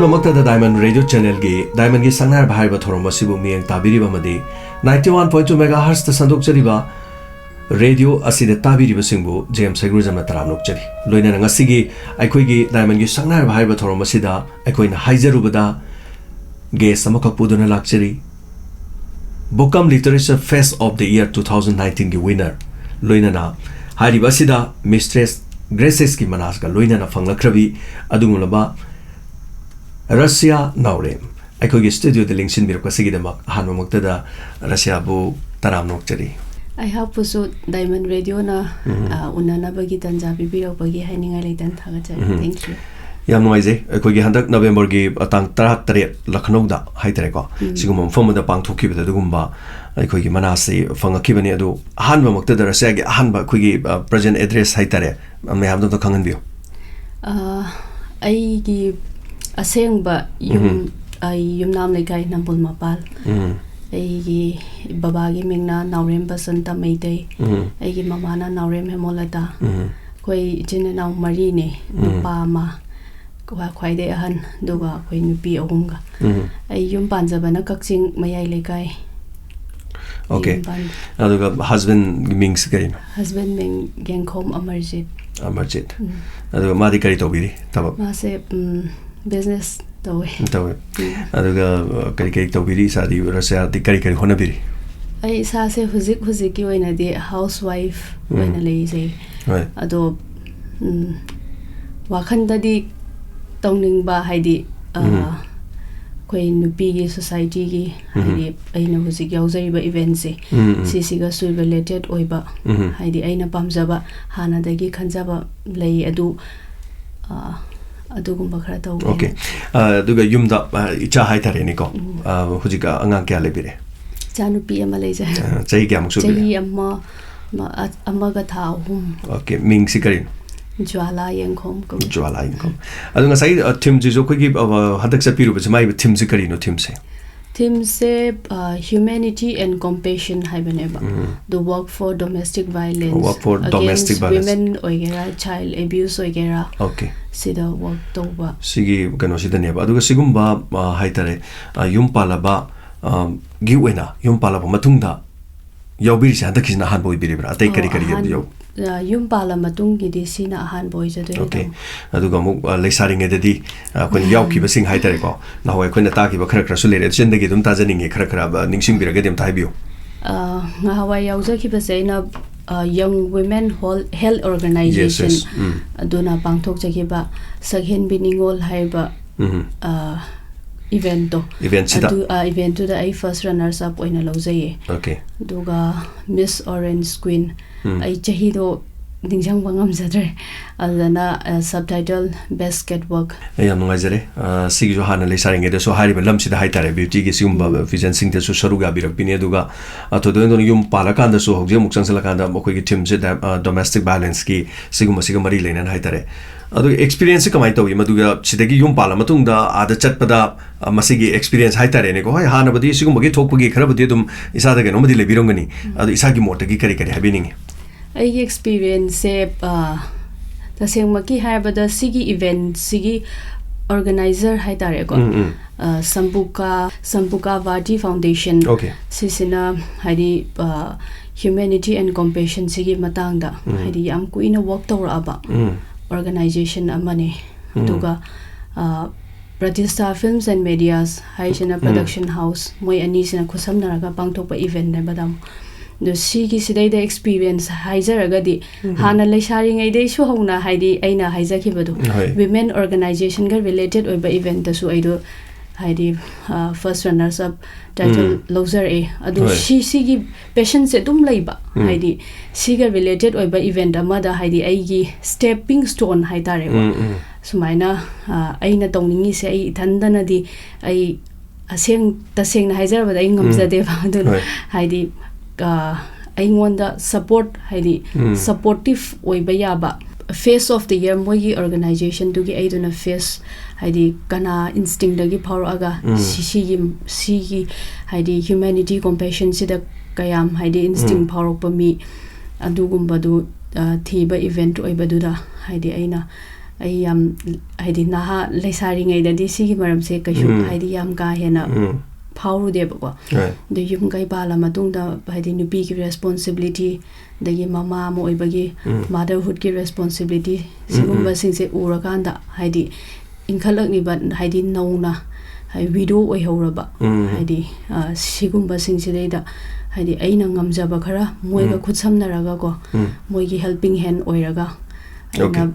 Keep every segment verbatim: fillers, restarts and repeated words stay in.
ꯃꯛꯇꯗ Diamond Radio Channelꯒꯤ Diamondꯒꯤ ꯁꯛꯅꯥꯏꯔꯕ ꯍꯥꯏꯔꯤꯕ ꯊꯧꯔꯝ ꯑꯁꯤꯕꯨ ꯃꯤꯠꯌꯦꯡ ꯇꯥꯕꯤꯔꯤꯕ ꯑꯃꯗꯤ ninety one point two megahertzꯇ ꯁꯟꯗꯣꯛꯆꯔꯤꯕ ꯔꯦꯗꯤꯑꯣ ꯑꯁꯤꯗ ꯇꯥꯕꯤꯔꯤꯕꯁꯤꯡꯕꯨ ꯖꯦꯝꯁ ꯍꯩꯒ꯭ꯔꯨꯖꯝꯅ ꯇꯔꯥꯝꯅ ꯑꯣꯛꯆꯔꯤ꯫ ꯂꯣꯏꯅꯅ ꯉꯁꯤꯒꯤ ꯑꯩꯈꯣꯏꯒꯤ Diamondꯒꯤ ꯁꯛꯅꯥꯏꯔꯕ ꯍꯥꯏꯔꯤꯕ ꯊꯧꯔꯝ ꯑꯁꯤꯗ ꯑꯩꯈꯣꯏꯅ ꯍꯥꯏꯖꯔꯨꯕꯗ guest ꯑꯃꯈꯛ ꯄꯨꯗꯨꯅ ꯂꯥꯛꯆꯔꯤ꯫ ꯕꯣꯀꯝ Literature Fest of the Year two thousand nineteenꯒꯤ winner, ꯂꯣꯏꯅꯅ ꯍꯥꯏꯔꯤꯕ ꯑꯁꯤꯗ Mistress Gracesꯀꯤ ꯃꯅꯥꯁꯀ ꯂꯣꯏꯅꯅ ꯐꯪꯂꯛꯈ꯭ꯔꯕꯤ ꯑꯗꯨꯒꯨꯝꯂꯕ ꯔꯁꯤꯌꯥ ꯅꯥꯎꯔꯦꯝ ꯑꯩꯈꯣꯏꯒꯤ studioꯗ ꯂꯦꯡꯁꯤꯟꯕꯤꯔꯛꯄꯁꯤꯒꯤꯗꯃꯛ ꯑꯍꯥꯟꯕꯃꯛꯇꯗ ꯔꯁꯤꯌꯥꯕꯨ ꯇꯔꯥꯝꯅ ꯑꯣꯛꯆꯔꯤ꯫ ꯑꯩꯍꯥꯛꯄꯨꯁꯨ Diamond Radioꯅ, ꯎꯝ꯫ ꯑ, ꯎꯅꯅꯕꯒꯤ ꯇꯥꯟꯖꯥ ꯄꯤꯕꯤꯔꯛꯄꯒꯤ ꯍꯥꯏꯅꯤꯡꯉꯥꯏ ꯂꯩꯇꯅ ꯊꯥꯒꯠꯆꯔꯤ꯫ ꯎꯝ꯫ Thank you꯫ ꯌꯥꯝ ꯅꯨꯡꯉꯥꯏꯖꯩ꯫ ꯑꯩꯈꯣꯏꯒꯤ ꯍꯟꯗꯛ ꯅꯕꯦꯝꯕꯔꯒꯤ ꯇꯥꯡ ꯇꯔꯥꯇꯔꯦꯠ ꯂꯈꯅꯧꯗ ꯍꯥꯏꯇꯥꯔꯦꯀꯣ, ꯎꯝ꯫ ꯁꯤꯒꯨꯝꯕ ꯃꯐꯝ ꯑꯃꯗ ꯄꯥꯡꯊꯣꯛꯈꯤꯕꯗ ꯑꯗꯨꯒꯨꯝꯕ ꯑꯩꯈꯣꯏꯒꯤ ꯃꯅꯥꯁꯤ ꯐꯪꯉꯛꯈꯤꯕꯅꯤ꯫ ꯑꯗꯨ ꯑꯍꯥꯟꯕꯃꯛꯇꯗ ꯔꯁꯤꯌꯥꯒꯤ ꯑꯍꯥꯟꯕ ꯑꯩꯈꯣꯏꯒꯤ, ꯑ, present address ꯍꯥꯏꯇꯥꯔꯦ, ꯃꯌꯥꯝꯗ ꯑꯝꯇ ꯈꯪꯍꯟꯕꯤꯌꯨ꯫ ꯑ, ꯑꯩꯒꯤ ꯑꯁꯦꯡꯕ ꯌꯨꯝ, ꯎꯝ꯫ ꯑꯩ ꯌꯨꯝꯅꯥꯝ ꯂꯩꯀꯥꯏ ꯅꯝꯕꯣꯜ ꯃꯄꯥꯜ꯫ ꯎꯝ꯫ ꯑꯩꯒꯤ ꯕꯕꯥꯒꯤ ꯃꯤꯡꯅ ꯅꯥꯎꯔꯦꯝ ꯕꯁꯟꯇ ꯃꯩꯇꯩ꯫ ꯎꯝ꯫ ꯑꯩꯒꯤ ꯃꯃꯥꯅ ꯅꯥꯎꯔꯦꯝ ꯍꯦꯃꯣꯂꯇꯥ꯫ ꯎꯝ꯫ ꯑꯩꯈꯣꯏ ꯏꯆꯤꯟ ꯏꯅꯥꯎ ꯃꯔꯤꯅꯦ, ꯎꯝ꯫ ꯅꯨꯄꯥ ꯑꯃ, ꯈ꯭ꯋꯥ-, ꯈ꯭ꯋꯥꯏꯗꯩ ꯑꯍꯟ, ꯑꯗꯨꯒ ꯑꯩꯈꯣꯏ ꯅꯨꯄꯤ ꯑꯍꯨꯝꯒ꯫ ꯎꯝ꯫ ꯑꯩ ꯌꯨꯝ ꯄꯥꯟꯖꯕꯅ ꯀꯛꯆꯤꯡ ꯃꯌꯥꯏ ꯂꯩꯀꯥꯏ꯫ Okay꯫ ꯌꯨꯝ ꯄꯥꯟ- ꯑꯗꯨꯒ husbandꯒꯤ ꯃꯤꯡꯁꯤ ꯀꯔꯤꯅꯣ? Husband ꯃꯤꯡ ꯒꯦꯡꯈꯣꯝ ꯑꯃꯔꯖꯤꯠ꯫ ꯑꯃꯔꯖꯤꯠ꯫ ꯎꯝ꯫ ꯑꯗꯨꯒ ꯃꯥꯗꯤ ꯀꯔꯤ ꯇꯧꯕꯤꯔꯤ ꯊꯕꯛ? ꯃꯥꯁꯦ, ꯎꯝ, business ꯇꯧꯋꯦ꯫ ꯇꯧꯋꯦ꯫ ꯎꯝ꯫ ꯑꯗꯨꯒ, ꯑ, ꯀꯔꯤ ꯀꯔꯤ ꯇꯧꯕꯤꯔꯤ? ꯏꯁꯥꯗꯤ, ꯔꯁꯤꯌꯥꯗꯤ ꯀꯔꯤ ꯀꯔꯤ ꯍꯣꯠꯅꯕꯤꯔꯤ? ꯑꯩ ꯏꯁꯥꯁꯦ ꯍꯧꯖꯤꯛ ꯍꯧꯖꯤꯛꯀꯤ ꯑꯣꯏꯅꯗꯤ housewife ꯎꯝ꯫ ꯑꯣꯏꯅ ꯂꯩꯖꯩ꯫ ꯍꯣꯏ꯫ ꯑꯗꯣ, ꯎꯝ, ꯋꯥꯈꯟꯗꯗꯤ ꯇꯧꯅꯤꯡꯕ, ꯍꯥꯏꯗꯤ, ꯑ, ꯎꯝ꯫ ꯑꯩꯈꯣꯏ ꯅꯨꯄꯤꯒꯤ societyꯒꯤ, ꯎꯝ꯫ ꯍꯥꯏꯗꯤ ꯑꯩꯅ ꯍꯧꯖꯤꯛ ꯌꯥꯎꯖꯔꯤꯕ eventꯁꯦ, ꯎꯝ, ꯎꯝ꯫ ꯁꯤꯁꯤꯒꯁꯨ related ꯑꯣꯏꯕ, ꯎꯝ꯫ ꯍꯥꯏꯗꯤ ꯑꯩꯅ ꯄꯥꯝꯖꯕ, ꯍꯥꯟꯅꯗꯒꯤ ꯈꯟꯖꯕ ꯂꯩ, ꯑꯗꯨ, ꯑ, ꯑꯗꯨꯒꯨꯝꯕ ꯈꯔ ꯇꯧꯒꯦ꯫ Okay꯫ ꯑ, ꯑꯗꯨꯒ ꯌꯨꯝꯗ, ꯑ, ꯏꯆꯥ ꯍꯥꯏꯇꯥꯔꯦꯅꯦꯀꯣ꯫ ꯎꯝ꯫ ꯑ, ꯍꯧꯖꯤꯛ ꯑꯉꯥꯡ ꯀꯌꯥ ꯂꯩꯕꯤꯔꯦ? ꯏꯆꯥꯅꯨꯄꯤ ꯑꯃ ꯂꯩꯖꯩ꯫ ꯑ, ꯆꯍꯤ ꯀꯌꯥꯃꯨꯛ ꯁꯨꯕꯤꯔꯦ? ꯆꯍꯤ ꯑꯃ, ꯑꯃ, ꯑ-, ꯑꯃꯒ ꯊꯥ ꯑꯍꯨꯝ꯫ Okay꯫ ꯃꯤꯡꯁꯤ ꯀꯔꯤꯅꯣ? ꯖ꯭ꯋꯥꯂꯥ ꯌꯦꯡꯈꯣꯝ ꯀꯧꯏ꯫ ꯖ꯭ꯋꯥꯂꯥ ꯌꯦꯡꯈꯣꯝ꯫ ꯑꯗꯣ ꯉꯁꯥꯏ, ꯑ, themeꯁꯤꯁꯨ ꯑꯩꯈꯣꯏꯒꯤ, ꯑ, ꯍꯟꯗꯛ ꯆꯠꯄꯤꯔꯨꯕꯁꯤ ꯃꯥꯒꯤ themeꯁꯤ ꯀꯔꯤꯅꯣ, themeꯁꯦ? Themeꯁꯦ Humanity and Compassion ꯍꯥꯏꯕꯅꯦꯕ꯫ The work for domestic violence, Work for domestic violence. Women ꯑꯣꯏꯒꯦꯔꯥ, child abuse ꯑꯣꯏꯒꯦꯔꯥ, Okay. ꯁꯤꯗ work ꯇꯧꯕ꯫ ꯁꯤꯒꯤ ꯀꯩꯅꯣꯁꯤꯗꯅꯦꯕ꯫ ꯑꯗꯨꯒ ꯁꯤꯒꯨꯝꯕ, ꯑ, ꯍꯥꯏꯇꯥꯔꯦ, ꯑ, ꯌꯨꯝ ꯄꯥꯜꯂꯕ, ꯑ, ꯒꯤ ꯑꯣꯏꯅ, ꯌꯨꯝ ꯄꯥꯜꯂꯕ ꯃꯇꯨꯡꯗ ꯌꯥꯎꯕꯤꯔꯤꯁꯦ ꯍꯟꯗꯛꯀꯤꯁꯤꯅ ꯑꯍꯥꯟꯕ ꯑꯣꯏꯕꯤꯔꯤꯕ꯭ꯔꯥ? ꯑꯇꯩ ꯀꯔꯤ ꯑꯣ, ꯀꯔꯤ ꯑꯍꯥꯟ-, ꯌꯥꯎ- ꯑ, ꯌꯨꯝ ꯄꯥꯜꯂ ꯃꯇꯨꯡꯒꯤꯗꯤ ꯁꯤꯅ ꯑꯍꯥꯟꯕ ꯑꯣꯏꯖꯗꯣꯏꯅꯦ, Okay. ꯇꯥꯃꯣ꯫ ꯑꯗꯨꯒ ꯑꯃꯨꯛ, ꯑ, ꯂꯩꯁꯥꯔꯤꯉꯩꯗꯗꯤ, ꯑ, ꯑꯩꯈꯣꯏꯅ ꯌꯥꯎꯈꯤꯕꯁꯤꯡ ꯍꯥꯏꯇꯥꯔꯦꯀꯣ, ꯅꯍꯥꯟꯋꯥꯏ ꯑꯩꯈꯣꯏꯅ ꯇꯥꯈꯤꯕ ꯈꯔ ꯈꯔꯁꯨ ꯂꯩꯔꯦ, ꯑꯗꯨ ꯆꯤꯟꯗꯒꯤ ꯑꯗꯨꯝ ꯇꯥꯖꯅꯤꯡꯉꯦ, ꯈꯔ ꯈꯔ, ꯑ, ꯅꯤꯡꯁꯤꯡꯕꯤꯔꯒꯗꯤ ꯑꯝꯇ ꯍꯥꯏꯕꯤꯌꯨ꯫ ꯑ, ꯉꯍꯥꯟꯋꯥꯏ ꯌꯥꯎꯖꯈꯤꯕꯁꯦ ꯑꯩꯅ, ꯑ, Young Women Hol-, Health Organization Yes, yes. ꯎꯝ. ꯑꯗꯨꯅ ꯄꯥꯡꯊꯣꯛꯆꯈꯤꯕ ꯁꯛꯍꯦꯟꯕꯤ ꯅꯤꯉꯣꯜ ꯍꯥꯏꯕ, ꯎꯝ. ꯑ, eventꯇꯣ꯫ Eventꯁꯤꯗ? ꯑꯗꯨ, ꯑ, eventꯇꯨꯗ ꯑꯩ first runners up ꯑꯣꯏꯅ ꯂꯧꯖꯩꯌꯦ꯫ Okay. ꯑꯗꯨꯒ Miss Orange Queen, ꯎꯝ. ꯑꯩ ꯆꯍꯤꯗꯣ ꯅꯤꯡꯁꯤꯡꯕ ꯉꯝꯖꯗ꯭ꯔꯦ꯫ ꯑꯗꯨꯗꯅ, ꯑ, subtitle Best Catwalk꯫ ꯑꯩ ꯌꯥꯝ ꯅꯨꯡꯉꯥꯏꯖꯔꯦ꯫ ꯑ, ꯁꯤꯒꯤꯁꯨ ꯍꯥꯟꯅ ꯂꯩꯁꯥꯔꯤꯉꯩꯗꯁꯨ ꯍꯥꯏꯔꯤꯕ ꯂꯝꯁꯤꯗ ꯍꯥꯏꯇꯥꯔꯦ, beautyꯒꯤ ꯁꯤꯒꯨꯝꯕ ꯎꯝ. pageantꯁꯤꯡꯗꯁꯨ ꯁꯔꯨꯛ ꯌꯥꯕꯤꯔꯛꯄꯤꯅꯤ꯫ ꯑꯗꯨꯒ, ꯑ, ꯊꯣꯏꯗꯣꯛ ꯍꯦꯟꯗꯣꯛꯅ ꯌꯨꯝ ꯄꯥꯜꯂꯀꯥꯟꯗꯁꯨ, ꯍꯧꯖꯤꯛ ꯑꯃꯨꯛ ꯆꯪꯁꯤꯜꯂꯀꯥꯟꯗ ꯃꯈꯣꯏꯒꯤ themeꯁꯦ ꯗ-, ꯑ, domestic violenceꯀꯤ ꯁꯤꯒꯨꯝꯕꯁꯤꯒ ꯃꯔꯤ ꯂꯩꯅꯅ ꯍꯥꯏꯇꯥꯔꯦ꯫ ꯑꯗꯨ experienceꯁꯤ ꯀꯃꯥꯏꯅ ꯇꯧꯏ? ꯃꯗꯨꯒ ꯁꯤꯗꯒꯤ ꯌꯨꯝ ꯄꯥꯜꯂ ꯃꯇꯨꯡꯗ ꯑꯥꯗ ꯆꯠꯄꯗ, ꯑ, ꯃꯁꯤꯒꯤ experience ꯍꯥꯏꯇꯥꯔꯦꯅꯦꯀꯣ꯫ ꯍꯣꯏ, ꯍꯥꯟꯅꯕꯨꯗꯤ ꯁꯤꯒꯨꯝꯕꯒꯤ ꯊꯣꯛꯄꯒꯤ ꯈꯔꯕꯨꯗꯤ ꯑꯗꯨꯝ ꯏꯁꯥꯗ ꯀꯩꯅꯣꯝꯃꯗꯤ ꯂꯩꯕꯤꯔꯝꯒꯅꯤ꯫ ꯑꯗꯨ ꯏꯁꯥꯒꯤ ꯃꯣꯠꯇꯒꯤ ꯀꯔꯤ ꯀꯔꯤ ꯍꯥꯏꯕꯤꯅꯤꯡꯉꯤ? ꯑꯩꯒꯤ experienceꯁꯦ, ꯑ, ꯇꯁꯦꯡꯃꯛꯀꯤ ꯍꯥꯏꯔꯕꯗ ꯁꯤꯒꯤ eventꯁꯤꯒꯤ organizer ꯍꯥꯏꯇꯥꯔꯦꯀꯣ꯫ ꯎꯝ, ꯎꯝ. ꯑ, ꯁꯝꯕꯨꯀꯥ, ꯁꯝꯕꯨꯀꯥ ꯕꯥꯔꯇꯤ Foundation Okay. ꯁꯤꯁꯤꯅ ꯍꯥꯏꯗꯤ, ꯑ, Humanity and Compassionꯁꯤꯒꯤ ꯃꯇꯥꯡꯗ ꯎꯝ. ꯍꯥꯏꯗꯤ ꯌꯥꯝ ꯀꯨꯏꯅ work ꯇꯧꯔꯛꯑꯕ ꯎꯝ. Organization ꯑꯃꯅꯤ꯫ ꯎꯝ. ꯑꯗꯨꯒ, ꯑ, Pratishtha Films and Medias ꯍꯥꯏꯁꯤꯅ ꯎꯝ. Production house, ꯃꯣꯏ ꯑꯅꯤꯁꯤꯅ ꯈꯨꯠꯁꯝꯅꯔꯒ ꯄꯥꯡꯊꯣꯛꯄ eventꯅꯦꯕ, ꯇꯥꯃꯣ꯫ ꯑꯗꯣ ꯁꯤꯒꯤꯁꯤꯗꯩꯗ experience ꯍꯥꯏꯖꯔꯒꯗꯤ, ꯎꯝ. ꯍꯥꯟꯅ ꯂꯩꯁꯥꯔꯤꯉꯩꯗꯩꯁꯨ ꯍꯧꯅ, ꯍꯥꯏꯗꯤ ꯑꯩꯅ ꯍꯥꯏꯖꯈꯤꯕꯗꯣ, ꯍꯣꯏ. Women organizationꯒ related ꯑꯣꯏꯕ eventꯇꯁꯨ ꯑꯩꯗꯣ ꯍꯥꯏꯗꯤ, ꯑ, first runners up title ꯎꯝ. ꯂꯧꯖꯔꯛꯑꯦ꯫ ꯑꯗꯣ ꯍꯣꯏ. ꯁꯤ, ꯁꯤꯒꯤ passionꯁꯦ ꯑꯗꯨꯝ ꯂꯩꯕ, ꯎꯝ. ꯍꯥꯏꯗꯤ ꯁꯤꯒ related ꯑꯣꯏꯕ event ꯑꯃꯗ ꯍꯥꯏꯗꯤ ꯑꯩꯒꯤ stepping stone ꯍꯥꯏꯇꯥꯔꯦꯀꯣ꯫ ꯎꯝ, ꯎꯝ. ꯁꯨꯃꯥꯏꯅ, ꯑ, ꯑꯩꯅ ꯇꯧꯅꯤꯡꯉꯤꯁꯦ ꯑꯩ ꯏꯊꯟꯗꯅꯗꯤ ꯑꯩ ꯑꯁꯦꯡ-, ꯇꯁꯦꯡꯅ ꯍꯥꯏꯖꯔꯕꯗ ꯑꯩ ꯎꯝ. ꯉꯝꯖꯗꯦꯕ꯫ ꯑꯗꯨꯅ ꯍꯣꯏ. ꯍꯥꯏꯗꯤ, ꯑ, ꯑꯩꯉꯣꯟꯗ support, ꯍꯥꯏꯗꯤ ꯎꯝ. Supportive ꯑꯣꯏꯕ ꯌꯥꯕ, Face of the Year, ꯃꯣꯏꯒꯤ organizationꯗꯨꯒꯤ ꯑꯩꯗꯨꯅ face, ꯍꯥꯏꯗꯤ ꯀꯅꯥ instinctꯗꯒꯤ ꯐꯥꯎꯔꯛꯑꯒ ꯎꯝ꯫ ꯁꯤ-, ꯁꯤꯒꯤ, ꯁꯤꯒꯤ ꯍꯥꯏꯗꯤ humanity compassionꯁꯤꯗ ꯀꯌꯥꯝ ꯍꯥꯏꯗꯤ instinct ꯎꯝ꯫ ꯐꯥꯎꯔꯛꯄ ꯃꯤ, ꯑꯗꯨꯒꯨꯝꯕꯗꯨ, ꯑ, ꯊꯤꯕ event ꯑꯣꯏꯕꯗꯨꯗ ꯍꯥꯏꯗꯤ ꯑꯩꯅ, ꯑꯩ ꯌꯥꯝ ꯍꯥꯏꯗꯤ ꯅꯍꯥ ꯂꯩꯁꯥꯔꯤꯉꯩꯗꯗꯤ ꯁꯤꯒꯤ ꯃꯔꯝꯁꯦ ꯀꯩꯁꯨ ꯎꯝ꯫ ꯍꯥꯏꯗꯤ ꯌꯥꯝ ꯀꯥ ꯍꯦꯟꯅ ꯎꯝ꯫ ꯐꯥꯎꯔꯨꯗꯦꯕꯀꯣ꯫ Right. ꯑꯗꯨ ꯌꯨꯝ ꯀꯩ ꯄꯥꯜꯂ ꯃꯇꯨꯡꯗ ꯍꯥꯏꯗꯤ ꯅꯨꯄꯤꯒꯤ responsibility, ꯑꯗꯒꯤ ꯃꯃꯥ ꯑꯃ ꯑꯣꯏꯕꯒꯤ ꯎꯝ꯫ Motherhoodꯀꯤ responsibility ꯎꯝ, ꯎꯝ꯫ ꯁꯤꯒꯨꯝꯕꯁꯤꯡꯁꯦ ꯎꯔꯀꯥꯟꯗ ꯍꯥꯏꯗꯤ ꯏꯟꯈꯠꯂꯛꯂꯤꯕ ꯍꯥꯏꯗꯤ ꯅꯧꯅ ꯍꯥꯏ-, widow ꯑꯣꯏꯍꯧꯔꯕ ꯎꯝ꯫ ꯍꯥꯏꯗꯤ, ꯑ, ꯁꯤꯒꯨꯝꯕꯁꯤꯡꯁꯤꯗꯩꯗ ꯍꯥꯏꯗꯤ ꯑꯩꯅ ꯉꯝꯖꯕ ꯈꯔ ꯃꯣꯏꯒ ꯎꯝ꯫ ꯈꯨꯠꯁꯝꯅꯔꯒꯀꯣ, ꯎꯝ꯫ ꯃꯣꯏꯒꯤ helping hand ꯑꯣꯏꯔꯒ ꯑꯩꯅ, Okay꯫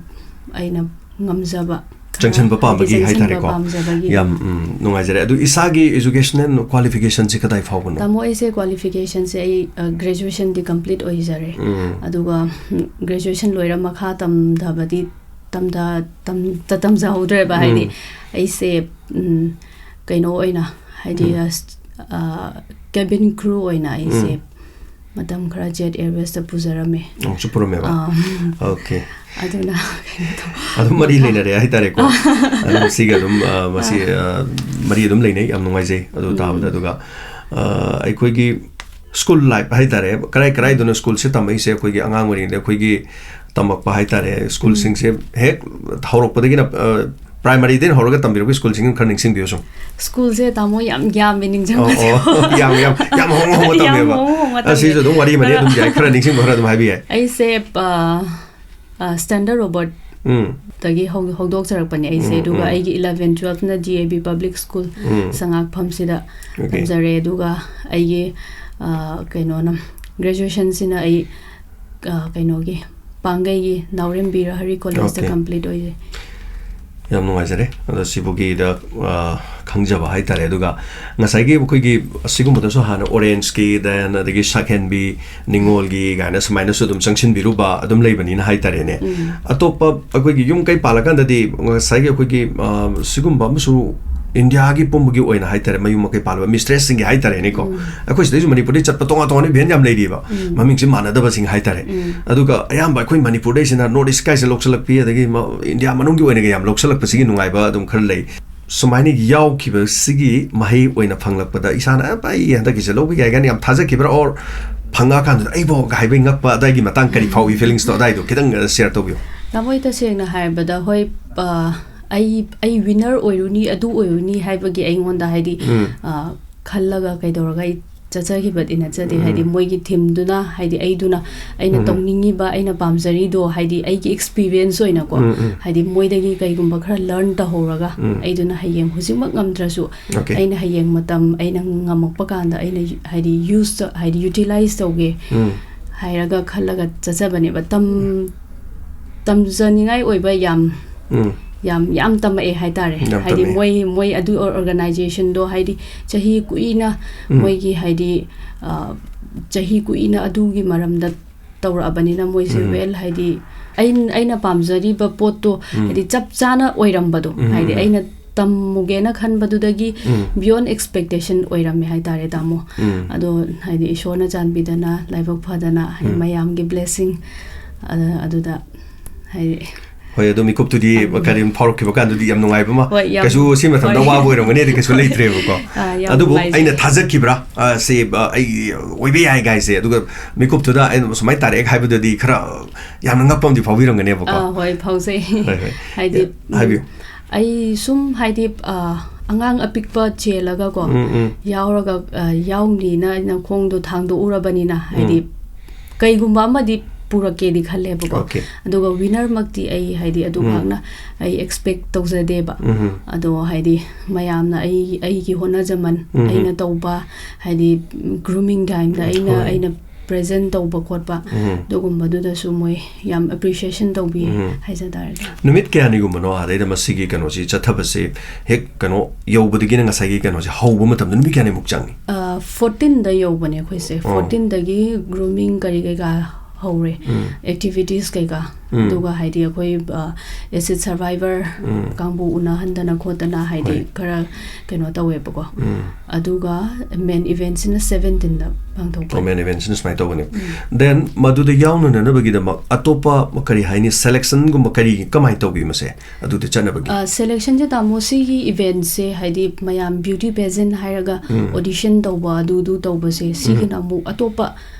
ꯑꯩꯅ ꯉꯝꯖꯕ ꯈꯔ ꯆꯪꯁꯤꯟꯕ ꯍꯥꯏꯗꯤ ꯄꯥꯝꯕꯒꯤ ꯆꯪꯁꯤꯟꯕ ꯍꯥꯏꯇꯥꯔꯦꯀꯣ꯫ ꯄꯥꯝꯖꯕꯒꯤ꯫ ꯌꯥꯝ, ꯎꯝ, ꯅꯨꯡꯉꯥꯏꯖꯔꯦ꯫ ꯑꯗꯨ ꯏꯁꯥꯒꯤ educational qualificationꯁꯦ ꯀꯗꯥꯏ ꯐꯥꯎꯕꯅꯣ? ꯇꯥꯃꯣ, ꯑꯩꯁꯦ qualificationꯁꯦ ꯑꯩ, ꯑ, graduationꯗꯤ complete ꯑꯣꯏꯖꯔꯦ꯫ ꯎꯝ꯫ ꯑꯗꯨꯒ, ꯎꯝ, graduation ꯂꯣꯏꯔ ꯃꯈꯥ ꯇꯝꯊꯕꯗꯤ ꯇꯝꯊ-, ꯇꯝ-, ꯇ-, ꯇꯝꯖꯍꯧꯗ꯭ꯔꯦꯕ꯫ ꯍꯥꯏꯗꯤ ꯎꯝ꯫ ꯑꯩꯁꯦ, ꯎꯝ, ꯀꯩꯅꯣ ꯑꯣꯏꯅ, ꯍꯥꯏꯗꯤ, ꯎꯝ꯫ ꯑ, ꯁ-, ꯑ, cabin crew ꯑꯣꯏꯅ ꯑꯩꯁꯦ ꯎꯝ꯫ ꯃꯇꯝ ꯈꯔ Jet Airwaysꯇ ꯄꯨꯖꯔꯝꯃꯦ꯫ ꯑꯃꯨꯛꯁꯨ ꯄꯨꯔꯝꯃꯦꯕ? ꯑꯥ꯫ Okay꯫ ꯑꯗꯨꯅ ꯀꯩꯅꯣ ꯇꯧ-, ꯑꯗꯨꯝ ꯃꯔꯤ ꯂꯩꯅꯔꯦ ꯍꯥꯏꯇꯥꯔꯦꯀꯣ꯫ ꯑꯗꯨꯝ ꯁꯤꯒ ꯑꯗꯨꯝ, ꯑ, ꯃꯁꯤ, ꯑ, ꯃꯔꯤ ꯑꯗꯨꯝ ꯂꯩꯅꯩ꯫ ꯌꯥꯝ ꯅꯨꯡꯉꯥꯏꯖꯩ ꯑꯗꯨ ꯇꯥꯕꯗ꯫ ꯎꯝ꯫ ꯑꯗꯨꯒ, ꯑ, ꯑꯩꯈꯣꯏꯒꯤ school life ꯍꯥꯏꯇꯥꯔꯦ, ꯀꯔꯥꯏ ꯀꯔꯥꯏꯗꯅꯣ schoolꯁꯦ ꯇꯝꯃꯛꯏꯁꯦ? ꯑꯩꯈꯣꯏꯒꯤ ꯑꯉꯥꯡ ꯑꯣꯏꯔꯤꯉꯩꯗ ꯑꯩꯈꯣꯏꯒꯤ ꯇꯝꯃꯛꯄ ꯍꯥꯏꯇꯥꯔꯦ, schoolꯁꯤꯡꯁꯦ ꯎꯝ꯫ ꯍꯦꯛ ꯍꯧꯔꯛꯄꯗꯒꯤꯅ, ꯑ, primaryꯗꯩꯅ ꯍꯧꯔꯒ ꯇꯝꯕꯤꯔꯛꯄ schoolꯁꯤꯡ ꯈꯔ ꯅꯤꯡꯁꯤꯡꯕꯤꯌꯨ ꯁꯨꯝ꯫ Schoolꯁꯦ ꯇꯥꯃꯣ ꯌꯥꯝ ꯌꯥꯝꯃꯦ, ꯑꯣ, ꯅꯤꯡꯁꯤꯡꯕꯁꯦ꯫ ꯑꯣ꯫ ꯌꯥꯝ, ꯌꯥꯝ, ꯌꯥꯝ ꯍꯣꯡ ꯍꯣꯡꯕ ꯌꯥꯝ ꯇꯝꯃꯦꯕ꯫ ꯍꯣꯡ ꯍꯣꯡꯕ ꯑ, ꯁꯤꯁꯨ ꯇꯝꯃꯦ꯫ ꯑꯗꯨꯝ ꯋꯥꯔꯤ ꯑꯃꯅꯤ, ꯑꯗꯣ ꯑꯗꯨꯝ ꯌꯥꯏ, ꯈꯔ ꯅꯤꯡꯁꯤꯡꯕ ꯈꯔ ꯑꯗꯨꯝ ꯍꯥꯏꯕ ꯌꯥꯏ꯫ ꯑꯩꯁꯦ, ꯑ, ꯑ, Standard Robert ꯎꯝ꯫ ꯗꯒꯤ ꯍꯧ-, ꯍꯧꯗꯣꯛꯆꯔꯛꯄꯅꯦ ꯑꯩꯁꯦ꯫ ꯎꯝ, ꯑꯗꯨꯒ ꯎꯝ꯫ ꯑꯩꯒꯤ eleven, twelveꯅ D A B Public School um. ꯁꯉꯥꯛꯐꯝꯁꯤꯗ Okay꯫ ꯇꯝꯖꯔꯦ꯫ ꯑꯗꯨꯒ ꯑꯩꯒꯤ, ꯑ, ꯀꯩꯅꯣꯅ, graduationꯁꯤꯅ ꯑꯩ, ꯑ, ꯀꯩꯅꯣꯒꯤ, ꯄꯥꯡꯒꯩꯒꯤ ꯅꯥꯎꯔꯦꯝꯕꯤ ꯔꯍꯔꯤ collegeꯇ Okay꯫ complete ꯑꯣꯏꯖꯩ꯫ ꯌꯥꯝ ꯅꯨꯡꯉꯥꯏꯖꯔꯦ꯫ ꯑꯗꯣ ꯁꯤꯕꯨꯒꯤꯗ, ꯑ, ꯈꯪꯖꯕ ꯍꯥꯏꯇꯥꯔꯦ꯫ ꯑꯗꯨꯒ ꯉꯁꯥꯏꯒꯤ ꯑꯩꯈꯣꯏꯒꯤ ꯑꯁꯤꯒꯨꯝꯕꯗꯁꯨ ꯍꯥꯟꯅ Orangeꯀꯤ, then ꯑꯗꯒꯤ ꯁꯛꯍꯦꯟꯕꯤ, ꯅꯤꯉꯣꯜꯒꯤ ꯀꯥꯏꯅ ꯁꯨꯃꯥꯏꯅꯁꯨ ꯑꯗꯨꯝ ꯆꯪꯁꯤꯟꯕꯤꯔꯨꯕ ꯑꯗꯨꯝ ꯂꯩꯕꯅꯤꯅ ꯍꯥꯏꯇꯥꯔꯦꯅꯦ꯫ ꯎꯝ꯫ ꯑꯇꯣꯞꯄ ꯑꯩꯈꯣꯏꯒꯤ ꯌꯨꯝ ꯀꯩ ꯄꯥꯜꯂꯀꯥꯟꯗꯗꯤ ꯉꯁꯥꯏꯒꯤ ꯑꯩꯈꯣꯏꯒꯤ, ꯑ, ꯁꯤꯒꯨꯝꯕ ꯑꯃꯁꯨ ꯏꯟꯗꯤꯌꯥꯒꯤ ꯄꯨꯝꯕꯒꯤ ꯑꯣꯏꯅ ꯍꯥꯏꯇꯥꯔꯦ, ꯃꯌꯨꯝ ꯃꯀꯩ ꯄꯥꯜꯂꯕ ꯃꯤꯁꯇ꯭ꯔꯦꯁꯁꯤꯡꯒꯤ ꯍꯥꯏꯇꯥꯔꯦꯅꯦꯀꯣ, ꯎꯝ꯫ ꯑꯩꯈꯣꯏ ꯁꯤꯗꯩꯁꯨ ꯃꯅꯤꯄꯨꯔꯗꯩ ꯆꯠꯄ ꯇꯣꯉꯥꯟ ꯇꯣꯉꯥꯟꯕ ꯏꯚꯦꯟꯠ ꯌꯥꯝ ꯂꯩꯔꯤꯕ, ꯎꯝ꯫ ꯃꯃꯤꯡꯁꯦ ꯃꯥꯟꯅꯗꯕꯁꯤꯡ ꯍꯥꯏꯇꯥꯔꯦ꯫ ꯎꯝ꯫ ꯑꯗꯨꯒ ꯑꯌꯥꯝꯕ ꯑꯩꯈꯣꯏ ꯃꯅꯤꯄꯨꯔꯗꯩꯁꯤꯅ ꯅꯣꯔꯠ ꯏꯁ ꯀꯥꯏꯁꯦ ꯂꯧꯁꯜꯂꯛꯄꯤ, ꯑꯗꯒꯤ ꯃ-, ꯏꯟꯗꯤꯌꯥ ꯃꯅꯨꯡꯒꯤ ꯑꯣꯏꯅꯒ ꯌꯥꯝ ꯂꯧꯁꯜꯂꯛꯄꯁꯤꯒꯤ ꯅꯨꯡꯉꯥꯏꯕ ꯑꯗꯨꯝ ꯈꯔ ꯂꯩ꯫ ꯁꯨꯃꯥꯏꯅ ꯌꯥꯎꯈꯤꯕꯁꯤꯒꯤ ꯃꯍꯩ ꯑꯣꯏꯅ ꯐꯪꯂꯛꯄꯗ ꯏꯁꯥꯅ "ꯑꯦ, ꯑꯩ ꯍꯟꯗꯛꯀꯤꯁꯦ ꯂꯧꯕ ꯌꯥꯏ" ꯀꯥꯏꯅ ꯌꯥꯝ ꯊꯥꯖꯈꯤꯕ꯭ꯔꯥ? Or ꯐꯪꯉꯛꯑꯀꯥꯟꯗ "ꯑꯩꯕꯣ" ꯍꯥꯏꯕꯩ ꯉꯛꯄ ꯑꯗꯥꯏꯒꯤ ꯃꯇꯥꯡ ꯀꯔꯤ ꯐꯥꯎꯏ? ꯐꯤꯂꯤꯡꯁꯇꯣ ꯑꯗꯥꯏꯗꯣ ꯈꯤꯇꯪ, ꯑ, ꯁꯤꯌꯔ ꯇꯧꯕꯤꯌꯨ꯫ ꯇꯥꯃꯣ, ꯑꯩ ꯇꯁꯦꯡꯅ ꯍꯥꯏꯔꯕꯗ, ꯍꯣꯏ, ꯑ, ꯑꯩ, ꯑꯩ ꯋꯤꯟꯅꯔ ꯑꯣꯏꯔꯨꯅꯤ, ꯑꯗꯨ ꯑꯣꯏꯔꯨꯅꯤ ꯍꯥꯏꯕꯒꯤ ꯑꯩꯉꯣꯟꯗ, ꯍꯥꯏꯗꯤ, ꯎꯝ꯫ ꯑ, ꯈꯜꯂꯒ ꯀꯩꯗꯧꯔꯒ ꯑꯩ ꯆꯠꯆꯈꯤꯕꯗꯤ ꯅꯠꯆꯗꯦ꯫ ꯎꯝ꯫ ꯍꯥꯏꯗꯤ, ꯃꯣꯏꯒꯤ ꯊꯤꯝꯗꯨꯅ, ꯍꯥꯏꯗꯤ, ꯑꯩꯗꯨꯅ, ꯑꯩꯅ ꯎꯝ꯫ ꯇꯧꯅꯤꯡꯉꯤꯕ, ꯑꯩꯅ ꯄꯥꯝꯖꯔꯤꯗꯣ, ꯍꯥꯏꯗꯤ, ꯑꯩꯒꯤ ꯑꯦꯛꯁꯄꯤꯔꯤꯌꯦꯟꯁ ꯑꯣꯏꯅꯀꯣ, ꯎꯝ, ꯎꯝ꯫ ꯍꯥꯏꯗꯤ, ꯃꯣꯏꯗꯒꯤ ꯀꯩꯒꯨꯝꯕ ꯈꯔ ꯂꯔꯟ ꯇꯧꯍꯧꯔꯒ, ꯎꯝ꯫ ꯑꯩꯗꯨꯅ ꯍꯌꯦꯡ ꯍꯧꯖꯤꯛꯃꯛ ꯉꯝꯗ꯭ꯔꯁꯨ, ꯑꯣꯀꯦ꯫ ꯑꯩꯅ ꯍꯌꯦꯡ ꯃꯇꯝ ꯑꯩꯅ ꯉꯝꯃꯛꯄ ꯀꯥꯟꯗ ꯑꯩꯅ, ꯍꯥꯏꯗꯤ, ꯌꯨꯁ, ꯍꯥꯏꯗꯤ, ꯌꯨꯇꯤꯂꯥꯏꯁ ꯇꯧꯒꯦ ꯎꯝ꯫ ꯍꯥꯏꯔꯒ ꯈꯜꯂꯒ ꯆꯠꯆꯕꯅꯦꯕ꯫ ꯇꯝ-, ꯇꯝꯖꯅꯤꯡꯉꯥꯏ ꯑꯣꯏꯕ ꯌꯥꯝ, ꯎꯝ꯫ ꯌꯥꯝ, ꯌꯥꯝ ꯇꯝꯃꯛꯑꯦ ꯍꯥꯏꯇꯥꯔꯦ꯫ ꯌꯥꯝ ꯍꯥꯏꯗꯤ, ꯇꯝꯃꯛꯑꯦ꯫ ꯃꯣꯏ, ꯃꯣꯏ ꯑꯗꯨ ꯑꯣꯔ-, ꯑꯣꯔꯒꯅꯥꯏꯖꯦꯁꯟꯗꯣ, ꯍꯥꯏꯗꯤ, ꯆꯍꯤ ꯀꯨꯏꯅ ꯎꯝ꯫ ꯃꯣꯏꯒꯤ, ꯍꯥꯏꯗꯤ, ꯑ, ꯆꯍꯤ ꯀꯨꯏꯅ ꯑꯗꯨꯒꯤ ꯃꯔꯝꯗ ꯇꯧꯔꯛꯑꯕꯅꯤꯅ, ꯃꯣꯏꯁꯦ ꯎꯝ꯫ ꯋꯦꯜ, ꯍꯥꯏꯗꯤ, ꯑꯩꯅ, ꯑꯩꯅ ꯄꯥꯝꯖꯔꯤꯕ ꯄꯣꯠꯇꯣ, ꯎꯝ꯫ ꯍꯥꯏꯗꯤ, ꯆꯞ ꯆꯥꯅ ꯑꯣꯏꯔꯝꯕꯗꯣ, ꯎꯝ, ꯍꯥꯏꯗꯤ, ꯎꯝ꯫ ꯑꯩꯅ ꯇꯝꯃꯨꯒꯦꯅ ꯈꯟꯕꯗꯨꯗꯒꯤ ꯎꯝ꯫ ꯕꯤꯌꯣꯟ ꯑꯦꯛꯁꯄꯦꯛꯇꯦꯁꯟ ꯑꯣꯏꯔꯝꯃꯦ ꯍꯥꯏꯇꯥꯔꯦ, ꯇꯥꯃꯣ꯫ ꯎꯝ꯫ ꯑꯗꯣ, ꯍꯥꯏꯗꯤ, ꯏꯁꯣꯔꯅ ꯆꯥꯟꯕꯤꯗꯅ, ꯂꯥꯏꯕꯛ ꯐꯗꯅ, ꯍꯥꯏꯗꯤ, ꯎꯝ꯫ ꯃꯌꯥꯝꯒꯤ ꯕ꯭ꯂꯦꯁꯤꯡ, ꯑ-, ꯑꯗꯨꯗ, ꯍꯥꯏꯗꯤ, ꯍꯣꯏ, ꯑꯗꯣ ꯃꯤꯀꯨꯞꯇꯨꯗꯤ ꯑꯗꯨꯅꯤ꯫ ꯀꯔꯤ ꯐꯥꯎꯔꯛꯈꯤꯕ ꯀꯥꯟꯗꯗꯤ ꯌꯥꯝ ꯅꯨꯡꯉꯥꯏꯕ ꯑꯃ, ꯍꯣꯏ, ꯌꯥꯝ, ꯀꯩꯁꯨ ꯁꯤ ꯃꯇꯝꯗ ꯍꯣꯏ꯫ ꯋꯥꯕ ꯑꯣꯏꯔꯝꯒꯅꯤ, ꯑꯗꯩ ꯀꯩꯁꯨ ꯂꯩꯇ꯭ꯔꯦꯕꯀꯣ꯫ ꯑꯥ, ꯌꯥꯝ ꯑꯗꯨꯕꯨ ꯅꯨꯡꯉꯥꯏꯖꯩ꯫ ꯑꯩꯅ ꯊꯥꯖꯈꯤꯕ꯭ꯔꯥ, ꯑ, ꯁꯤ, ꯑ, ꯑꯩ ꯑꯣꯏꯕ ꯌꯥꯏ ꯀꯥꯏꯁꯦ, ꯑꯗꯨꯒ ꯃꯤꯀꯨꯞꯇꯨꯗ ꯑꯩꯅ ꯁꯨꯃꯥꯏꯅ ꯇꯥꯔꯛꯑꯦ ꯍꯥꯏꯕꯗꯨꯗꯤ ꯈꯔ ꯌꯥꯝꯅ ꯉꯛꯄ ꯑꯃꯗꯤ ꯐꯥꯎꯕꯤꯔꯝꯒꯅꯦꯕꯀꯣ꯫ ꯑꯥ, ꯍꯣꯏ, ꯐꯥꯎꯖꯩ꯫ ꯍꯣꯏ, ꯍꯣꯏ꯫ ꯍꯥꯏꯗꯤ, ꯍꯥꯏꯕꯤꯌꯨ꯫ ꯎꯝ, ꯑꯩ ꯁꯨꯝ, ꯍꯥꯏꯗꯤ, ꯑ, ꯑꯉꯥꯡ ꯑꯄꯤꯛꯄ ꯆꯦꯜꯂꯒꯀꯣ, ꯎꯝ, ꯎꯝ꯫ ꯌꯥꯎꯔꯒ, ꯑ, ꯌꯥꯎꯅꯤꯅ ꯑꯩꯅ ꯈꯣꯡꯗꯣ ꯊꯥꯡꯗꯣꯛꯎꯔꯕꯅꯤꯅ, ꯍꯥꯏꯗꯤ, ꯎꯝ꯫ ꯀꯩꯒꯨꯝꯕ ꯑꯃꯗꯤ ꯄꯨꯔꯛꯀꯦꯗꯤ ꯈꯜꯂꯦꯕꯀꯣ꯫ ꯑꯣꯀꯦ꯫ ꯑꯗꯨꯒ ꯋꯤꯅꯔꯃꯛꯇꯤ ꯑꯩ, ꯍꯥꯏꯗꯤ, ꯎꯝ꯫ ꯑꯗꯨꯃꯛꯅ ꯑꯩ ꯑꯦꯛꯁꯄꯦꯛ ꯇꯧꯖꯗꯦꯕ꯫ ꯎꯝ꯫ ꯑꯗꯣ, ꯍꯥꯏꯗꯤ, ꯃꯌꯥꯝꯅ ꯑꯩ, ꯑꯩꯒꯤ ꯍꯣꯠꯅꯖꯃꯟ, ꯎꯝ꯫ ꯑꯩꯅ ꯇꯧꯕ, ꯍꯥꯏꯗꯤ, ꯒ꯭ꯔꯨꯃꯤꯡ ꯇꯥꯏꯝꯗ ꯑꯩꯅ, ꯍꯣꯏ꯫ ꯑꯩꯅ ꯄ꯭ꯔꯦꯖꯦꯟ ꯇꯧꯕ ꯈꯣꯠꯄ, ꯎꯝ꯫ ꯑꯗꯨꯒꯨꯝꯕꯗꯨꯗꯁꯨ ꯃꯣꯏ ꯌꯥꯝ ꯑꯦꯄ꯭ꯔꯤꯁꯤꯌꯦꯁꯟ ꯇꯧꯕꯤ ꯎꯝ꯫ ꯍꯥꯏꯖ ꯇꯥꯔꯦ꯫ ꯅꯨꯃꯤꯠ ꯀꯌꯥꯅꯤꯒꯨꯝꯕꯅꯣ ꯑꯥꯗꯩꯗ ꯃꯁꯤꯒꯤ ꯀꯩꯅꯣꯁꯤ ꯆꯠꯊꯕꯁꯦ, ꯍꯦꯛ ꯀꯩꯅꯣ ꯌꯧꯕꯗꯒꯤꯅ ꯉꯁꯥꯏꯒꯤ ꯀꯩꯅꯣꯁꯦ ꯍꯧꯕ ꯃꯇꯝꯗ ꯅꯨꯃꯤꯠ ꯀꯌꯥꯅꯤꯃꯨꯛ ꯆꯪꯉꯤ? ꯑ, ꯐꯣꯔꯇꯤꯟꯗ ꯌꯧꯕꯅꯦ ꯑꯩꯈꯣꯏꯁꯦ꯫ ꯑꯣ꯫ ꯐꯣꯔꯇꯤꯟꯗꯒꯤ ꯒ꯭ꯔꯨꯃꯤꯡ ꯀꯔꯤ ꯀꯩꯀꯥ ꯍꯧꯔꯦ꯫ ꯑꯦꯛꯇꯤꯚꯤꯇꯤꯁ ꯀꯩꯀꯥ, ꯑꯗꯨꯒ ꯍꯥꯏꯗꯤ ꯑꯩꯈꯣꯏ ꯑꯦꯁꯤꯠ ꯁꯔꯚꯥꯏꯚꯔ ꯀꯥꯡꯕꯨ ꯎꯅꯍꯟꯗꯅ ꯈꯣꯠꯇꯅ ꯍꯥꯏꯗꯤ ꯈꯔ ꯀꯩꯅꯣ ꯇꯧꯋꯦꯕꯀꯣ꯫ ꯑꯗꯨꯒ ꯃꯦꯟ ꯏꯚꯦꯟꯁꯤꯅ ꯁꯕꯦꯟꯇꯤꯟꯗ ꯄꯥꯡꯊꯣꯛꯄ꯫ ꯃꯦꯟ ꯏꯚꯦꯟꯁꯤꯅ ꯁꯨꯃꯥꯏꯅ ꯇꯧꯕꯅꯦ꯫ ꯗꯦꯟ ꯃꯗꯨꯗ ꯌꯥꯎꯅꯅꯕꯒꯤꯗꯃꯛ ꯑꯇꯣꯞꯄ ꯀꯔꯤ ꯍꯥꯏꯅꯤ, ꯁꯦꯂꯦꯛꯁꯟꯒꯨꯝꯕ ꯀꯔꯤ ꯀꯃꯥꯏꯅ ꯇꯧꯕꯤ ꯃꯁꯦ? ꯑꯗꯨꯗ ꯆꯠꯅꯕꯒꯤ ꯁꯦꯂꯦꯛꯁꯟꯁꯦ ꯇꯥꯃꯣ, ꯁꯤꯒꯤ ꯏꯚꯦꯟꯁꯦ ꯍꯥꯏꯗꯤ ꯃꯌꯥꯝ ꯕ꯭ꯌꯨꯇꯤ ꯄꯦꯖꯦꯟ ꯍꯥꯏꯔꯒ ꯑꯣꯗꯤꯁꯟ ꯇꯧꯕ ꯑꯗꯨꯗꯨ ꯇꯧꯕꯁꯦ, ꯁꯤꯒꯤꯅ ꯑꯃꯨꯛ ꯑꯇꯣꯞꯄ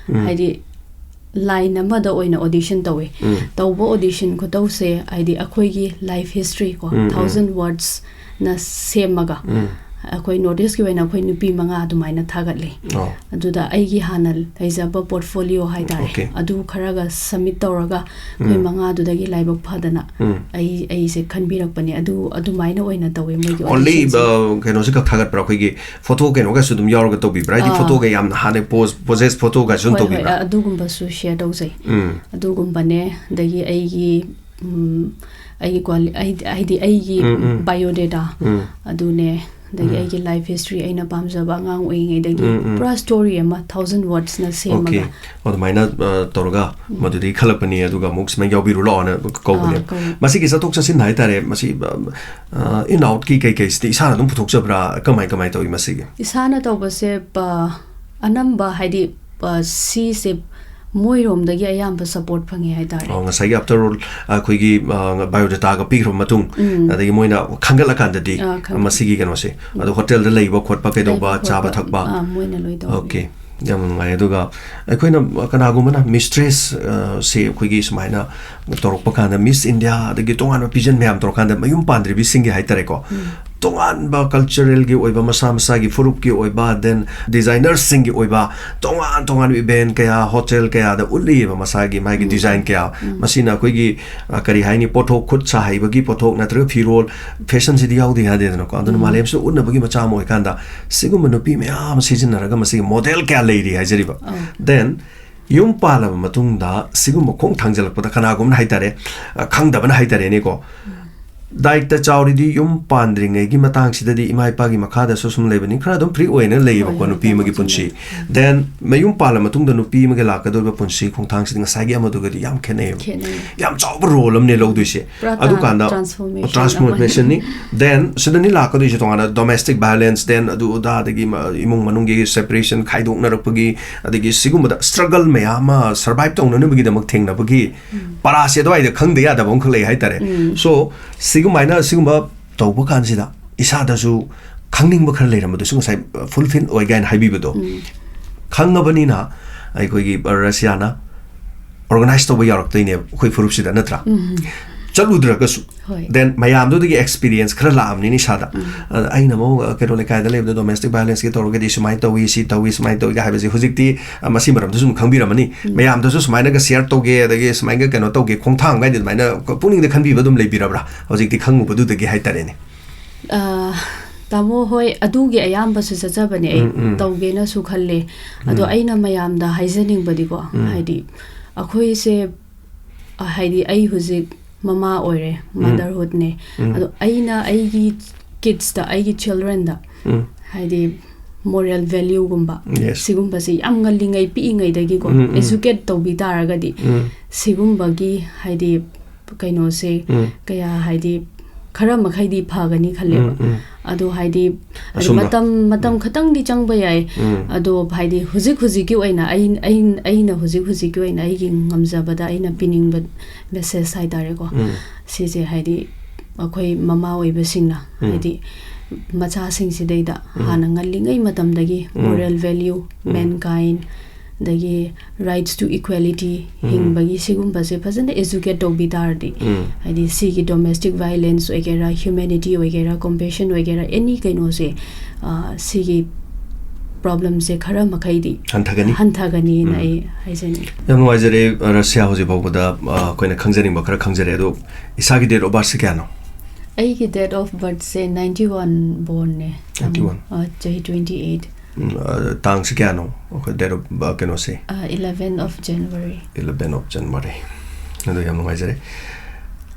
ꯍꯥꯏꯗꯤ ꯂꯥꯏꯟ ꯑꯃꯗ ꯑꯣꯏꯅ ꯑꯣꯗꯤꯁꯟ ꯇꯧꯋꯦ꯫ ꯇꯧꯕ ꯑꯣꯗꯤꯁꯟ ꯈꯨꯇꯧꯁꯦ ꯍꯥꯏꯗꯤ ꯑꯩꯈꯣꯏꯒꯤ ꯂꯥꯏꯐ ꯍꯤꯁꯇ꯭ꯔꯤ ꯀꯣ, ꯊꯥꯎꯖꯟ ꯋꯥꯔꯗꯁꯅ ꯁꯦꯝꯃꯒ ꯑꯩꯈꯣꯏ ꯅꯣꯔꯠ ꯏꯁꯀꯤ ꯑꯣꯏꯅ ꯑꯩꯈꯣꯏ ꯅꯨꯄꯤ ꯃꯉꯥ ꯑꯗꯨꯃꯥꯏꯅ ꯊꯥꯒꯠꯂꯦ꯫ ꯑꯣ ꯑꯗꯨꯗ ꯑꯩꯒꯤ ꯍꯥꯟꯅ ꯂꯩꯖꯕ ꯄꯣꯔꯠꯐꯣꯂꯤꯑꯣ ꯍꯥꯏꯇꯥꯔꯦ, Okay. ꯑꯗꯨ ꯈꯔꯒ ꯁꯕꯃꯤꯠ ꯇꯧꯔꯒ ꯑꯩꯈꯣꯏ ꯃꯉꯥꯗꯨꯗꯒꯤ ꯂꯥꯏꯕꯛ ꯐꯗꯅ ꯑꯩ ꯑꯩꯁꯦ ꯈꯟꯕꯤꯔꯛꯄꯅꯦ꯫ ꯑꯗꯨ ꯑꯗꯨꯃꯥꯏꯅ ꯑꯣꯏꯅ ꯇꯧꯋꯦ ꯃꯣꯏꯒꯤ ꯑꯣꯟꯂꯤ ꯑꯣꯗꯤꯁꯟꯁꯦ꯫ ꯀꯩꯅꯣꯁꯤ ꯈꯛ ꯊꯥꯒꯠꯄ꯭ꯔꯥ? ꯑꯩꯈꯣꯏꯒꯤ ꯐꯣꯇꯣ ꯀꯩꯅꯣꯒꯁꯨ ꯑꯗꯨꯝ ꯌꯥꯎꯔꯒ ꯇꯧꯕꯤꯕ꯭ꯔꯥ? ꯍꯥꯏꯗꯤ ꯑꯥ꯫ ꯐꯣꯇꯣꯒ ꯌꯥꯝꯅ ꯍꯥꯟꯅ ꯄꯣꯖ ꯄꯣꯖꯦꯁ ꯐꯣꯇꯣꯒꯁꯨ ꯑꯗꯨꯝ ꯍꯣꯏ, ꯍꯣꯏ, ꯇꯧꯕꯤꯕ꯭ꯔꯥ? ꯑꯗꯨꯒꯨꯝꯕꯁꯨ ꯁꯤꯌꯔ ꯇꯧꯖꯩ꯫ ꯎꯝ ꯑꯗꯨꯒꯨꯝꯕꯅꯦ꯫ ꯑꯗꯒꯤ ꯑꯩꯒꯤ ꯎꯝ, ꯑꯩꯒꯤ ꯀ꯭ꯋꯥꯂꯤ ꯍꯥꯏꯗꯤ ꯍꯥꯏꯗꯤ ꯑꯩꯒꯤ ꯎꯝ, ꯎꯝ꯫ ꯕꯥꯏꯑꯣꯗꯦꯇꯥ ꯎꯝ ꯑꯗꯨꯅꯦ, ꯑꯗꯒꯤ ꯎꯝ꯫ ꯑꯩꯒꯤ ꯂꯥꯏꯐ ꯍꯤꯁꯇ꯭ꯔꯤ, ꯑꯩꯅ ꯄꯥꯝꯖꯕ ꯑꯉꯥꯡ ꯑꯣꯏꯔꯤꯉꯩꯗꯒꯤ ꯎꯝ, ꯎꯝ꯫ ꯄꯨꯔꯥ ꯁ꯭ꯇꯣꯔꯤ ꯑꯃ ꯊꯥꯎꯖꯟ ꯋꯥꯔꯗꯁꯅ ꯑꯣꯀꯦ꯫ ꯁꯦꯝꯃꯒ꯫ ꯑꯗꯨꯃꯥꯏꯅ ꯑ, ꯇꯧꯔꯒ ꯃꯗꯨꯗꯒꯤ ꯈꯜꯂꯛꯄꯅꯤ, ꯑꯗꯨꯒ ꯑꯃꯨꯛ ꯁꯨꯃꯥꯏꯅ ꯌꯥꯎꯕꯤꯔꯨ ꯂꯥꯛꯑꯣꯅ ꯀꯧꯕꯅꯦ꯫ ꯑꯥ, ꯀꯧꯏ꯫ ꯃꯁꯤꯒꯤ ꯆꯠꯊꯣꯛ ꯆꯠꯁꯤꯟ ꯍꯥꯏꯇꯥꯔꯦ, ꯃꯁꯤ ꯑ, ꯑ, ꯏꯟ ꯑꯥꯎꯠꯀꯤ ꯀꯩꯀꯩꯁꯤꯗꯤ ꯏꯁꯥꯅ ꯑꯗꯨꯝ ꯄꯨꯊꯣꯛꯆꯕ꯭ꯔꯥ? ꯀꯃꯥꯏ ꯀꯃꯥꯏ ꯇꯧꯏ ꯃꯁꯤꯒꯤ? ꯏꯁꯥꯅ ꯇꯧꯕꯁꯦ ꯄ-, ꯑꯅꯝꯕ ꯍꯥꯏꯗꯤ ꯄ-, ꯁꯤꯁꯦ ꯃꯣꯏꯔꯣꯝꯗꯒꯤ ꯑꯌꯥꯝꯕ ꯁꯄꯣꯔꯠ ꯐꯪꯉꯦ ꯍꯥꯏꯇꯥꯔꯦ꯫ ꯑꯣ, ꯉꯁꯥꯏꯒꯤ ꯑꯥꯐꯇꯔ ꯑꯣꯜ ꯑꯩꯈꯣꯏꯒꯤ ꯑ, ꯕꯥꯏꯑꯣꯗꯦꯇꯥꯒ ꯄꯤꯈ꯭ꯔꯕ ꯃꯇꯨꯡ, ꯎꯝ꯫ ꯑꯥ, ꯈꯪꯒꯠ- ꯃꯁꯤꯒꯤ ꯀꯩꯅꯣꯁꯦ, ꯑꯗꯣ ꯍꯣꯇꯦꯜꯗ ꯂꯩꯕ ꯈꯣꯠꯄ ꯀꯩꯗꯧꯕ, ꯂꯩꯕ ꯆꯥꯕ ꯈꯣꯠꯄ, ꯊꯛꯄ? ꯑꯥ, ꯃꯣꯏꯅ ꯂꯣꯏ ꯇꯧꯋꯦ꯫ ꯑꯣꯀꯦ, ꯌꯥꯝꯅ ꯅꯨꯡꯉꯥꯏ꯫ ꯑꯗꯨꯒ ꯑꯩꯈꯣꯏꯅ ꯀꯅꯥꯒꯨꯝꯕꯅ ꯃꯤꯁꯇ꯭ꯔꯦꯁ ꯁꯦ ꯑꯩꯈꯣꯏꯒꯤ ꯁꯨꯃꯥꯏꯅ ꯇꯧꯔꯛꯄ ꯀꯥꯟꯗ, ꯃꯤꯁ ꯏꯟꯗꯤꯌꯥ ꯑꯗꯒꯤ ꯇꯣꯉꯥꯟꯕ ꯄꯤꯖꯟ ꯃꯌꯥꯝ ꯇꯧꯔꯀꯥꯟꯗ, ꯃꯌꯨꯝ ꯄꯥꯟꯗ꯭ꯔꯤꯕꯤꯁꯤꯡꯒꯤ ꯍꯥꯏꯇꯥꯔꯦꯀꯣ, ꯇꯣꯉꯥꯟꯕ ꯀꯜꯆꯔꯦꯜꯒꯤ ꯑꯣꯏꯕ, ꯃꯁꯥ ꯃꯁꯥꯒꯤ ꯐꯨꯔꯨꯞꯀꯤ ꯑꯣꯏꯕ, ꯗꯦꯟ ꯗꯤꯖꯥꯏꯅꯔꯁꯤꯡꯒꯤ ꯑꯣꯏꯕ ꯇꯣꯉꯥꯟ ꯇꯣꯉꯥꯟꯕ ꯏꯚꯦꯟ ꯀꯌꯥ, ꯍꯣꯇꯦꯜ ꯀꯌꯥꯗ ꯎꯠꯂꯤꯑꯕ ꯃꯁꯥꯒꯤ ꯃꯥꯒꯤ ꯗꯤꯖꯥꯏꯟ ꯀꯌꯥ꯫ ꯃꯁꯤꯅ ꯑꯩꯈꯣꯏꯒꯤ ꯑ, ꯀꯔꯤ ꯍꯥꯏꯅꯤ, ꯄꯣꯠꯊꯣꯛ, ꯈꯨꯠ ꯁꯥ ꯍꯩꯕꯒꯤ ꯄꯣꯠꯊꯣꯛ ꯅꯠꯇ꯭ꯔꯒ ꯐꯤꯔꯣꯜ, ꯐꯦꯁꯟꯁꯤꯗꯤ ꯌꯥꯎꯗ ꯌꯥꯗꯦꯗꯅꯀꯣ꯫ ꯑꯗꯨꯅ ꯃꯥꯂꯦꯝꯁꯤꯗ ꯎꯠꯅꯕꯒꯤ ꯃꯆꯥꯛ ꯑꯃ ꯑꯣꯏꯀꯥꯟꯗ, ꯁꯤꯒꯨꯝꯕ ꯅꯨꯄꯤ ꯃꯌꯥꯝ ꯑꯃ ꯁꯤꯖꯤꯟꯅꯔꯒ ꯃꯁꯤꯒꯤ ꯃꯣꯗꯦꯜ ꯀꯌꯥ ꯂꯩꯔꯤ ꯍꯥꯏꯖꯔꯤꯕ꯫ ꯑꯧ꯫ ꯗꯦꯟ ꯌꯨꯝ ꯄꯥꯜꯂꯕ ꯃꯇꯨꯡꯗ ꯁꯤꯒꯨꯝꯕ ꯈꯣꯡ ꯊꯥꯡꯖꯜꯂꯛꯄꯗ ꯀꯅꯥꯒꯨꯝꯕꯅ ꯍꯥꯏꯇꯥꯔꯦ, ꯑ, ꯈꯪꯗꯕꯅ ꯍꯥꯏꯇꯥꯔꯦꯅꯦꯀꯣ, ꯗꯥꯏꯇ ꯆꯥꯎꯔꯤꯗꯤ ꯌꯨꯝ ꯄꯥꯟꯗ꯭ꯔꯤꯉꯩꯒꯤ ꯃꯇꯥꯡꯁꯤꯗꯗꯤ ꯏꯃꯥ ꯏꯄꯥꯒꯤ ꯃꯈꯥꯗ ꯁꯨꯝ ꯂꯩꯕꯅꯤ, ꯈꯔ ꯑꯗꯨꯝ ꯐ꯭ꯔꯤ ꯑꯣꯏꯅ ꯂꯩꯌꯦꯕꯀꯣ ꯍꯣꯏ, ꯍꯣꯏ, ꯅꯨꯄꯤ ꯑꯃꯒꯤ ꯆꯨꯝꯃꯦ, ꯄꯨꯟꯁꯤ꯫ ꯆꯨꯝꯃꯦ꯫ ꯗꯦꯟ ꯃꯌꯨꯝ ꯄꯥꯜꯂ ꯃꯇꯨꯡꯗ ꯅꯨꯄꯤ ꯑꯃꯒꯤ ꯂꯥꯛꯀꯗꯧꯔꯤꯕ ꯄꯨꯟꯁꯤ ꯈꯣꯡꯊꯥꯡꯁꯤꯗꯤ ꯉꯁꯥꯏꯒꯤ ꯑꯃꯗꯨꯒꯗꯤ ꯌꯥꯝ ꯈꯦꯠꯅꯩꯌꯦꯕ꯫ ꯈꯦꯠꯅꯩ꯫ ꯌꯥꯝ ꯆꯥꯎꯕ ꯔꯣꯜ ꯑꯃꯅꯦ ꯂꯧꯗꯣꯏꯁꯦ꯫ ꯄꯨꯔꯥ ꯑꯗꯨꯀꯥꯟꯗ transformation ꯑꯃ꯫ Transformationꯅꯤ꯫ ꯗꯦꯟ ꯁꯤꯗꯅꯤ ꯂꯥꯛꯀꯗꯣꯏꯁꯦ ꯇꯣꯉꯥꯟꯅ domestic violence, ꯗꯦꯟ ꯑꯗꯨ ꯑꯗꯥ, ꯑꯗꯒꯤ ꯃ-, ꯏꯃꯨꯡ ꯃꯅꯨꯡꯒꯤ separation, ꯈꯥꯏꯗꯣꯛꯅꯔꯛꯄꯒꯤ, ꯑꯗꯒꯤ ꯁꯤꯒꯨꯝꯕꯗ struggle ꯃꯌꯥꯝ ꯑꯃ survive ꯇꯧꯅꯅꯕꯒꯤꯗꯃꯛ ꯊꯦꯡꯅꯕꯒꯤ ꯎꯝ꯫ ꯄꯔꯥꯁꯦ ꯑꯗꯨꯋꯥꯏꯗ ꯈꯪꯗ ꯌꯥꯗꯕ ꯑꯃꯈꯛ ꯂꯩ ꯍꯥꯏꯇꯥꯔꯦ꯫ ꯎꯝ꯫ So, ꯁꯤꯒꯨꯃꯥꯏꯅ, ꯁꯤꯒꯨꯝꯕ ꯇꯧꯕ ꯀꯥꯟꯁꯤꯗ ꯏꯁꯥꯗꯁꯨ ꯈꯪꯅꯤꯡꯕ ꯈꯔ ꯂꯩꯔꯝꯕꯗꯨꯁꯨ ꯉꯁꯥꯏ, ꯑ, fulfill ꯑꯣꯏ ꯀꯥꯏꯅ ꯍꯥꯏꯕꯤꯕꯗꯣ ꯎꯝ꯫ ꯈꯪꯉꯕꯅꯤꯅ ꯑꯩꯈꯣꯏꯒꯤ ꯔꯁꯤꯌꯥꯅ organize ꯇꯧꯕ ꯌꯥꯎꯔꯛꯇꯣꯏꯅꯦꯕ ꯑꯩꯈꯣꯏ ꯐꯨꯔꯨꯞꯁꯤꯗ, ꯅꯠꯇ꯭ꯔꯥ? ꯎꯝ꯫ ꯆꯠꯂꯨꯗ꯭ꯔꯒꯁꯨ꯫ ꯍꯣꯏ꯫ Then ꯃꯌꯥꯝꯗꯨꯗꯒꯤ experience ꯈꯔ ꯂꯥꯛꯑꯕꯅꯤꯅ ꯏꯁꯥꯗ꯫ ꯎꯝ꯫ ꯑꯗ ꯑꯩꯅ ꯑꯃꯨꯛ, ꯑ, ꯀꯩꯅꯣ, ꯂꯩꯀꯥꯏꯗ ꯂꯩꯕꯗ domestic violenceꯀꯤ ꯇꯧꯔꯒꯗꯤ ꯁꯨꯃꯥꯏꯅ ꯇꯧꯏ, ꯁꯤ ꯇꯧꯏ, ꯁꯨꯃꯥꯏꯅ ꯇꯧꯏꯒ ꯍꯥꯏꯕꯁꯦ ꯍꯧꯖꯤꯛꯇꯤ, ꯑ, ꯃꯁꯤ ꯃꯔꯝꯗꯁꯨ ꯑꯗꯨꯝ ꯈꯪꯕꯤꯔꯝꯃꯅꯤ꯫ ꯎꯝ꯫ ꯃꯌꯥꯝꯗꯁꯨ ꯁꯨꯃꯥꯏꯅꯒ share ꯇꯧꯒꯦ, ꯑꯗꯒꯤ ꯁꯨꯃꯥꯏꯅꯒ ꯀꯩꯅꯣ ꯇꯧꯒꯦ, ꯈꯣꯡꯊꯥꯡ ꯀꯥꯏꯗ ꯑꯗꯨꯃꯥꯏꯅ ꯄꯨꯛꯅꯤꯡꯗ ꯈꯟꯕꯤꯕ ꯑꯗꯨꯝ ꯂꯩꯕꯤꯔꯕ꯭ꯔꯥ? ꯍꯧꯖꯤꯛꯇꯤ ꯈꯪꯉꯨꯕꯗꯨꯗꯒꯤ ꯍꯥꯏꯇꯥꯔꯦꯅꯦ꯫ ꯑ, ꯇꯥꯃꯣ, ꯍꯣꯏ, ꯑꯗꯨꯒꯤ ꯑꯌꯥꯝꯕꯁꯨ ꯆꯠꯆꯕꯅꯦ ꯑꯩ꯫ ꯎꯝ, ꯎꯝ꯫ ꯇꯧꯒꯦꯅꯁꯨ ꯈꯜꯂꯦ꯫ ꯑꯗꯣ ꯎꯝ꯫ ꯑꯩꯅ ꯃꯌꯥꯝꯗ ꯍꯥꯏꯖꯅꯤꯡꯕꯗꯤꯀꯣ, ꯎꯝ꯫ ꯍꯥꯏꯗꯤ, ꯑꯩꯈꯣꯏꯁꯦ, ꯑ, ꯍꯥꯏꯗꯤ, ꯑꯩ ꯍꯧꯖꯤꯛ ꯃꯃꯥ ꯑꯣꯏꯔꯦ, ꯎꯝ꯫ Motherhoodꯅꯦ꯫ ꯎꯝ꯫ ꯑꯗꯣ ꯑꯩꯅ ꯑꯩꯒꯤ kidsꯇ, ꯑꯩꯒꯤ childrenꯗ, ꯎꯝ꯫ ꯍꯥꯏꯗꯤ, moral valueꯒꯨꯝꯕ, Yes꯫ ꯁꯤꯒꯨꯝꯕꯁꯦ ꯌꯥꯝ ꯉꯜꯂꯤꯉꯩ, ꯄꯤꯛꯏꯉꯩꯗꯒꯤꯀꯣ, ꯎꯝ, ꯎꯝ꯫ Educate ꯇꯧꯕꯤ ꯇꯥꯔꯒꯗꯤ, ꯎꯝ꯫ ꯁꯤꯒꯨꯝꯕꯒꯤ, ꯍꯥꯏꯗꯤ, ꯀꯩꯅꯣꯁꯦ ꯎꯝ꯫ ꯀꯌꯥ, ꯍꯥꯏꯗꯤ, ꯈꯔ ꯃꯈꯩꯗꯤ ꯐꯒꯅꯤ ꯈꯜꯂꯦꯕ꯫ ꯎꯝ, ꯎꯝ꯫ ꯑꯗꯣ, ꯍꯥꯏꯗꯤ, ꯍꯥꯏꯗꯤ, ꯑꯁꯨꯝꯕ꯫ ꯃꯇꯝ, ꯃꯇꯝ ꯎꯝ꯫ ꯈꯇꯪꯗꯤ ꯆꯪꯕ ꯌꯥꯏ꯫ ꯎꯝ꯫ ꯑꯗꯣ, ꯍꯥꯏꯗꯤ, ꯍꯧꯖꯤꯛ ꯍꯧꯖꯤꯛꯀꯤ ꯑꯣꯏꯅ ꯑꯩ, ꯑꯩ, ꯑꯩꯅ ꯍꯧꯖꯤꯛ ꯍꯧꯖꯤꯛꯀꯤ ꯑꯣꯏꯅ ꯑꯩꯒꯤ ꯉꯝꯖꯕꯗ ꯑꯩꯅ ꯄꯤꯅꯤꯡꯕ message ꯍꯥꯏꯇꯥꯔꯦꯀꯣ꯫ ꯎꯝ꯫ ꯁꯤꯁꯦ, ꯍꯥꯏꯗꯤ, ꯑꯩꯈꯣꯏ ꯃꯃꯥ ꯑꯣꯏꯕꯁꯤꯡꯅ, ꯎꯝ꯫ ꯍꯥꯏꯗꯤ, ꯃꯆꯥꯁꯤꯡꯁꯤꯗꯩꯗ ꯎꯝ꯫ ꯍꯥꯟꯅ ꯉꯜꯂꯤꯉꯩ ꯃꯇꯝꯗꯒꯤ ꯎꯝ꯫ Moral value, ꯎꯝ꯫ Mankind, ꯑꯗꯒꯤ rights to equality, ꯎꯝ꯫ ꯍꯤꯡꯕꯒꯤ ꯁꯤꯒꯨꯝꯕꯁꯦ ꯐꯖꯅ educate ꯇꯧꯕꯤ ꯇꯥꯔꯗꯤ, ꯎꯝ꯫ ꯍꯥꯏꯗꯤ, ꯁꯤꯒꯤ domestic violence ꯑꯣꯏꯒꯦꯔꯥ, humanity ꯑꯣꯏꯒꯦꯔꯥ, compassion ꯑꯣꯏꯒꯦꯔꯥ, any ꯀꯩꯅꯣꯁꯦ, ꯑ, ꯁꯤꯒꯤ problemꯁꯦ ꯈꯔ ꯃꯈꯩꯗꯤ ꯍꯟꯊꯒꯅꯤ꯫ ꯍꯟꯊꯒꯅꯤꯅ ꯎꯝ꯫ ꯑꯩ ꯍꯥꯏꯖꯅꯤꯡꯉꯤ꯫ ꯌꯥꯝ ꯅꯨꯡꯉꯥꯏꯖꯔꯦ, ꯔꯁꯤꯌꯥ, ꯍꯧꯖꯤꯛ ꯐꯥꯎꯕꯗ, ꯑ, ꯑꯩꯈꯣꯏꯅ ꯈꯪꯖꯅꯤꯡꯕ ꯈꯔ ꯈꯪꯖꯔꯦ꯫ ꯑꯗꯣ ꯏꯁꯥꯒꯤ date of birthꯁꯦ ꯀꯌꯥꯅꯣ? ꯑꯩꯒꯤ date of birthꯁꯦ ninety one bornꯅꯦ꯫ Ninety one꯫ ꯑ, ꯆꯍꯤ twenty eight꯫ ꯎꯝ, ꯑ, ꯇꯥꯡꯁꯤ ꯀꯌꯥꯅꯣ? ꯑꯩꯈꯣꯏ date of, ꯑ, ꯀꯩꯅꯣꯁꯦ? ꯑ, eleven of January꯫ Eleven of January꯫ ꯑꯗꯣ ꯌꯥꯝ ꯅꯨꯡꯉꯥꯏꯖꯔꯦ꯫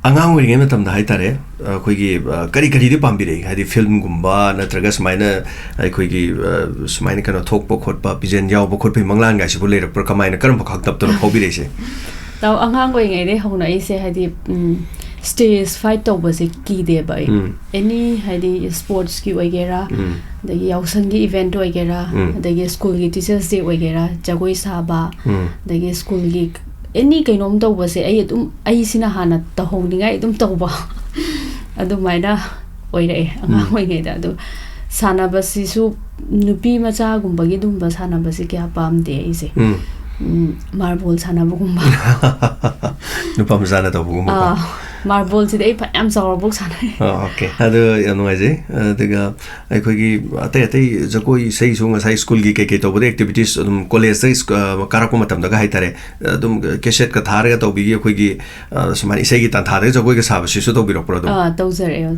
ꯑꯉꯥꯡ ꯑꯣꯏꯔꯤꯉꯩ ꯃꯇꯝꯗ ꯍꯥꯏꯇꯥꯔꯦ, ꯑꯩꯈꯣꯏꯒꯤ, ꯑ, ꯀꯔꯤ ꯀꯔꯤꯗꯤ ꯄꯥꯝꯕꯤꯔꯛꯏ? ꯍꯥꯏꯗꯤ ꯐꯤꯂꯝꯒꯨꯝꯕ ꯅꯠꯇ꯭ꯔꯒ ꯁꯨꯃꯥꯏꯅ ꯑꯩꯈꯣꯏꯒꯤ, ꯑ, ꯁꯨꯃꯥꯏꯅ ꯀꯩꯅꯣ ꯊꯣꯛꯄ ꯈꯣꯠꯄ, ꯄꯤꯖꯦꯟ ꯌꯥꯎꯕ ꯈꯣꯠꯄꯒꯤ ꯃꯪꯂꯥꯟꯒꯥꯏꯁꯤꯕꯨ ꯂꯩꯔꯛꯄ꯭ꯔꯥ? ꯀꯃꯥꯏꯅ, ꯀꯔꯝꯕ ꯈꯛꯇꯞꯇꯅ ꯐꯥꯎꯕꯤꯔꯛꯏꯁꯦ? ꯇꯥꯎ, ꯑꯉꯥꯡ ꯑꯣꯏꯔꯤꯉꯩꯗꯩ ꯍꯧꯅ ꯑꯩꯁꯦ ꯍꯥꯏꯗꯤ, ꯎꯝ, stage fight ꯇꯧꯕꯁꯦ ꯀꯤꯗꯦꯕ ꯑꯩ꯫ ꯎꯝ꯫ Any ꯍꯥꯏꯗꯤ sportsꯀꯤ ꯑꯣꯏꯒꯦꯔꯥ, ꯎꯝ꯫ ꯑꯗꯒꯤ ꯌꯥꯎꯁꯪꯒꯤ event ꯑꯣꯏꯒꯦꯔꯥ, ꯎꯝ꯫ ꯑꯗꯒꯤ schoolꯒꯤ Teachers' Day ꯑꯣꯏꯒꯦꯔꯥ, ꯖꯒꯣꯏ ꯁꯥꯕ, ꯎꯝ꯫ ꯑꯗꯒꯤ schoolꯒꯤ any ꯀꯩꯅꯣꯝ ꯇꯧꯕꯁꯦ ꯑꯩ ꯑꯗꯨꯝ, ꯑꯩꯁꯤꯅ ꯍꯥꯟꯅ ꯇꯧꯍꯧꯅꯤꯡꯉꯥꯏ ꯑꯗꯨꯝ ꯇꯧꯕ꯫ ꯑꯗꯨꯃꯥꯏꯅ ꯑꯣꯏꯔꯛꯑꯦ ꯑꯉꯥꯡ ꯎꯝ꯫ ꯑꯣꯏꯔꯤꯉꯩꯗ꯫ ꯑꯗꯣ ꯁꯥꯟꯅꯕꯁꯤꯁꯨ ꯅꯨꯄꯤ ꯃꯆꯥꯒꯨꯝꯕꯒꯤ ꯑꯗꯨꯝꯕ ꯁꯥꯟꯅꯕꯁꯤ ꯀꯌꯥ ꯄꯥꯝꯗꯦ ꯑꯩꯁꯦ꯫ ꯎꯝ꯫ ꯎꯝ, marble ꯁꯥꯟꯅꯕꯒꯨꯝꯕ꯫ ꯅꯨꯄꯥ ꯃꯆꯥꯅ ꯇꯧꯕꯒꯨꯝꯕꯀꯣ꯫ ꯑꯥ, marble ꯁꯤꯗꯤ ꯑꯩ ꯐꯅꯌꯥꯝ ꯆꯥꯎꯔꯐꯥꯎ ꯁꯥꯟꯅꯩ꯫ ꯑꯥ, okay꯫ ꯑꯗꯨ ꯌꯥꯝ ꯅꯨꯡꯉꯥꯏꯖꯩ꯫ ꯑꯗꯨꯒ ꯑꯩꯈꯣꯏꯒꯤ ꯑꯇꯩ ꯑꯇꯩ ꯖꯒꯣꯏ ꯏꯁꯩꯁꯨ ꯉꯁꯥꯏ schoolꯒꯤ ꯀꯩꯀꯩ ꯇꯧꯕꯗ activities ꯑꯗꯨꯝ collegeꯇ ꯁ꯭ꯀ-, ꯑ, ꯀꯥꯔꯛꯄ ꯃꯇꯝꯗꯒ ꯍꯥꯏꯇꯥꯔꯦ, ꯑꯗꯨꯝ cassetteꯀ ꯊꯥꯔꯒ ꯇꯧꯕꯤꯒꯤ ꯑꯩꯈꯣꯏꯒꯤ, ꯑ, ꯁꯨꯃꯥꯏꯅ ꯏꯁꯩꯒꯤ ꯇꯥꯟꯊꯥꯗꯒ ꯖꯒꯣꯏꯒ ꯁꯥꯕꯁꯤꯁꯨ ꯇꯧꯕꯤꯔꯛꯄ꯭ꯔꯣ ꯑꯗꯨꯝ? ꯑꯥ, ꯇꯧꯖꯔꯛꯑꯦ꯫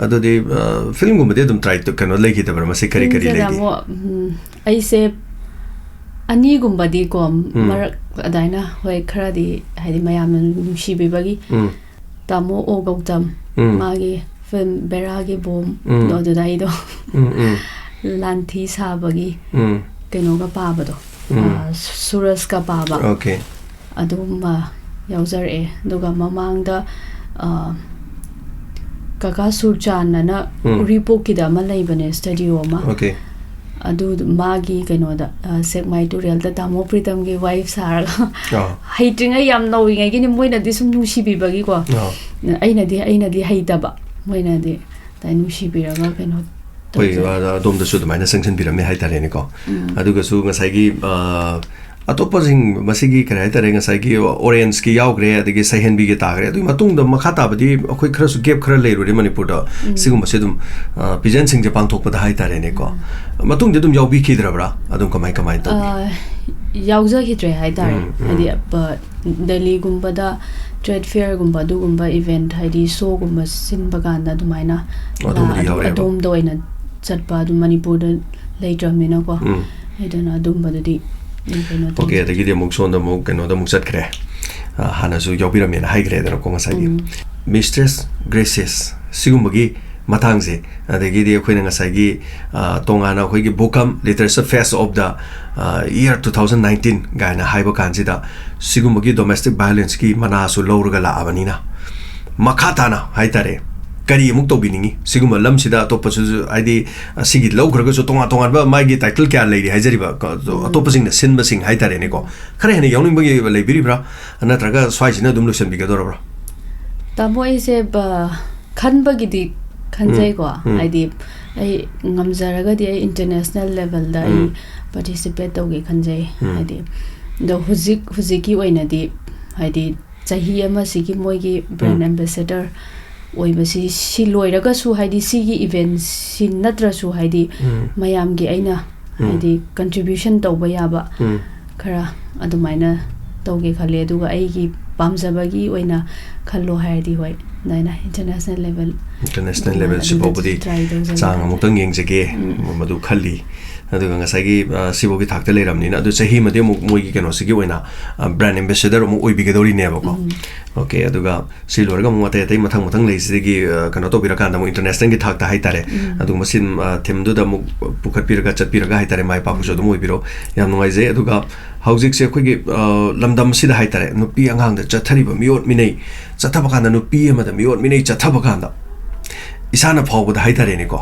ꯑꯗꯨꯗꯤ, ꯑ, ꯐꯤꯂꯝꯒꯨꯝꯕꯗꯤ ꯑꯗꯨꯝ try ꯇꯧ-, ꯀꯩꯅꯣ ꯂꯩꯈꯤꯗꯕ꯭ꯔꯥ? ꯃꯁꯤ ꯀꯔꯤ ꯀꯔꯤ ꯐꯤꯂꯝꯁꯤꯗ ꯂꯩꯒꯦ? ꯑꯃꯨꯛ, ꯎꯝ, ꯑꯩꯁꯦ ꯑꯅꯤꯒꯨꯝꯕꯗꯤꯀꯣ, ꯎꯝ꯫ ꯃꯔꯛ ꯑꯗꯥꯏꯅ, ꯍꯣꯏ, ꯈꯔꯗꯤ ꯍꯥꯏꯗꯤ ꯃꯌꯥꯝꯅ ꯅꯨꯡꯁꯤꯕꯤꯕꯒꯤ ꯎꯝ꯫ ꯇꯥꯃꯣ ꯑꯣ ꯒꯧꯇꯝ, ꯎꯝ꯫ ꯃꯥꯒꯤ ꯐꯤꯂꯝ ꯕꯦꯔꯥꯒꯤ ꯕꯣꯝ, ꯎꯝ꯫ ꯑꯗꯨꯗ ꯑꯩꯗꯣ ꯎꯝ, ꯎꯝ꯫ ꯂꯥꯟꯊꯤ ꯁꯥꯕꯒꯤ ꯎꯝ꯫ ꯀꯩꯅꯣꯒ ꯄꯥꯕꯗꯣ, ꯎꯝ꯫ ꯑ, ꯁꯨꯔꯖꯀ ꯄꯥꯕ꯫ Okay꯫ ꯑꯗꯨꯒꯨꯝꯕ ꯌꯥꯎꯖꯔꯛꯑꯦ꯫ ꯑꯗꯨꯒ ꯃꯃꯥꯡꯗ, ꯑ, ꯀꯀꯥ ꯁꯨꯔꯆꯥꯟ ꯑꯅ ꯎꯝ꯫ ꯎꯔꯤꯄꯣꯛꯀꯤꯗ ꯑꯃ ꯂꯩꯕꯅꯦ, studio ꯑꯃ꯫ Okay꯫ ꯑꯗꯨ ꯃꯥꯒꯤ ꯀꯩꯅꯣꯗ, ꯑ, ꯁꯦꯛꯃꯥꯏ ꯇꯨꯔꯦꯜꯗ ꯇꯥꯃꯣ ꯄ꯭ꯔꯤꯇꯝꯒꯤ wife ꯁꯥꯔꯒ ꯑꯥ꯫ ꯍꯩꯇ꯭ꯔꯤꯉꯩ ꯌꯥꯝ ꯅꯧꯔꯤꯉꯩꯒꯤꯅꯤ, ꯃꯣꯏꯅꯗꯤ ꯁꯨꯝ ꯅꯨꯡꯁꯤꯕꯤꯕꯒꯤꯀꯣ꯫ ꯑꯥ꯫ ꯑꯩꯅꯗꯤ, ꯑꯩꯅꯗꯤ ꯍꯩꯇꯕ, ꯃꯣꯏꯅꯗꯤ ꯑꯗꯨꯃꯥꯏꯅ ꯅꯨꯡꯁꯤꯕꯤꯔꯒ ꯀꯩꯅꯣ ꯑꯩꯈꯣꯏ, ꯇꯧꯖꯩ꯫ ꯑ, ꯑꯗꯣꯝꯗꯁꯨ ꯑꯗꯨꯃꯥꯏꯅ ꯆꯪꯁꯤꯟꯕꯤꯔꯝꯃꯦ ꯍꯥꯏꯇꯥꯔꯦꯅꯦꯀꯣ꯫ ꯎꯝ꯫ ꯑꯗꯨꯒꯁꯨ ꯉꯁꯥꯏꯒꯤ, ꯑ, ꯑꯇꯣꯞꯄꯁꯤꯡ ꯃꯁꯤꯒꯤ ꯀꯔꯤ ꯍꯥꯏꯇꯥꯔꯦ, ꯉꯁꯥꯏꯒꯤ Orangeꯀꯤ ꯌꯥꯎꯈ꯭ꯔꯦ, ꯑꯗꯒꯤ ꯁꯩꯍꯦꯟꯕꯤꯒꯤ ꯇꯥꯈ꯭ꯔꯦ, ꯑꯗꯨꯒꯤ ꯃꯇꯨꯡꯗ ꯃꯈꯥ ꯇꯥꯕꯗꯤ ꯑꯩꯈꯣꯏ ꯈꯔꯁꯨ gap ꯈꯔ ꯂꯩꯔꯨꯔꯦ ꯃꯅꯤꯄꯨꯔꯗ꯫ ꯎꯝ꯫ ꯁꯤꯒꯨꯝꯕꯁꯦ ꯑꯗꯨꯝ, ꯑ, ꯄꯤꯖꯦꯟꯁꯤꯡꯁꯦ ꯄꯥꯡꯊꯣꯛꯄꯗ ꯍꯥꯏꯇꯥꯔꯦꯅꯦꯀꯣ꯫ ꯎꯝ꯫ ꯃꯇꯨꯡꯗꯤ ꯑꯗꯨꯝ ꯌꯥꯎꯕꯤꯈꯤꯗ꯭ꯔꯕ꯭ꯔꯥ? ꯑꯗꯨꯝ ꯀꯃꯥꯏ, ꯀꯃꯥꯏ ꯇꯧꯒꯦ? ꯑ, ꯌꯥꯎꯖꯈꯤꯗ꯭ꯔꯦ ꯍꯥꯏꯇꯥꯔꯦ꯫ ꯎꯝ, ꯎꯝ꯫ ꯍꯥꯏꯗꯤ, ꯑ, ꯗꯦꯜꯂꯤꯒꯨꯝꯕꯗ trade fairꯒꯨꯝꯕ, ꯑꯗꯨꯒꯨꯝꯕ event, ꯍꯥꯏꯗꯤ showꯒꯨꯝꯕ ꯁꯤꯟꯕ ꯀꯥꯟꯗ ꯑꯗꯨꯃꯥꯏꯅ ꯑꯣ, ꯑꯗꯨꯝꯕꯗꯤ ꯂꯥ-, ꯑꯗꯨ-, ꯌꯥꯎꯔꯛꯑꯦꯕ꯫ ꯑꯗꯣꯝꯗ ꯑꯣꯏꯅ ꯆꯠꯄ, ꯑꯗꯨꯝ ꯃꯅꯤꯄꯨꯔꯗ ꯂꯩꯇ꯭ꯔꯕꯅꯤꯅꯀꯣ꯫ ꯎꯝ꯫ ꯑꯗꯨꯅ ꯑꯗꯨꯝꯕꯗꯨꯗꯤ, ꯎꯝ, ꯀꯩꯅꯣ Okay, ꯇꯧꯖꯗ꯭ꯔꯦ꯫ ꯑꯗꯒꯤꯗꯤ ꯑꯃꯨꯛ ꯁꯣꯝꯗ ꯑꯃꯨꯛ ꯀꯩꯅꯣꯗ ꯑꯃꯨꯛ ꯆꯠꯈ꯭ꯔꯦ꯫ ꯑ, ꯍꯥꯟꯅꯁꯨ ꯌꯥꯎꯕꯤꯔꯝꯃꯦꯅ ꯍꯥꯏꯈ꯭ꯔꯦꯗꯅꯀꯣ ꯉꯁꯥꯏꯒꯤ ꯎꯝ. Mistress Graces ꯁꯤꯒꯨꯝꯕꯒꯤ ꯃꯇꯥꯡꯁꯦ, ꯑꯗꯒꯤꯗꯤ ꯑꯩꯈꯣꯏꯅ ꯉꯁꯥꯏꯒꯤ, ꯑ, ꯇꯣꯉꯥꯟꯅ ꯑꯩꯈꯣꯏꯒꯤ ꯕꯨꯀꯝ Literature Fest of the, ꯑ, Year two thousand nineteen ꯀꯥꯏꯅ ꯍꯥꯏꯕ ꯀꯥꯟꯁꯤꯗ ꯁꯤꯒꯨꯝꯕꯒꯤ domestic violenceꯀꯤ ꯃꯅꯥꯁꯨ ꯂꯧꯔꯒ ꯂꯥꯛꯑꯕꯅꯤꯅ, ꯃꯈꯥ ꯇꯥꯅ ꯍꯥꯏꯇꯥꯔꯦ, ꯀꯔꯤ ꯑꯃꯨꯛ ꯇꯧꯕꯤꯅꯤꯡꯉꯤ? ꯁꯤꯒꯨꯝꯕ ꯂꯝꯁꯤꯗ ꯑꯇꯣꯞꯄꯁꯨ, ꯍꯥꯏꯗꯤ, ꯑꯁꯤꯒꯤ ꯂꯧꯈ꯭ꯔꯒꯁꯨ ꯇꯣꯉꯥꯟ ꯇꯣꯉꯥꯟꯕ ꯃꯥꯒꯤ title ꯀꯌꯥ ꯂꯩꯔꯤ ꯍꯥꯏꯖꯔꯤꯕ, ꯀ-, ꯎꯝ. ꯑꯇꯣꯞꯄꯁꯤꯡꯅ ꯁꯤꯟꯕꯁꯤꯡ ꯍꯥꯏꯇꯥꯔꯦꯅꯦꯀꯣ, ꯈꯔ ꯍꯦꯟꯅ ꯌꯥꯎꯅꯤꯡꯕꯒꯤ ꯂꯩꯕꯤꯔꯤꯕ꯭ꯔꯥ? ꯅꯠꯇ꯭ꯔꯒ ꯁ꯭ꯋꯥꯏꯁꯤꯅ ꯑꯗꯨꯝ ꯂꯣꯏꯁꯤꯟꯕꯤꯒꯗꯧꯔꯕ꯭ꯔꯥ? ꯇꯥꯃꯣ, ꯑꯩꯁꯦ ꯕ-, ꯈꯟꯕꯒꯤꯗꯤ ꯈꯟꯖꯩꯀꯣ. ꯎꯝ. ꯍꯥꯏꯗꯤ, ꯑꯩ ꯉꯝꯖꯔꯒꯗꯤ ꯑꯩ international levelꯗ ꯑꯩ ꯎꯝ. participate ꯇꯧꯒꯦ ꯈꯟꯖꯩ. ꯎꯝ. ꯍꯥꯏꯗꯤ, ꯑꯗꯣ ꯍꯧꯖꯤꯛ, ꯍꯧꯖꯤꯛꯀꯤ ꯑꯣꯏꯅꯗꯤ, ꯍꯥꯏꯗꯤ, ꯆꯍꯤ ꯑꯃꯁꯤꯒꯤ ꯃꯣꯏꯒꯤ brand ꯎꯝ. ambassador ꯑꯣꯏꯕꯁꯤ, ꯁꯤ ꯂꯣꯏꯔꯒꯁꯨ, ꯍꯥꯏꯗꯤ, ꯁꯤꯒꯤ eventꯁꯤ ꯅꯠꯇ꯭ꯔꯁꯨ, ꯍꯥꯏꯗꯤ, ꯎꯝ. ꯃꯌꯥꯝꯒꯤ ꯑꯩꯅ, ꯎꯝ. ꯍꯥꯏꯗꯤ, contribution ꯇꯧꯕ ꯌꯥꯕ ꯎꯝ. ꯈꯔ ꯑꯗꯨꯃꯥꯏꯅ ꯇꯧꯒꯦ ꯈꯜꯂꯦ꯫ ꯑꯗꯨꯒ ꯑꯩꯒꯤ ꯄꯥꯝꯖꯕꯒꯤ ꯑꯣꯏꯅ ꯈꯜꯂꯣ ꯍꯥꯏꯔꯗꯤ, ꯍꯣꯏ, ꯑꯗꯨꯃꯥꯏꯅ international level International ꯑꯗꯨꯃꯥꯏꯅ level ꯁꯤ ꯑꯗꯨꯗ ꯐꯥꯎꯕꯗꯤ try ꯇꯧꯖꯒꯦ ꯆꯥꯡ ꯈꯜꯂꯦ꯫ ꯑꯃꯨꯛꯇꯪ ꯌꯦꯡꯖꯒꯦ, ꯎꯝ. ꯃꯗꯨ ꯈꯜꯂꯤ꯫ ꯑꯗꯨꯒ ꯉꯁꯥꯏꯒꯤ, ꯑ, ꯁꯤꯐꯥꯎꯒꯤ ꯊꯥꯛꯇ ꯂꯩꯔꯕꯅꯤꯅ, ꯑꯗꯨ ꯆꯍꯤ ꯑꯃꯗꯤ ꯑꯃꯨꯛ ꯃꯣꯏꯒꯤ ꯀꯩꯅꯣꯁꯤꯒꯤ ꯑꯣꯏꯅ, ꯑ, brand ambassador ꯑꯃꯨꯛ ꯑꯣꯏꯕꯤꯒꯗꯧꯔꯤꯅꯦꯕꯀꯣ꯫ ꯎꯝ. OK, ꯑꯗꯨꯒ ꯁꯤ ꯂꯣꯏꯔꯒ ꯑꯃꯨꯛ ꯑꯇꯩ ꯑꯇꯩ ꯃꯊꯪ ꯃꯊꯪ ꯂꯩꯁꯤꯗꯒꯤ, ꯑ, ꯀꯩꯅꯣ ꯇꯧꯕꯤꯔꯀꯥꯟꯗ ꯑꯃꯨꯛ internationalꯒꯤ ꯊꯥꯛꯇ ꯍꯥꯏꯇꯥꯔꯦ, ꯎꯝ. ꯑꯗꯨꯒꯨꯝꯕ ꯁꯤꯟ-, ꯑ, themeꯗꯨꯗ ꯑꯃꯨꯛ ꯄꯨꯈꯠꯄꯤꯔꯒ ꯆꯠꯄꯤꯔꯒ ꯍꯥꯏꯇꯥꯔꯦ, ꯃꯥꯏ ꯄꯥꯛꯄꯁꯨ ꯑꯗꯨꯝ ꯑꯣꯏꯕꯤꯔꯣ꯫ ꯌꯥꯝ ꯅꯨꯡꯉꯥꯏꯖꯩ꯫ ꯑꯗꯨꯒ ꯍꯧꯖꯤꯛꯁꯦ ꯑꯩꯈꯣꯏꯒꯤ, ꯑ, ꯂꯝꯗꯝꯁꯤꯗ ꯍꯥꯏꯇꯥꯔꯦ, ꯅꯨꯄꯤ ꯑꯉꯥꯡꯗ ꯆꯠꯊꯔꯤꯕ ꯃꯤꯑꯣꯠ ꯃꯤꯅꯩ, ꯆꯠꯊꯕ ꯀꯥꯟꯗ, ꯅꯨꯄꯤ ꯑꯃꯗ ꯃꯤꯑꯣꯠ ꯃꯤꯅꯩ ꯆꯠꯊꯕ ꯀꯥꯟꯗ, ꯏꯁꯥꯅ ꯐꯥꯎꯕꯗ ꯍꯥꯏꯇꯥꯔꯦꯅꯦꯀꯣ,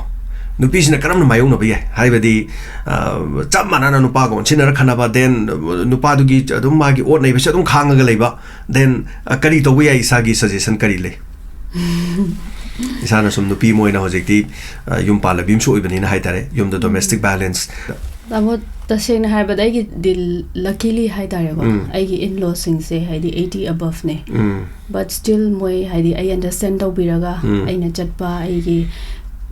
ꯅꯨꯄꯤꯁꯤꯅ ꯀꯔꯝꯅ ꯃꯥꯌꯣꯛꯅꯕ ꯌꯥꯏ? ꯍꯥꯏꯕꯗꯤ, ꯑ, ꯆꯞ ꯃꯥꯟꯅꯅ ꯅꯨꯄꯥꯒ ꯑꯣꯟꯁꯤꯟꯅꯔ ꯈꯟꯅꯕ, then ꯅꯨꯄꯥꯗꯨꯒꯤ ꯑꯗꯨꯝ ꯃꯥꯒꯤ ꯑꯣꯠ ꯅꯩꯕꯁꯦ ꯑꯗꯨꯝ ꯈꯥꯡꯉꯒ ꯂꯩꯕ, then, ꯑ, ꯀꯔꯤ ꯇꯧꯕ ꯌꯥꯏ? ꯏꯁꯥꯒꯤ suggestion ꯀꯔꯤ ꯂꯩ? ꯏꯁꯥꯅ ꯁꯨꯝ ꯅꯨꯄꯤ ꯑꯃ ꯑꯣꯏꯅ ꯍꯧꯖꯤꯛꯇꯤ, ꯑ, ꯌꯨꯝ ꯄꯥꯜꯂꯕꯤ ꯑꯃꯁꯨ ꯑꯣꯏꯕꯅꯤꯅ ꯍꯥꯏꯇꯥꯔꯦ, ꯌꯨꯝꯗ domestic violence. ꯇꯥꯃꯣ, ꯇꯁꯦꯡꯅ ꯍꯥꯏꯔꯕꯗ ꯑꯩꯒꯤꯗꯤ luckily ꯍꯥꯏꯇꯥꯔꯦꯀꯣ, ꯎꯝ. ꯑꯩꯒꯤ in-lawꯁꯤꯡꯁꯦ ꯍꯥꯏꯗꯤ eighty aboveꯅꯦ. ꯎꯝ. But still ꯃꯣꯏ ꯍꯥꯏꯗꯤ ꯑꯩ understand ꯇꯧꯕꯤꯔꯒ ꯎꯝ. ꯑꯩꯅ ꯆꯠꯄ, ꯑꯩꯒꯤ,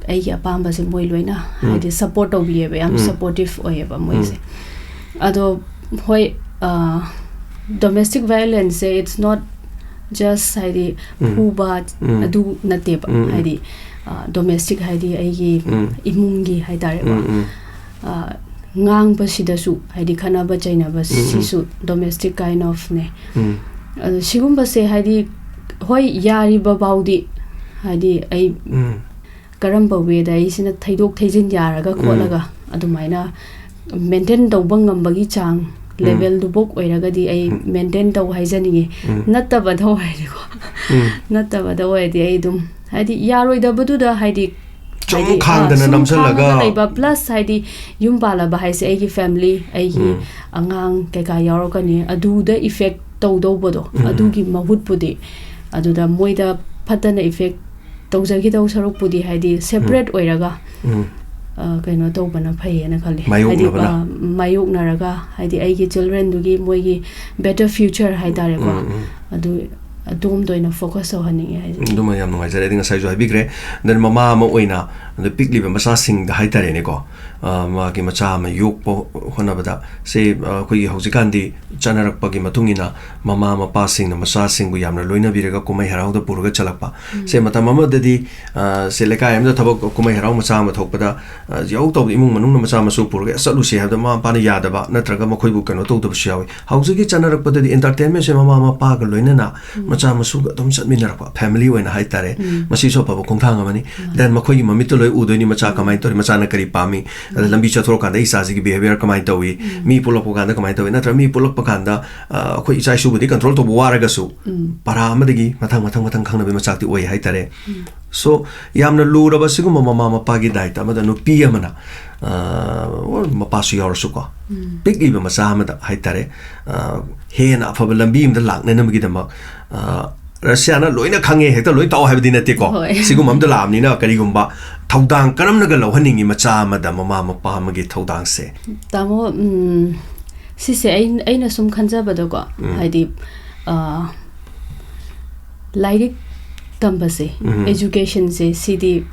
ꯑꯩꯒꯤ ꯑꯄꯥꯝꯕꯁꯦ ꯃꯣꯏ ꯂꯣꯏꯅ ꯎꯝ. ꯍꯥꯏꯗꯤ support ꯇꯧꯕꯤꯌꯦꯕ, ꯌꯥꯝ ꯎꯝ. supportive ꯑꯣꯏꯌꯦꯕ ꯃꯣꯏꯁꯦ꯫ ꯑꯗꯣ ꯍꯣꯏ, ꯑ, domestic violenceꯁꯦ it's not just ꯍꯥꯏꯗꯤ ꯎꯝ. ꯐꯨꯕ ꯎꯝ. ꯑꯗꯨ ꯅꯠꯇꯦꯕ, ꯎꯝ, ꯎꯝ. ꯍꯥꯏꯗꯤ, ꯑ, domestic ꯍꯥꯏꯗꯤ ꯑꯩꯒꯤ ꯎꯝ. ꯏꯃꯨꯡꯒꯤ ꯍꯥꯏꯇꯥꯔꯦꯀꯣ. ꯎꯝ, ꯎꯝ. ꯑ, ꯉꯥꯡꯕꯁꯤꯗꯁꯨ ꯍꯥꯏꯗꯤ ꯈꯠꯅꯕ ꯆꯩꯅꯕ ꯎꯝ, ꯎꯝ. ꯁꯤꯁꯨ domestic kind ofꯅꯦ꯫ ꯎꯝ. ꯑꯗꯨ ꯁꯤꯒꯨꯝꯕꯁꯦ ꯍꯥꯏꯗꯤ, ꯍꯣꯏ, ꯌꯥꯔꯤꯕ ꯐꯥꯎꯗꯤ ꯍꯥꯏꯗꯤ ꯑꯩ ꯎꯝ ꯀꯔꯝꯕ ꯋꯦꯗ ꯑꯩꯁꯤꯅ ꯊꯩꯗꯣꯛ ꯊꯩꯖꯤꯟ ꯌꯥꯔꯒ ꯎꯝ ꯈꯣꯠꯂꯒ ꯑꯗꯨꯃꯥꯏꯅ ꯃꯦꯟꯇꯦꯟ ꯇꯧꯕ ꯉꯝꯕꯒꯤ ꯆꯥꯡ ꯎꯝ ꯂꯦꯚꯦꯜꯗꯨꯐꯥꯎ ꯑꯣꯏꯔꯒꯗꯤ ꯑꯩ ꯎꯝ ꯃꯦꯟꯇꯦꯟ ꯇꯧ ꯍꯥꯏꯖꯅꯤꯡꯉꯤ꯫ ꯎꯝ ꯅꯠꯇꯕꯗ ꯑꯣꯏꯔꯗꯤꯀꯣ, ꯎꯝ ꯅꯠꯇꯕꯗ ꯑꯣꯏꯔꯗꯤ ꯑꯩ ꯑꯗꯨꯝ ꯍꯥꯏꯗꯤ ꯌꯥꯔꯣꯏꯗꯕꯗꯨꯗ ꯍꯥꯏꯗꯤ ꯁꯨꯝ ꯍꯥꯏꯗꯤ, ꯑꯥ, ꯈꯥꯡꯗꯅ ꯁꯨꯝ ꯅꯝꯁꯤꯜꯂꯒ ꯈꯥꯡꯉꯒ ꯂꯩꯕ, ꯄ꯭ꯂꯁ ꯍꯥꯏꯗꯤ ꯌꯨꯝ ꯄꯥꯜꯂꯕ ꯍꯥꯏꯁꯦ ꯑꯩꯒꯤ ꯐꯦꯃꯤꯂꯤ, ꯑꯩꯒꯤ ꯎꯝ ꯑꯉꯥꯡ ꯀꯩꯀꯥ ꯌꯥꯎꯔꯛꯀꯅꯤ, ꯑꯗꯨꯗ ꯏꯐꯦꯛ ꯇꯧꯗꯧꯕꯗꯣ, ꯎꯝ ꯑꯗꯨꯒꯤ ꯃꯍꯨꯠꯄꯨꯗꯤ ꯑꯗꯨꯗ ꯃꯣꯏꯗ ꯐꯠꯇꯅ ꯏꯐꯦꯛ ꯇꯧꯖꯈꯤꯗꯧ ꯁꯔꯨꯛꯄꯨꯗꯤ ꯍꯥꯏꯗꯤ ꯁꯦꯄꯔꯦꯠ ꯎꯝ ꯑꯣꯏꯔꯒ ꯎꯝ ꯑ, ꯀꯩꯅꯣ ꯇꯧꯕꯅ ꯐꯩꯌꯦꯅ ꯈꯜꯂꯤ꯫ ꯍꯥꯏꯗꯤ, ꯃꯥꯌꯣꯛꯅꯕꯅ꯫ ꯑ, ꯃꯥꯌꯣꯛꯅꯔꯒ ꯍꯥꯏꯗꯤ ꯑꯩꯒꯤ ꯆꯤꯜꯗ꯭ꯔꯦꯟꯗꯨꯒꯤ ꯃꯣꯏꯒꯤ ꯕꯦꯇꯔ ꯐ꯭ꯌꯨꯆꯔ ꯍꯥꯏꯇꯥꯔꯦꯀꯣ, ꯎꯝ ꯎꯝ ꯑꯗꯨ ꯑꯗꯣꯝꯗ ꯑꯣꯏꯅ ꯐꯣꯀꯁ ꯇꯧꯍꯟꯅꯤꯡꯉꯦ ꯍꯥꯏꯁꯦ꯫ ꯑꯗꯨꯃ ꯌꯥꯝ ꯅꯨꯡꯉꯥꯏꯖꯔꯦ꯫ ꯑꯩꯗꯤ ꯉꯁꯥꯏꯁꯨ ꯍꯥꯏꯕꯤꯈ꯭ꯔꯦ꯫ ꯑꯗꯨꯅ ꯃꯃꯥ ꯑꯃ ꯑꯣꯏꯅ ꯑꯗ ꯄꯤꯛꯂꯤꯕ ꯃꯆꯥꯁꯤꯡꯗ ꯍꯥꯏꯇꯥꯔꯦꯅꯦꯀꯣ, ꯑ, ꯃꯥꯒꯤ ꯃꯆꯥ ꯑꯃ ꯌꯣꯛꯄ ꯍꯣꯠꯅꯕꯗ ꯁꯦ, ꯑ, ꯑꯩꯈꯣꯏꯒꯤ ꯍꯧꯖꯤꯛꯀꯥꯟꯗꯤ ꯆꯠꯅꯔꯛꯄꯒꯤ ꯃꯇꯨꯡ ꯏꯟꯅ ꯃꯃꯥ ꯃꯄꯥꯁꯤꯡꯅ ꯃꯆꯥꯁꯤꯡꯕꯨ ꯌꯥꯝꯅ ꯂꯣꯏꯅꯕꯤꯔꯒ ꯀꯨꯝꯍꯩ ꯍꯔꯥꯎꯗ ꯄꯨꯔꯒ ꯆꯠꯂꯛꯄ꯫ ꯎꯝ꯫ ꯁꯦ ꯃꯇꯝ ꯑꯃꯗꯗꯤ, ꯑ, ꯁꯦ ꯂꯩꯀꯥꯏ ꯑꯃꯗ ꯊꯕꯛ ꯀꯨꯝꯍꯩ ꯍꯔꯥꯎ ꯃꯆꯥ ꯑꯃ ꯊꯣꯛꯄꯗ, ꯑ, ꯌꯥꯍꯧ ꯇꯧꯕꯗ ꯏꯃꯨꯡ ꯃꯅꯨꯡꯅ ꯃꯆꯥ ꯃꯁꯨ ꯄꯨꯔꯒ ꯆꯠꯂꯨꯁꯦ ꯍꯥꯏꯕꯗ ꯃꯃꯥ ꯃꯄꯥꯅ ꯌꯥꯗꯕ ꯅꯠꯇ꯭ꯔꯒ ꯃꯈꯣꯏꯕꯨ ꯀꯩꯅꯣ ꯇꯧꯗꯕꯁꯨ ꯌꯥꯎꯏ꯫ ꯍꯧꯖꯤꯛꯀꯤ ꯆꯠꯅꯔꯛꯄꯗꯗꯤ entertainmentꯁꯦ ꯃꯃꯥ ꯃꯄꯥꯒ ꯂꯣꯏꯅꯅ ꯎꯝ꯫ ꯃꯆꯥ ꯃꯁꯨꯒ ꯑꯗꯨꯝ ꯆꯠꯃꯤꯟꯅꯔꯛꯄ, family ꯑꯣꯏꯅ ꯍꯥꯏꯇꯥꯔꯦ꯫ ꯎꯝ꯫ ꯃꯁꯤꯁꯨ ꯑꯐꯕ ꯈꯣꯡꯊꯥꯡ ꯑꯃꯅꯤ꯫ ꯎꯝ꯫ Then ꯃꯈꯣꯏꯒꯤ ꯃꯃꯤꯠꯇ ꯂꯣꯏ ꯎꯗꯣꯏꯅꯤ, ꯃꯆꯥ ꯎꯝ꯫ ꯀꯃꯥꯏꯅ ꯇꯧꯔꯤ, ꯃꯆꯥꯅ ꯀꯔꯤ ꯄꯥꯝꯃꯤ, ꯑꯗ ꯎꯝ꯫ ꯂꯝꯕꯤ ꯆꯠꯊꯣꯔꯀꯥꯟꯗ ꯏꯆꯥꯁꯤꯒꯤ behaviour ꯀꯃꯥꯏꯅ ꯇꯧꯏ, ꯎꯝ꯫ ꯃꯤ ꯄꯨꯜꯂꯛꯄ ꯀꯥꯟꯗ ꯀꯃꯥꯏꯅ ꯇꯧꯏ, ꯅꯠꯇ꯭ꯔꯒ ꯃꯤ ꯄꯨꯜꯂꯛꯄ ꯀꯥꯟꯗ, ꯑ, ꯑꯩꯈꯣꯏ ꯏꯆꯥ ꯏꯁꯨꯕꯨꯗꯤ control ꯇꯧꯕ ꯋꯥꯔꯒꯁꯨ ꯎꯝ꯫ ꯄꯔꯥ ꯑꯃꯗꯒꯤ ꯃꯊꯪ, ꯃꯊꯪ, ꯃꯊꯪ ꯈꯪꯅꯕꯒꯤ ꯃꯆꯥꯛꯇꯤ ꯑꯣꯏ ꯍꯥꯏꯇꯥꯔꯦ꯫ ꯎꯝ꯫ So, ꯌꯥꯝꯅ ꯂꯨꯔꯕ ꯁꯤꯒꯨꯝꯕ ꯃꯃꯥ ꯃꯄꯥꯒꯤ ꯗꯥꯏꯇ ꯑꯃꯗ ꯅꯨꯄꯤ ꯑꯃꯅ, ꯑ, or ꯃꯄꯥꯁꯨ ꯌꯥꯎꯔꯁꯨꯀꯣ, ꯎꯝ꯫ ꯄꯤꯛꯂꯤꯕ ꯃꯆꯥ ꯑꯃꯗ ꯍꯥꯏꯇꯥꯔꯦ, ꯑ, ꯍꯦꯟꯅ ꯑꯐꯕ ꯂꯝꯕꯤ ꯑꯃꯗ ꯂꯥꯛꯅꯅꯕꯒꯤꯗꯃꯛ, ꯑ, ꯔꯁꯤꯌꯥꯅ ꯂꯣꯏꯅ ꯈꯪꯉꯦ, ꯍꯦꯛꯇ ꯂꯣꯏ ꯇꯥꯛꯑꯣ ꯍꯥꯏꯕꯗꯤ ꯅꯠꯇꯦꯀꯣ꯫ ꯍꯣꯏ꯫ ꯁꯤꯒꯨꯝꯕ ꯑꯝꯗ ꯂꯥꯛꯑꯕꯅꯤꯅ ꯀꯔꯤꯒꯨꯝꯕ ꯊꯧꯗꯥꯡ ꯀꯔꯝꯅꯒ ꯂꯧꯍꯟꯅꯤꯡꯉꯤ ꯃꯆꯥ ꯑꯃꯗ ꯃꯃꯥ ꯃꯄꯥ ꯑꯃꯒꯤ ꯊꯧꯗꯥꯡꯁꯦ? ꯇꯥꯃꯣ, ꯎꯝ, ꯁꯤꯁꯦ ꯑꯩ, ꯑꯩꯅ ꯁꯨꯝ ꯈꯟꯖꯕꯗꯀꯣ, ꯎꯝ꯫ ꯍꯥꯏꯗꯤ, ꯑ, ꯂꯥꯏꯔꯤꯛ ꯇꯝꯕꯁꯦ, ꯎꯝ꯫ Educationꯁꯦ, ꯁꯤꯗꯤ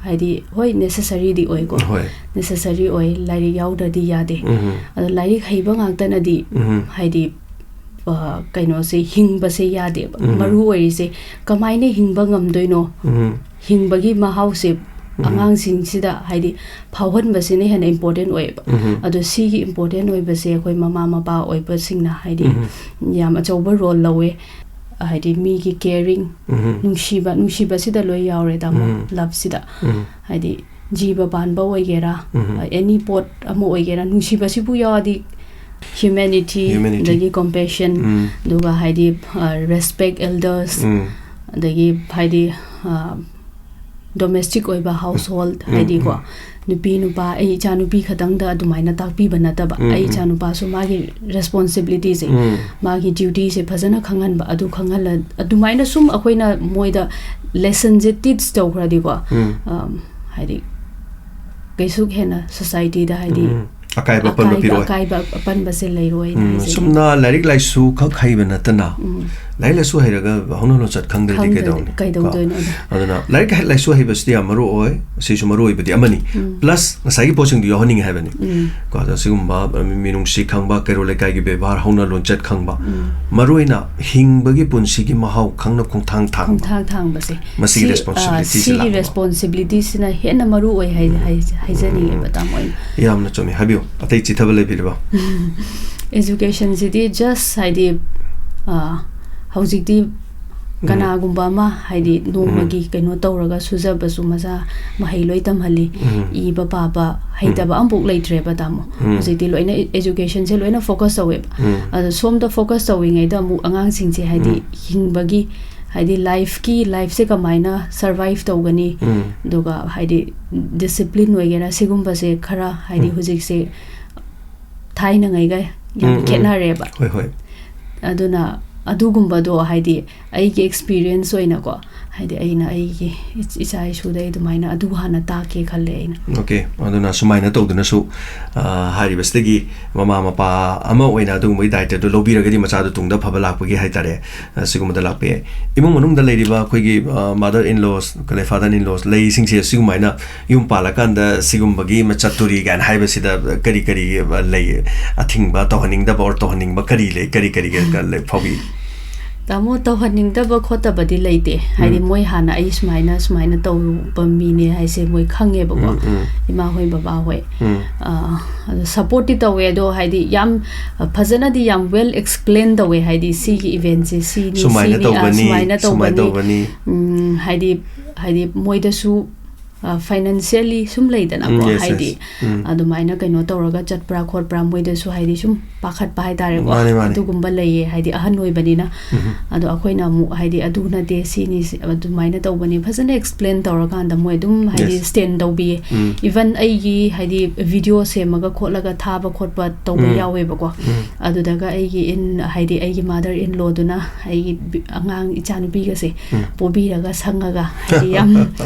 ꯍꯥꯏꯗꯤ, ꯍꯣꯏ, necessaryꯗꯤ ꯑꯣꯏꯀꯣ꯫ ꯍꯣꯏ꯫ Necessary ꯑꯣꯏ, ꯂꯥꯏꯔꯤꯛ ꯌꯥꯎꯗ꯭ꯔꯗꯤ ꯌꯥꯗꯦ꯫ ꯎꯝ꯫ ꯑꯗꯣ ꯂꯥꯏꯔꯤꯛ ꯍꯩꯕ ꯉꯥꯛꯇꯅꯗꯤ ꯎꯝ꯫ ꯍꯥꯏꯗꯤ, ꯑ, ꯀꯩꯅꯣꯁꯦ, ꯍꯤꯡꯕꯁꯦ ꯌꯥꯗꯦꯕ꯫ ꯎꯝ꯫ ꯃꯔꯨ ꯑꯣꯏꯔꯤꯁꯦ ꯀꯃꯥꯏꯅ ꯍꯤꯡꯕ ꯉꯝꯗꯣꯏꯅꯣ? ꯎꯝ꯫ ꯍꯤꯡꯕꯒꯤ ꯃꯍꯥꯎꯁꯦ ꯑꯉꯥꯡꯁꯤꯡꯁꯤꯗ ꯍꯥꯏꯗꯤ ꯐꯥꯎꯍꯟꯕꯁꯤꯅ ꯍꯦꯟꯅ ꯏꯝꯄꯣꯔꯇꯦꯟ ꯑꯣꯏꯌꯦꯕ꯫ ꯑꯗꯣ ꯁꯤꯒꯤ ꯏꯝꯄꯣꯔꯇꯦꯟ ꯑꯣꯏꯕꯁꯦ ꯑꯩꯈꯣꯏ ꯃꯃꯥ ꯃꯄꯥ ꯑꯣꯏꯕꯁꯤꯡꯅ ꯍꯥꯏꯗꯤ ꯌꯥꯝ ꯑꯆꯧꯕ ꯔꯣꯜ ꯂꯧꯋꯦ꯫ ꯍꯥꯏꯗꯤ ꯃꯤꯒꯤ ꯀꯦꯌꯔꯤꯡ, ꯅꯨꯡꯁꯤꯕ, ꯅꯨꯡꯁꯤꯕꯁꯤꯗ ꯂꯣꯏ ꯌꯥꯎꯔꯦ, ꯇꯥꯃꯣ꯫ ꯂꯞꯁꯤꯗ ꯍꯥꯏꯗꯤ ꯖꯤꯕ ꯄꯥꯟꯕ ꯑꯣꯏꯒꯦꯔꯥ, ꯑꯦꯅꯤ ꯄꯣꯠ ꯑꯃ ꯑꯣꯏꯒꯦꯔꯥ, ꯅꯨꯡꯁꯤꯕꯁꯤꯕꯨ ꯌꯥꯎꯔꯗꯤ ꯍ꯭ꯌꯨꯃꯦꯅꯤꯇꯤ, Humanity. ꯑꯗꯒꯤ ꯀꯣꯝꯄꯦꯁꯟ, ꯑꯗꯨꯒ ꯍꯥꯏꯗꯤ ꯔꯦꯁꯄꯦꯛ ꯑꯦꯜꯗꯔꯁ, ꯑꯗꯒꯤ ꯍꯥꯏꯗꯤ ꯗꯣꯃꯦꯁꯇꯤꯛ ꯑꯣꯏꯕ ꯍꯥꯎꯁ ꯍꯣꯜ, ꯍꯥꯏꯗꯤꯀꯣ, ꯅꯨꯄꯤ ꯅꯨꯄꯥ, ꯑꯩ ꯏꯆꯥ ꯅꯨꯄꯤ ꯈꯛꯇꯪꯗ ꯑꯗꯨꯃꯥꯏꯅ ꯇꯥꯛꯄꯤꯕ ꯅꯠꯇꯕ, ꯑꯩ ꯏꯆꯥ ꯅꯨꯄꯥꯁꯨ ꯃꯥꯒꯤ ꯔꯦꯁꯄꯣꯟꯁꯤꯕꯤꯂꯤꯇꯤꯁꯦ, ꯃꯥꯒꯤ ꯗ꯭ꯌꯨꯇꯤꯁꯦ ꯐꯖꯅ ꯈꯪꯍꯟꯕ꯫ ꯑꯗꯨ ꯈꯪꯍꯜꯂ ꯑꯗꯨꯃꯥꯏꯅ ꯁꯨꯝ ꯑꯩꯈꯣꯏꯅ ꯃꯣꯏꯗ ꯂꯦꯁꯟꯁꯦ ꯇꯤꯆ ꯇꯧꯈ꯭ꯔꯗꯤꯀꯣ, ꯍꯥꯏꯗꯤ ꯀꯩꯁꯨ ꯍꯦꯟꯅ ꯁꯣꯁꯥꯏꯇꯤꯗ ꯍꯥꯏꯗꯤ ꯑꯀꯥꯏꯕ ꯑꯄꯟꯕ ꯑꯀꯥꯏꯕ ꯄꯤꯔꯛꯑꯣꯏ꯫ ꯑꯀꯥꯏꯕ ꯑꯄꯟꯕꯁꯦ ꯂꯩꯔꯣꯏꯅ ꯎꯝ, ꯍꯥꯏꯖꯅꯤꯡꯉꯤ꯫ ꯆꯨꯝꯅ ꯂꯥꯏꯔꯤꯛ ꯂꯥꯏꯁꯨ ꯈꯛ ꯍꯩꯕ ꯅꯠꯇꯅ, ꯎꯝ꯫ ꯂꯥꯏꯔꯤꯛ ꯂꯥꯏꯁꯨ ꯍꯩꯔꯒ ꯍꯧꯅ ꯂꯣꯟꯆꯠ ꯈꯪꯗ꯭ꯔꯗꯤ ꯈꯪꯗ꯭ꯔꯗꯤ ꯀꯩꯗꯧꯅꯤ? ꯀꯩꯗꯧꯗꯣꯏꯅꯣ ꯀꯣ? ꯑꯗꯣ? ꯑꯗꯨꯅ ꯂꯥꯏꯔꯤꯛ ꯍꯩ-, ꯂꯥꯏꯁꯨ ꯍꯩꯕꯁꯤꯗꯤ ꯌꯥꯝ ꯃꯔꯨ ꯑꯣꯏ, ꯁꯤꯁꯨ ꯃꯔꯨ ꯑꯣꯏꯕꯗꯤ ꯑꯃꯅꯤ꯫ ꯎꯝ꯫ ꯄ꯭ꯂꯁ ꯉꯁꯥꯏꯒꯤ ꯄꯣꯠꯁꯤꯡꯗꯣ ꯌꯥꯎꯍꯟꯅꯤꯡꯉꯦ ꯍꯥꯏꯕꯅꯤ꯫ ꯎꯝ꯫ ꯀꯣ, ꯑꯗꯣ ꯁꯤꯒꯨꯝꯕ ꯃꯤ-, ꯃꯤꯅꯨꯡꯁꯤ ꯈꯪꯕ, ꯀꯩꯔꯣꯜ ꯂꯩꯀꯥꯏꯒꯤ ꯕꯦꯕꯥꯔ, ꯍꯧꯅ ꯂꯣꯟꯆꯠ ꯈꯪꯕ, ꯎꯝ꯫ ꯃꯔꯨ ꯑꯣꯏꯅ ꯍꯤꯡꯕꯒꯤ ꯄꯨꯟꯁꯤꯒꯤ ꯃꯍꯥꯎ ꯈꯪꯅ ꯈꯣꯡꯊꯥꯡ ꯊꯥꯡꯕ꯫ ꯈꯣꯡꯊꯥꯡ ꯊꯥꯡꯕꯁꯦ꯫ ꯃꯁꯤꯒꯤ ꯁꯤ, ꯑ, responsibility ꯁꯤ ꯁꯤꯒꯤ ꯂꯥꯛꯄ꯫ ꯔꯦꯁꯄꯣꯟꯁꯤꯕꯤꯂꯤꯇꯤꯁꯤꯅ ꯍꯦꯟꯅ ꯃꯔꯨ ꯑꯣꯏ ꯍꯥꯏ-, ꯎꯝ꯫ ꯍꯥꯏ-, ꯍꯥꯏꯖꯅꯤꯡꯉꯦꯕ, ꯎꯝ꯫ ꯇꯥꯃꯣ ꯑꯩꯅ꯫ ꯌꯥꯝꯅ ꯆꯨꯝꯃꯤ꯫ ꯍꯥꯏꯕꯤꯌꯨ꯫ ꯑꯇꯩ ꯆꯤꯊꯕ ꯂꯩꯕꯤꯔꯤꯕꯣ? ꯎꯝ꯫ ꯑꯦꯖꯨꯀꯦꯁꯟꯁꯤꯗꯤ ꯖꯁ ꯍꯥꯏꯗꯤ, ꯑ, ꯍꯧꯖꯤꯛꯇꯤ ꯎꯝ꯫ ꯀꯅꯥꯒꯨꯝꯕ ꯑꯃ ꯍꯥꯏꯗꯤ ꯅꯣꯡꯃꯒꯤ ꯎꯝ꯫ ꯀꯩꯅꯣ ꯇꯧꯔꯒ ꯁꯨꯖꯕꯁꯨ ꯃꯆꯥ ꯃꯍꯩ ꯂꯣꯏ ꯇꯝꯍꯜꯂꯤ꯫ ꯎꯝ꯫ ꯏꯕ ꯄꯥꯕ ꯍꯩꯇꯕ ꯎꯝ꯫ ꯑꯃꯐꯥꯎ ꯂꯩꯇ꯭ꯔꯦꯕ, ꯇꯥꯃꯣ꯫ ꯎꯝ꯫ ꯍꯧꯖꯤꯛꯇꯤ ꯂꯣꯏꯅ ꯑꯦ-, ꯑꯦꯖꯨꯀꯦꯁꯟꯁꯦ ꯂꯣꯏꯅ ꯐꯣꯀꯁ ꯇꯧꯋꯦꯕ꯫ ꯎꯝ꯫ ꯑꯗꯣ ꯁꯣꯝꯗ ꯐꯣꯀꯁ ꯇꯧꯔꯤꯉꯩꯗ ꯑꯃꯨꯛ ꯑꯉꯥꯡꯁꯤꯡꯁꯦ ꯍꯥꯏꯗꯤ ꯎꯝ꯫ ꯍꯤꯡꯕꯒꯤ ꯍꯥꯏꯗꯤ ꯂꯥꯏꯐꯀꯤ, ꯂꯥꯏꯐꯁꯦ ꯀꯃꯥꯏꯅ ꯁꯔꯚꯥꯏꯚ ꯇꯧꯒꯅꯤ? ꯎꯝ꯫ ꯑꯗꯨꯒ ꯍꯥꯏꯗꯤ ꯗꯤꯁꯤꯄ꯭ꯂꯤꯟ ꯑꯣꯏꯒꯦꯔꯥ, ꯁꯤꯒꯨꯝꯕꯁꯦ ꯈꯔ ꯍꯥꯏꯗꯤ ꯎꯝ꯫ ꯍꯧꯖꯤꯛꯁꯦ ꯊꯥꯏꯅꯉꯩꯒ ꯌꯥꯝ ꯎꯝ, ꯎꯝ꯫ ꯈꯦꯠꯅꯔꯦꯕ꯫ ꯍꯣꯏ, ꯍꯣꯏ꯫ ꯑꯗꯨꯅ ꯑꯗꯨꯒꯨꯝꯕꯗꯣ ꯍꯥꯏꯗꯤ ꯑꯩꯒꯤ ꯑꯦꯛꯁꯄꯤꯔꯤꯌꯦꯟꯁ ꯑꯣꯏꯅꯀꯣ, ꯍꯥꯏꯗꯤ ꯑꯩꯅ ꯑꯩꯒꯤ ꯏꯆ-, ꯏꯆꯥ ꯏꯁꯨꯗ ꯑꯩ ꯑꯗꯨꯃꯥꯏꯅ ꯑꯗꯨ ꯍꯥꯟꯅ ꯇꯥꯛꯀꯦ ꯈꯜꯂꯦ ꯑꯩꯅ꯫ ꯑꯣꯀꯦ, ꯑꯗꯨꯅ ꯁꯨꯃꯥꯏꯅ ꯇꯧꯗꯨꯅꯁꯨ, ꯑ, ꯍꯥꯏꯔꯤꯕꯁꯤꯗꯒꯤ ꯃꯃꯥ ꯃꯄꯥ ꯑꯃ ꯑꯣꯏꯅ ꯑꯗꯨꯒꯨꯝꯕꯒꯤ ꯗꯥꯏꯇꯗꯨ ꯂꯧꯕꯤꯔꯒꯗꯤ ꯃꯆꯥꯗꯨ ꯇꯨꯡꯗ ꯐꯕ ꯂꯥꯛꯄꯒꯤ ꯍꯥꯏꯇꯥꯔꯦ, ꯑ, ꯁꯤꯒꯨꯝꯕꯗ ꯂꯥꯛꯄ ꯌꯥꯏ꯫ ꯏꯃꯨꯡ ꯃꯅꯨꯡꯗ ꯂꯩꯔꯤꯕ ꯑꯩꯈꯣꯏꯒꯤ, ꯑ, ꯃꯥꯗꯔ ꯏꯟ ꯂꯣꯁ, ꯀꯔꯤ, ꯐꯥꯗꯔ ꯏꯟ ꯂꯣꯁ ꯂꯩꯁꯤꯡꯁꯦ ꯁꯤꯒꯨꯝꯃꯥꯏꯅ ꯌꯨꯝ ꯄꯥꯜꯂꯀꯥꯟꯗ ꯁꯤꯒꯨꯝꯕꯒꯤ ꯃꯆꯠ ꯇꯨꯔꯤ ꯀꯥꯏꯅ ꯍꯥꯏꯕꯁꯤꯗ ꯀꯔꯤ ꯀꯔꯤ, ꯑ, ꯂꯩ? ꯑꯊꯤꯡꯕ, ꯇꯧꯍꯟꯅꯤꯡꯗꯕ or ꯇꯧꯍꯟꯅꯤꯡꯕ ꯀꯔꯤ ꯂꯩ? ꯀꯔꯤ ꯀꯔꯤ ꯀ-, ꯂꯩ, ꯐꯥꯎꯕꯤ? ꯇꯥꯃꯣ, ꯇꯧꯍꯟꯅꯤꯡꯗꯕ ꯈꯣꯠꯇꯕꯗꯤ ꯂꯩꯇꯦ꯫ ꯍꯥꯏꯗꯤ, ꯎꯝ꯫ ꯃꯣꯏ ꯍꯥꯟꯅ ꯑꯩ ꯁꯨꯃꯥꯏꯅ, ꯁꯨꯃꯥꯏꯅ ꯇꯧꯕ ꯃꯤꯅꯦ ꯍꯥꯏꯁꯦ ꯃꯣꯏ ꯈꯪꯉꯦꯕꯀꯣ꯫ ꯎꯝ, ꯎꯝ꯫ ꯏꯃꯥ ꯍꯣꯏ, ꯕꯕꯥ ꯍꯣꯏ꯫ ꯎꯝ꯫ ꯑ, ꯑꯗꯣ supportꯇꯤ ꯇꯧꯋꯦ, ꯑꯗꯣ, ꯍꯥꯏꯗꯤ, ꯌꯥꯝ, ꯑ, ꯐꯖꯅꯗꯤ ꯌꯥꯝ well explain ꯇꯧꯋꯦ, ꯍꯥꯏꯗꯤ, ꯁꯤꯒꯤ eventꯁꯦ ꯁꯤꯅꯤ, ꯁꯨꯃꯥꯏꯅ ꯁꯤꯅꯤ, ꯑ, ꯇꯧꯕꯅꯤ, ꯁꯨꯃꯥꯏꯅ ꯁꯨꯃꯥꯏꯅ ꯇꯧꯕꯅꯤ꯫ ꯇꯧꯕꯅꯤ꯫ ꯎꯝ, ꯍꯥꯏꯗꯤ, ꯍꯥꯏꯗꯤ, ꯃꯣꯏꯗꯁꯨ, ꯑ, financially ꯁꯨꯝ ꯂꯩꯗꯅꯀꯣ, ꯎꯝ, yes, ꯍꯥꯏꯗꯤ, yes. ꯎꯝ꯫ ꯑꯗꯨꯃꯥꯏꯅ ꯀꯩꯅꯣ ꯇꯧꯔꯒ ꯆꯠꯄ꯭ꯔꯥ ꯈꯣꯠꯄ꯭ꯔꯥ, ꯃꯣꯏꯗꯁꯨ, ꯍꯥꯏꯗꯤ, ꯁꯨꯝ ꯄꯥꯈꯠꯄ ꯍꯥꯏꯇꯥꯔꯦꯀꯣ꯫ ꯃꯥꯅꯦ, ꯃꯥꯅꯦ꯫ ꯑꯗꯨꯒꯨꯝꯕ ꯂꯩꯌꯦ, ꯍꯥꯏꯗꯤ, ꯑꯍꯟ ꯑꯣꯏꯕꯅꯤꯅ꯫ ꯎꯝ꯫ ꯑꯗꯣ ꯑꯩꯈꯣꯏꯅ ꯑꯃꯨꯛ, ꯍꯥꯏꯗꯤ, "ꯑꯗꯨ ꯅꯠꯇꯦ, ꯁꯤꯅꯤ, ꯁꯤ-, ꯑꯗꯨꯃꯥꯏꯅ ꯇꯧꯕꯅꯤ", ꯐꯖꯅ explain ꯇꯧꯔꯀꯥꯟꯗ ꯃꯣꯏ ꯑꯗꯨꯝ, ꯍꯥꯏꯗꯤ, Yes. stand ꯇꯧꯕꯤꯌꯦ꯫ ꯎꯝ꯫ Even ꯑꯩꯒꯤ, ꯍꯥꯏꯗꯤ, video ꯁꯦꯝꯃꯒ ꯈꯣꯠꯂꯒ ꯊꯥꯕ ꯈꯣꯠꯄ ꯇꯧꯕ ꯎꯝ꯫ ꯌꯥꯎꯋꯦꯕꯀꯣ꯫ ꯎꯝ꯫ ꯑꯗꯨꯗꯒ ꯑꯩꯒꯤ in-, ꯍꯥꯏꯗꯤ, ꯑꯩꯒꯤ mother in lawꯗꯨꯅ ꯑꯩꯒꯤ ꯕꯤ-, ꯑꯉꯥꯡ ꯏꯆꯥꯅꯨꯄꯤꯒꯁꯦ ꯎꯝ꯫ ꯄꯣꯕꯤꯔꯒ ꯁꯪꯉꯒ, ꯍꯥꯏꯗꯤ, ꯌꯥꯝ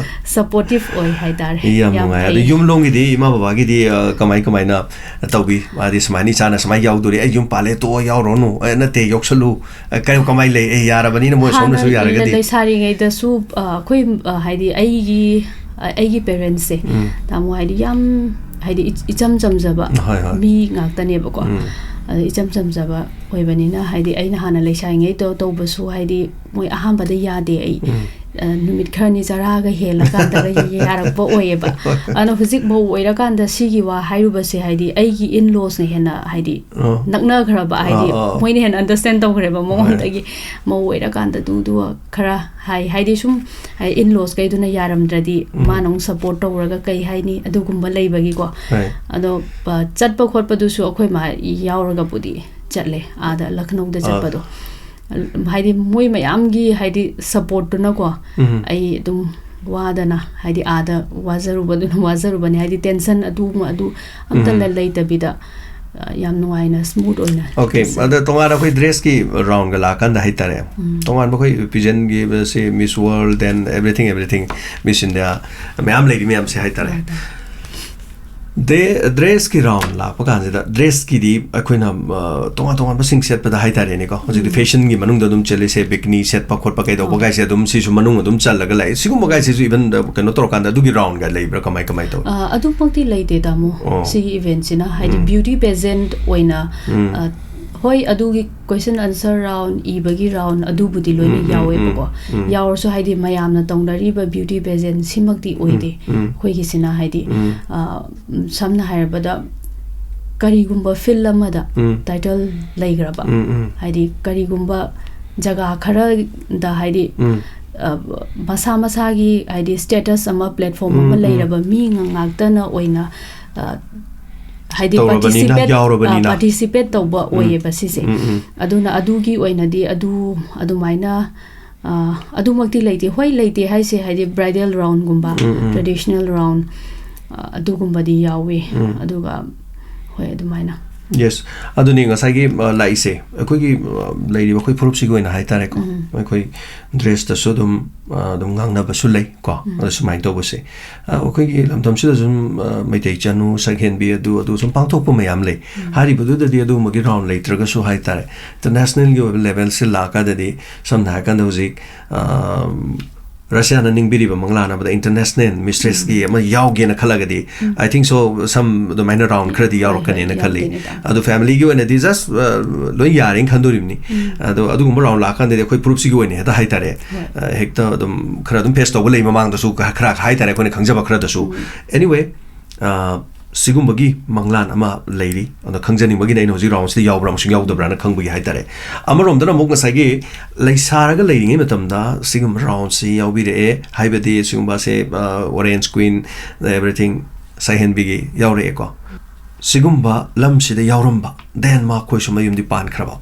supportive ꯑꯣꯏ ꯍꯥꯏꯇꯥꯔꯦ꯫ ꯌꯥꯝ ꯌꯥꯝ ꯅꯨꯡꯉꯥꯏ꯫ ꯑꯗꯣ ꯐꯩ꯫ ꯌꯨꯝꯂꯣꯝꯒꯤꯗꯤ, ꯏꯃꯥ ꯕꯕꯥꯒꯤꯗꯤ, ꯑ, ꯀꯃꯥꯏ ꯀꯃꯥꯏꯅ ꯇꯧꯕꯤ? ꯃꯥꯗꯤ ꯁꯨꯃꯥꯏꯅ ꯏꯆꯥꯅ ꯁꯨꯃꯥꯏꯅ ꯌꯥꯎꯗꯣꯔꯤ, ꯑꯩ ꯌꯨꯝ ꯄꯥꯜꯂꯦ, ꯇꯣꯛꯑꯣ, ꯌꯥꯎꯔꯨꯔꯅꯨ, ꯑꯦ, ꯅꯠꯇꯦ, ꯌꯥꯎꯁꯜꯂꯨ, ꯑꯦ, ꯀꯩ-, ꯀꯃꯥꯏ ꯂꯩ? ꯑꯦ, ꯌꯥꯔꯕꯅꯤꯅ ꯃꯣꯏ ꯁꯣꯝꯅꯁꯨ ꯍꯥꯟꯅ ꯌꯥꯔꯒꯗꯤ꯫ ꯂꯩꯁꯥꯔꯤꯉꯩꯗꯁꯨ, ꯑ, ꯑꯩꯈꯣꯏ, ꯑ, ꯍꯥꯏꯗꯤ, ꯑꯩꯒꯤ, ꯑ, ꯑꯩꯒꯤ parentsꯁꯦ, ꯎꯝ꯫ ꯇꯥꯃꯣ, ꯍꯥꯏꯗꯤ, ꯌꯥꯝ, ꯍꯥꯏꯗꯤ, ꯏꯆ-, ꯏꯆꯝ ꯆꯝꯖꯕ ꯍꯣꯏ, ꯍꯣꯏ꯫ ꯃꯤ ꯉꯥꯛꯇꯅꯦꯕꯀꯣ꯫ ꯎꯝ꯫ ꯑꯗ ꯏꯆꯝ ꯆꯝꯖꯕ ꯑꯣꯏꯕꯅꯤꯅ, ꯍꯥꯏꯗꯤ, ꯑꯩꯅ ꯍꯥꯟꯅ ꯂꯩꯁꯥꯔꯤꯉꯩ ꯇꯧ-, ꯇꯧꯕꯁꯨ, ꯍꯥꯏꯗꯤ, ꯃꯣꯏ ꯑꯍꯥꯟꯕꯗ ꯌꯥꯗꯦ꯫ ꯑꯩ, ꯎꯝ꯫ ꯑ, ꯅꯨꯃꯤꯠ ꯈꯔꯅꯤ ꯆꯔꯥꯒ ꯍꯦꯜꯂꯀꯥꯟꯗꯒ ꯌꯥꯔꯛꯄ ꯑꯣꯏꯌꯦꯕ꯫ ꯑꯗꯨꯅ ꯍꯧꯖꯤꯛ ꯃꯧ ꯑꯣꯏꯔꯀꯥꯟꯗ ꯁꯤꯒꯤ ꯋꯥ ꯍꯥꯏꯔꯨꯕꯁꯦ, ꯍꯥꯏꯗꯤ, ꯑꯩꯒꯤ in-lawsꯅ ꯍꯦꯟꯅ, ꯍꯥꯏꯗꯤ, ꯑꯣ꯫ ꯅꯛꯅꯈ꯭ꯔꯕ, ꯍꯥꯏꯗꯤ, ꯑꯥ, ꯑꯥ꯫ ꯃꯣꯏꯅ ꯍꯦꯟꯅ understand ꯇꯧꯈ꯭ꯔꯦꯕ ꯃꯉꯣꯟꯗꯒꯤ꯫ ꯃꯧ ꯑꯣꯏꯔꯀꯥꯟꯗ ꯑꯗꯨꯗꯨ ꯈꯔ ꯍꯥꯏ, ꯍꯥꯏꯗꯤ, ꯁꯨꯝ, ꯍꯥꯏꯗꯤ, in-lawsꯈꯩꯗꯨꯅ ꯌꯥꯔꯝꯗ꯭ꯔꯗꯤ ꯎꯝ꯫ ꯃꯥꯅ ꯑꯃꯨꯛ support ꯇꯧꯔꯒ ꯀꯩ ꯍꯥꯏꯅꯤ, ꯑꯗꯨꯒꯨꯝꯕ ꯂꯩꯕꯒꯤꯀꯣ꯫ ꯍꯣꯏ꯫ ꯑꯗꯣ, ꯑ, ꯆꯠꯄ ꯈꯣꯠꯄꯗꯨꯁꯨ ꯑꯩꯈꯣꯏ ꯃꯥ ꯌꯥꯎꯔꯒꯕꯨꯗꯤ ꯆꯠꯂꯦ, ꯑꯥꯗ ꯂꯈꯅꯧꯗ ꯑꯥ꯫ ꯆꯠꯄꯗꯣ꯫ ꯍꯥꯏꯗꯤ, ꯃꯣꯏ ꯃꯌꯥꯝꯒꯤ, ꯍꯥꯏꯗꯤ, supportꯇꯨꯅꯀꯣ, ꯎꯝ꯫ ꯑꯩ ꯑꯗꯨꯝ ꯋꯥꯗꯅ, ꯍꯥꯏꯗꯤ, ꯑꯥꯗ ꯋꯥꯖꯔꯨꯕꯗꯨꯅ ꯋꯥꯖꯔꯨꯕꯅꯦ, ꯍꯥꯏꯗꯤ, tension ꯑꯗꯨ ꯑꯗꯨ ꯑꯝꯇ ꯎꯝ꯫ ꯂꯩꯇꯕꯤꯗ, ꯑ, ꯌꯥꯝ ꯅꯨꯡꯉꯥꯏꯅ, smooth ꯑꯣꯏꯅ Okay, ꯆꯠꯆꯩ꯫ ꯑꯗ ꯇꯣꯉꯥꯟꯅ ꯑꯩꯈꯣꯏ dressꯀꯤ roundꯒ ꯂꯥꯛꯀꯥꯟꯗ ꯍꯥꯏꯇꯥꯔꯦ, ꯎꯝ꯫ ꯇꯣꯉꯥꯟꯕ ꯑꯩꯈꯣꯏ pageantꯒꯤ, ꯁꯤ Miss World, then everything, everything, Miss India, ꯃꯌꯥꯝ ꯂꯩꯔꯤ ꯃꯌꯥꯝꯁꯦ ꯍꯥꯏꯇꯥꯔꯦ꯫ ꯍꯣꯏ, ꯍꯣꯏ꯫ ꯗꯦ-, dressꯀꯤ round ꯂꯥꯛꯄ ꯀꯥꯟꯁꯤꯗ, dressꯀꯤꯗꯤ ꯑꯩꯈꯣꯏꯅ, ꯑ, ꯇꯣꯉꯥꯟ ꯇꯣꯉꯥꯟꯕꯁꯤꯡ ꯁꯦꯠꯄꯗ ꯍꯥꯏꯇꯥꯔꯦꯅꯦꯀꯣ, ꯍꯧꯖꯤꯛꯇꯤ ꯎꯝ꯫ fashionꯒꯤ ꯃꯅꯨꯡꯗ ꯑꯗꯨꯝ ꯆꯦꯜꯂꯤꯁꯦ, bikini ꯁꯦꯠꯄ ꯈꯣꯠꯄ ꯀꯩꯗꯧꯕ ꯑꯣ꯫ ꯀꯥꯏꯁꯦ ꯑꯗꯨꯝ ꯁꯤꯁꯨ ꯃꯅꯨꯡ ꯑꯗꯨꯝ ꯆꯜꯂꯒ ꯂꯥꯛꯑꯦ꯫ ꯁꯤꯒꯨꯝꯕ ꯀꯥꯏꯁꯤꯁꯨ even, ꯑ, ꯀꯩꯅꯣ ꯇꯧꯔꯀꯥꯟꯗ ꯑꯗꯨꯒꯤ roundꯒ ꯂꯩꯕ꯭ꯔꯥ, ꯀꯃꯥꯏ ꯀꯃꯥꯏ ꯇꯧꯏ? ꯑ, ꯑꯗꯨꯃꯛꯇꯤ ꯂꯩꯇꯦ, ꯇꯥꯃꯣ꯫ ꯑꯣ꯫ ꯁꯤꯒꯤ eventꯁꯤꯅ, ꯍꯥꯏꯗꯤ, ꯎꯝ꯫ Beauty pageant ꯑꯣꯏꯅ, ꯎꯝ꯫ ꯑ, ꯍꯣꯏ, ꯑꯗꯨꯒꯤ question answer round, ꯏꯕꯒꯤ round ꯑꯗꯨꯕꯨꯗꯤ ꯂꯣꯏꯅ ꯎꯝ, ꯎꯝ, ꯌꯥꯎꯋꯦꯕꯀꯣ꯫ ꯎꯝ, ꯎꯝ꯫ ꯌꯥꯎꯔꯁꯨ ꯍꯥꯏꯗꯤ ꯃꯌꯥꯝꯅ ꯇꯧꯅꯔꯤꯕ beauty pageant ꯁꯤꯃꯛꯇꯤ ꯑꯣꯏꯗꯦ꯫ ꯎꯝ, ꯎꯝ꯫ ꯑꯩꯈꯣꯏꯒꯤꯁꯤꯅ ꯍꯥꯏꯗꯤ, ꯎꯝ꯫ ꯑ, ꯁꯝꯅ ꯍꯥꯏꯔꯕꯗ, ꯀꯔꯤꯒꯨꯝꯕ field ꯑꯃꯗ ꯎꯝ꯫ title ꯂꯩꯈ꯭ꯔꯕ, ꯎꯝ, ꯎꯝ꯫ ꯍꯥꯏꯗꯤ ꯀꯔꯤꯒꯨꯝꯕ ꯖꯒꯥ ꯈꯔꯗ ꯍꯥꯏꯗꯤ, ꯎꯝ꯫ ꯑ, ꯃꯁꯥ ꯃꯁꯥꯒꯤ ꯍꯥꯏꯗꯤ status ꯑꯃ, platform ꯎꯝ, ꯑꯃ ꯎꯝ꯫ ꯂꯩꯔꯕ ꯃꯤ ꯉ-, ꯉꯥꯛꯇꯅ ꯑꯣꯏꯅ, ꯑ, ꯍꯥꯏꯗꯤ ꯇꯧꯔꯕꯅꯤꯅ, participate, ꯌꯥꯎꯔꯕꯅꯤꯅ꯫ ꯑ, participate ꯇꯧꯕ ꯎꯝ꯫ ꯑꯣꯏꯌꯦꯕ ꯁꯤꯁꯦ꯫ ꯎꯝ, ꯎꯝ꯫ ꯑꯗꯨꯅ ꯑꯗꯨꯒꯤ ꯑꯣꯏꯅꯗꯤ ꯑꯗꯨ ꯑꯗꯨꯃꯥꯏꯅ, ꯑ, ꯑꯗꯨꯃꯛꯇꯤ ꯂꯩꯇꯦ꯫ ꯍꯣꯏ, ꯂꯩꯇꯦ ꯍꯥꯏꯁꯦ ꯍꯥꯏꯗꯤ bridal roundꯒꯨꯝꯕ, ꯎꯝ, ꯎꯝ꯫ traditional round, ꯑ, ꯑꯗꯨꯒꯨꯝꯕꯗꯤ ꯌꯥꯎꯋꯤ꯫ ꯎꯝ꯫ ꯑꯗꯨꯒ ꯍꯣꯏ, ꯑꯗꯨꯃꯥꯏꯅ꯫ Yes, ꯑꯗꯨꯅꯤ ꯉꯁꯥꯏꯒꯤ, ꯑ, ꯂꯥꯛꯏꯁꯦ ꯑꯩꯈꯣꯏꯒꯤ, ꯑ, ꯂꯩꯔꯤꯕ ꯑꯩꯈꯣꯏ ꯐꯨꯔꯨꯞꯁꯤꯒꯤ ꯑꯣꯏꯅ ꯍꯥꯏꯇꯥꯔꯦꯀꯣ꯫ ꯎꯝ꯫ ꯑꯩꯈꯣꯏ dressꯇꯁꯨ ꯑꯗꯨꯝ, ꯑ, ꯑꯗꯨꯝ ꯉꯥꯡꯅꯕꯁꯨ ꯂꯩ ꯀꯣ꯫ ꯎꯝ꯫ ꯑꯗ ꯁꯨꯃꯥꯏꯅ ꯇꯧꯕꯁꯦ, ꯑ, ꯑꯩꯈꯣꯏꯒꯤ ꯂꯝꯗꯝꯁꯤꯗ ꯁꯨꯝ, ꯑ, ꯃꯩꯇꯩ ꯆꯅꯨ, ꯁꯛꯍꯦꯟꯕꯤ, ꯑꯗꯨ, ꯑꯗꯨ ꯁꯨꯝ ꯄꯥꯡꯊꯣꯛꯄ ꯃꯌꯥꯝ ꯂꯩ꯫ ꯎꯝ꯫ ꯍꯥꯏꯔꯤꯕꯗꯨꯗꯗꯤ ꯑꯗꯨꯒꯨꯝꯕꯒꯤ round ꯂꯩꯇ꯭ꯔꯒꯁꯨ ꯍꯥꯏꯇꯥꯔꯦ, internationalꯒꯤ ꯑꯣꯏꯕ levelꯁꯤ ꯂꯥꯛꯑꯀꯥꯟꯗꯗꯤ, ꯁꯝꯅ ꯍꯥꯏꯔꯀꯥꯟꯗ ꯍꯧꯖꯤꯛ, ꯑ, ꯔꯁꯤꯌꯥꯅ ꯅꯤꯡꯕꯤꯔꯤꯕ ꯃꯪꯂꯥꯟ ꯑꯃꯗ international mistressꯀꯤ ꯑꯃ ꯌꯥꯎꯒꯦꯅ ꯈꯜꯂꯒꯗꯤ, ꯎꯝ꯫ I think so, some ꯑꯗꯨꯃꯥꯏꯅ round ꯈꯔꯗꯤ ꯌꯥꯎꯔꯛꯀꯅꯦꯅ ꯍꯣꯏ, ꯈꯜꯂꯤ꯫ ꯌꯥꯎꯔꯛꯀꯅꯤꯗ꯫ ꯑꯗꯣ familyꯒꯤ ꯑꯣꯏꯅꯗꯤ just, ꯑ, ꯂꯣꯏ ꯌꯥꯔꯦꯅ ꯈꯟꯗꯣꯔꯤꯕꯅꯤ꯫ ꯎꯝ꯫ ꯑꯗꯣ ꯑꯗꯨꯒꯨꯝꯕ round ꯂꯥꯛꯑꯀꯥꯟꯗꯗꯤ ꯑꯩꯈꯣꯏ ꯐꯨꯔꯨꯞꯁꯤꯒꯤ ꯑꯣꯏꯅ ꯍꯦꯛꯇ ꯍꯥꯏꯇꯥꯔꯦ, ꯍꯣꯏ꯫ ꯑ, ꯍꯦꯛꯇ ꯑꯗꯨꯝ ꯈꯔ ꯑꯗꯨꯝ face ꯇꯧꯕ ꯂꯩ ꯃꯃꯥꯡꯗꯁꯨ, ꯈ-, ꯈꯔ ꯍꯥꯏꯇꯥꯔꯦ, ꯑꯩꯈꯣꯏꯅ ꯈꯪꯖꯕ ꯈꯔꯗꯁꯨ꯫ ꯎꯝ꯫ Anyway, ꯑ, ꯁꯤꯒꯨꯝꯕꯒꯤ ꯃꯪꯂꯥꯟ ꯑꯃ ꯂꯩꯔꯤ꯫ ꯑꯗꯣ ꯈꯪꯖꯅꯤꯡꯕꯒꯤꯅꯦ ꯑꯩꯅ ꯍꯧꯖꯤꯛ roundꯁꯤꯗ ꯌꯥꯎꯕ꯭ꯔꯥ ꯑꯃꯁꯨꯡ ꯌꯥꯎꯗꯕ꯭ꯔꯥꯅ ꯈꯪꯕꯒꯤ ꯍꯥꯏꯇꯥꯔꯦ꯫ ꯑꯃꯔꯣꯝꯗꯅ ꯑꯃꯨꯛ ꯉꯁꯥꯏꯒꯤ ꯂꯩꯁꯥꯔꯒ ꯂꯩꯔꯤꯉꯩ ꯃꯇꯝꯗ ꯁꯤꯒꯨꯝꯕ roundꯁꯤ ꯌꯥꯎꯕꯤꯔꯛꯑꯦ, ꯍꯥꯏꯕꯗꯤ ꯁꯤꯒꯨꯝꯕꯁꯦ, ꯑ, orange queen, everything, ꯁꯛꯍꯦꯟꯕꯤꯒꯤ ꯌꯥꯎꯔꯛꯑꯦꯀꯣ꯫ ꯁꯤꯒꯨꯝꯕ ꯂꯝꯁꯤꯗ ꯌꯥꯎꯔꯝꯕ, then ꯃꯈꯣꯏꯁꯨ ꯃꯌꯨꯝꯗꯤ ꯄꯥꯟꯈ꯭ꯔꯕ꯫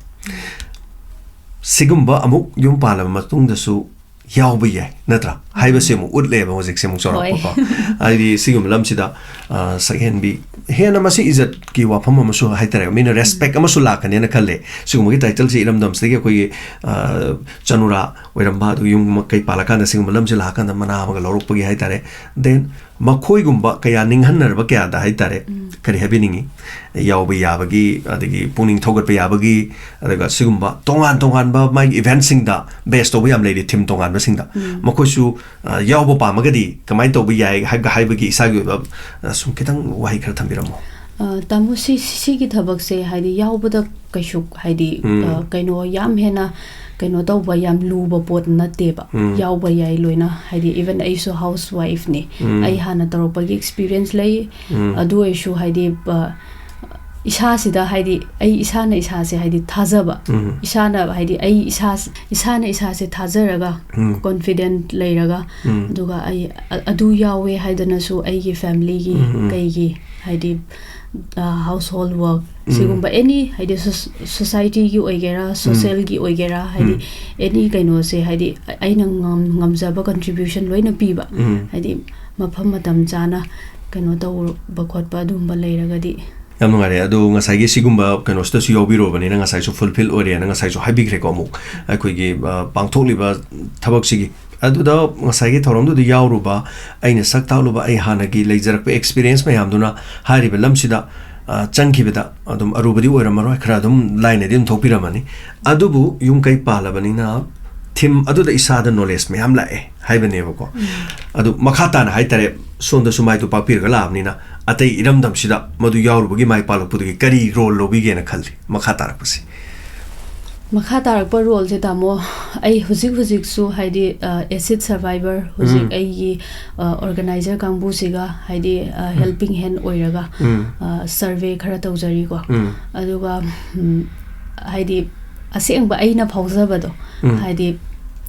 ꯁꯤꯒꯨꯝꯕ ꯑꯃꯨꯛ ꯌꯨꯝ ꯄꯥꯜꯂꯕ ꯃꯇꯨꯡꯗꯁꯨ ꯌꯥꯎꯕ ꯌꯥꯏ, ꯅꯠꯇ꯭ꯔꯥ? ꯍꯥꯏꯕꯁꯤ ꯑꯃꯨꯛ ꯎꯠꯂꯦꯕ ꯍꯧꯖꯤꯛꯁꯦ ꯑꯃꯨꯛ ꯆꯥꯎꯔꯥꯛꯄꯀꯣ꯫ ꯍꯣꯏ꯫ ꯍꯥꯏꯗꯤ ꯁꯤꯒꯨꯝꯕ ꯂꯝꯁꯤꯗ, ꯑ, ꯁꯛꯍꯦꯟꯕꯤ, ꯍꯦꯟꯅ ꯃꯁꯤ ꯏꯖꯠꯀꯤ ꯋꯥꯐꯝ ꯑꯃꯁꯨ ꯍꯥꯏꯇꯥꯔꯦ, ꯃꯤꯅ respect ꯑꯃꯁꯨ ꯂꯥꯛꯀꯅꯦꯅ ꯈꯜꯂꯦ꯫ ꯁꯤꯒꯨꯝꯕꯒꯤ titleꯁꯤ ꯏꯔꯝꯗꯝꯁꯤꯗꯒꯤ ꯑꯩꯈꯣꯏꯒꯤ, ꯑ, ꯆꯅꯨꯔꯥ ꯑꯣꯏꯔꯝꯕ, ꯑꯗꯨꯒ ꯌꯨꯝ ꯀꯩ ꯄꯥꯜꯂꯀꯥꯟꯗ ꯁꯤꯒꯨꯝꯕ ꯂꯝꯁꯤ ꯂꯥꯛꯑꯀꯥꯟꯗ ꯃꯅꯥ ꯑꯃꯒ ꯂꯧꯔꯛꯄꯒꯤ ꯍꯥꯏꯇꯥꯔꯦ꯫ Then ꯃꯈꯣꯏꯒꯨꯝꯕ ꯀꯌꯥ ꯅꯤꯡꯍꯟꯅꯔꯕ ꯀꯌꯥꯗ ꯍꯥꯏꯇꯥꯔꯦ, ꯎꯝ꯫ ꯀꯔꯤ ꯍꯥꯏꯕꯤꯅꯤꯡꯉꯤ? ꯌꯥꯎꯕ ꯌꯥꯕꯒꯤ, ꯑꯗꯒꯤ ꯄꯨꯛꯅꯤꯡ ꯊꯧꯒꯠꯄ ꯌꯥꯕꯒꯤ, ꯑꯗꯨꯒ ꯁꯤꯒꯨꯝꯕ ꯇꯣꯉꯥꯟ ꯇꯣꯉꯥꯟꯕ ꯃꯥꯒꯤ eventꯁꯤꯡꯗ base ꯇꯧꯕ ꯌꯥꯝ ꯂꯩꯔꯤ, theme ꯇꯣꯉꯥꯟꯕꯁꯤꯡꯗ꯫ ꯎꯝ꯫ ꯃꯈꯣꯏꯁꯨ, ꯑ, ꯌꯥꯎꯕ ꯄꯥꯝꯃꯒꯗꯤ ꯀꯃꯥꯏꯅ ꯇꯧꯕ ꯌꯥꯏ ꯍꯥꯏ-, ꯍꯥꯏꯕꯒꯤ ꯏꯁꯥꯒꯤ ꯑꯣꯏꯕ, ꯑ, ꯁꯨꯝ ꯈꯤꯇꯪ ꯋꯥꯍꯩ ꯈꯔ ꯊꯝꯕꯤꯔꯝꯃꯣ꯫ ꯑ, ꯇꯥꯃꯣ, ꯁꯤ, ꯁꯤꯒꯤ ꯊꯕꯛꯁꯦ ꯍꯥꯏꯗꯤ ꯌꯥꯎꯕꯗ ꯀꯩꯁꯨ ꯍꯥꯏꯗꯤ, ꯎꯝ꯫ ꯑ, ꯀꯩꯅꯣ ꯌꯥꯝ ꯍꯦꯟꯅ ꯀꯩꯅꯣ ꯇꯧꯕ ꯌꯥꯝ ꯂꯨꯕ ꯄꯣꯠ ꯅꯠꯇꯦꯕ꯫ ꯎꯝ꯫ ꯌꯥꯎꯕ ꯌꯥꯏ ꯂꯣꯏꯅ꯫ ꯍꯥꯏꯗꯤ even ꯑꯩꯁꯨ housewife ꯅꯤ꯫ ꯎꯝ꯫ ꯑꯩ ꯍꯥꯟꯅ ꯇꯧꯔꯛꯄꯒꯤ experience ꯂꯩ꯫ ꯎꯝ꯫ ꯑꯗꯨ ꯑꯣꯏꯔꯁꯨ ꯍꯥꯏꯗꯤ, ꯑ, ꯏꯁꯥꯁꯤꯗ ꯍꯥꯏꯗꯤ ꯑꯩ ꯏꯁꯥꯅ ꯏꯁꯥꯁꯦ ꯍꯥꯏꯗꯤ ꯊꯥꯖꯕ꯫ ꯎꯝ꯫ ꯏꯁꯥꯅ ꯍꯥꯏꯗꯤ ꯑꯩ ꯏꯁꯥ, ꯏꯁꯥꯅ ꯏꯁꯥꯁꯦ ꯊꯥꯖꯔꯒ, ꯎꯝ꯫ Confident ꯂꯩꯔꯒ, ꯎꯝ꯫ ꯑꯗꯨꯒ ꯑꯩ ꯑ-, ꯑꯗꯨ ꯌꯥꯎꯋꯦ ꯍꯥꯏꯗꯅꯁꯨ ꯑꯩꯒꯤ family ꯒꯤ ꯎꯝ, ꯎꯝ꯫ ꯀꯩꯒꯤ ꯍꯥꯏꯗꯤ, ꯑ, household work ꯎꯝ꯫ ꯁꯤꯒꯨꯝꯕ any ꯍꯥꯏꯗꯤ ꯁꯣꯁ-, society ꯒꯤ ꯑꯣꯏꯒꯦꯔꯥ, ꯎꯝ꯫ Social ꯒꯤ ꯑꯣꯏꯒꯦꯔꯥ, ꯍꯥꯏꯗꯤ ꯎꯝ꯫ Any ꯀꯩꯅꯣꯁꯦ ꯍꯥꯏꯗꯤ ꯑ-, ꯑꯩꯅ ꯉꯝ-, ꯉꯝꯖꯕ contribution ꯂꯣꯏꯅ ꯄꯤꯕ꯫ ꯎꯝ꯫ ꯍꯥꯏꯗꯤ ꯃꯐꯝ ꯃꯇꯝ ꯆꯥꯅ ꯀꯩꯅꯣ ꯇꯧꯕ ꯈꯣꯠꯄ ꯑꯗꯨꯒꯨꯝꯕ ꯂꯩꯔꯒꯗꯤ꯫ ꯌꯥꯝ ꯅꯨꯡꯉꯥꯏꯔꯦ꯫ ꯑꯗꯨ ꯉꯁꯥꯏꯒꯤ ꯁꯤꯒꯨꯝꯕ ꯀꯩꯅꯣꯁꯤꯗꯁꯨ ꯌꯥꯎꯕꯤꯔꯨꯔꯕꯅꯤꯅ ꯉꯁꯥꯏꯁꯨ fulfill ꯑꯣꯏꯔꯦꯅ ꯉꯁꯥꯏꯁꯨ ꯍꯥꯏꯕꯤꯈ꯭ꯔꯦꯀꯣ꯫ ꯑꯃꯨꯛ ꯑꯩꯈꯣꯏꯒꯤ, ꯑ, ꯄꯥꯡꯊꯣꯛꯂꯤꯕ ꯊꯕꯛꯁꯤꯒꯤ ꯑꯗꯨꯗ ꯉꯁꯥꯏꯒꯤ ꯊꯧꯔꯝꯗꯨꯗ ꯌꯥꯎꯔꯨꯕ, ꯑꯩꯅ ꯁꯛ ꯇꯥꯛꯂꯨꯕ, ꯑꯩ ꯍꯥꯟꯅꯒꯤ ꯂꯩꯖꯔꯛꯄ experience ꯃꯌꯥꯝꯗꯨꯅ ꯍꯥꯏꯔꯤꯕ ꯂꯝꯁꯤꯗ, ꯑ, ꯆꯪꯈꯤꯕꯗ ꯑꯗꯨꯝ ꯑꯔꯨꯕꯗꯤ ꯑꯣꯏꯔꯝꯃꯔꯣꯏ, ꯈꯔ ꯑꯗꯨꯝ ꯂꯥꯏꯅꯗꯤ ꯑꯗꯨꯝ ꯊꯣꯛꯄꯤꯔꯝꯃꯅꯤ꯫ ꯑꯗꯨꯕꯨ ꯌꯨꯝ ꯀꯩ ꯄꯥꯜꯂꯕꯅꯤꯅ theme ꯑꯗꯨꯗ ꯏꯁꯥꯗ knowledge ꯃꯌꯥꯝ ꯂꯥꯛꯑꯦ ꯍꯥꯏꯕꯅꯦꯕꯀꯣ꯫ ꯎꯝ꯫ ꯑꯗꯨ ꯃꯈꯥ ꯇꯥꯅ ꯍꯥꯏꯇꯥꯔꯦ, ꯁꯣꯝꯗꯁꯨ ꯃꯥꯏꯗꯨ ꯄꯥꯛꯄꯤꯔꯒ ꯂꯥꯛꯑꯕꯅꯤꯅ ꯑꯇꯩ ꯏꯔꯝꯗꯝꯁꯤꯗ ꯃꯗꯨ ꯌꯥꯎꯔꯨꯕꯒꯤ ꯃꯥꯏ ꯄꯥꯛꯂꯛꯄꯗꯨꯒꯤ ꯀꯔꯤ role ꯂꯧꯕꯤꯒꯦꯅ ꯈꯜꯂꯤ ꯃꯈꯥ ꯇꯥꯔꯛꯄꯁꯤ? ꯃꯈꯥ ꯇꯥꯔꯛꯄ role ꯁꯦ, ꯇꯥꯃꯣ, ꯑꯩ ꯍꯧꯖꯤꯛ ꯍꯧꯖꯤꯛꯁꯨ ꯍꯥꯏꯗꯤ, ꯑ, acid survivor ꯍꯧꯖꯤꯛ ꯎꯝ꯫ ꯑꯩꯒꯤ, ꯑ, organizer ꯀꯥꯡꯕꯨꯁꯤꯒ ꯍꯥꯏꯗꯤ, ꯑ, ꯎꯝ꯫ Helping hand ꯑꯣꯏꯔꯒ, ꯎꯝ꯫ ꯑ, survey ꯈꯔ ꯇꯧꯖꯔꯤꯀꯣ꯫ ꯎꯝ꯫ ꯑꯗꯨꯒ, ꯎꯝ, ꯍꯥꯏꯗꯤ ꯑꯁꯦꯡꯕ ꯑꯩꯅ ꯐꯥꯎꯖꯕꯗꯣ, ꯎꯝ꯫ ꯍꯥꯏꯗꯤ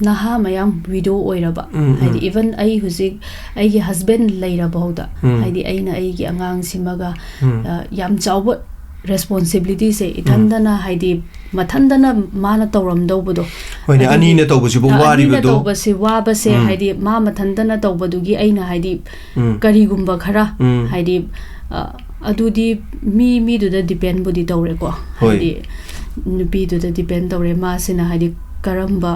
ꯅꯍꯥ ꯃꯌꯥꯝ widow ꯑꯣꯏꯔꯕ, ꯎꯝ, ꯍꯥꯏꯗꯤ ꯎꯝ꯫ Even ꯑꯩ ꯍꯧꯖꯤꯛ ꯑꯩꯒꯤ husband ꯂꯩꯔꯐꯥꯎꯗ, ꯎꯝ꯫ ꯍꯥꯏꯗꯤ ꯑꯩꯅ ꯑꯩꯒꯤ ꯑꯉꯥꯡꯁꯤꯃꯒ, ꯎꯝ꯫ ꯑ, ꯌꯥꯝ ꯆꯥꯎꯕ responsibility ꯁꯦ ꯎꯝ꯫ ꯏꯊꯟꯗꯅ, ꯍꯥꯏꯗꯤ ꯃꯊꯟꯗꯅ ꯃꯥꯅ ꯇꯧꯔꯝꯗꯧꯕꯗꯣ꯫ ꯍꯣꯏꯅꯦ, ꯑꯗꯨꯒꯤ ꯑꯅꯤꯅ ꯇꯧꯕꯁꯤꯕꯨ ꯑ, ꯑꯅꯤꯅ ꯋꯥꯔꯤꯕꯗꯣ꯫ ꯇꯧꯕꯁꯤ ꯋꯥꯕꯁꯦ, ꯎꯝ꯫ ꯍꯥꯏꯗꯤ ꯃꯥ ꯃꯊꯟꯇꯅ ꯇꯧꯕꯗꯨꯒꯤ ꯑꯩꯅ ꯍꯥꯏꯗꯤ ꯎꯝ꯫ ꯀꯔꯤꯒꯨꯝꯕ ꯈꯔ, ꯎꯝ꯫ ꯍꯥꯏꯗꯤ, ꯑ, ꯑꯗꯨꯗꯤ ꯃꯤ ꯃꯤꯗꯨꯗ depend ꯕꯨꯗꯤ ꯇꯧꯔꯦꯀꯣ꯫ ꯍꯣꯏ꯫ ꯍꯥꯏꯗꯤ ꯅꯨꯄꯤꯗꯨꯗ depend ꯇꯧꯔꯦ, ꯃꯥꯁꯤꯅ ꯍꯥꯏꯗꯤ ꯀꯔꯝꯕ,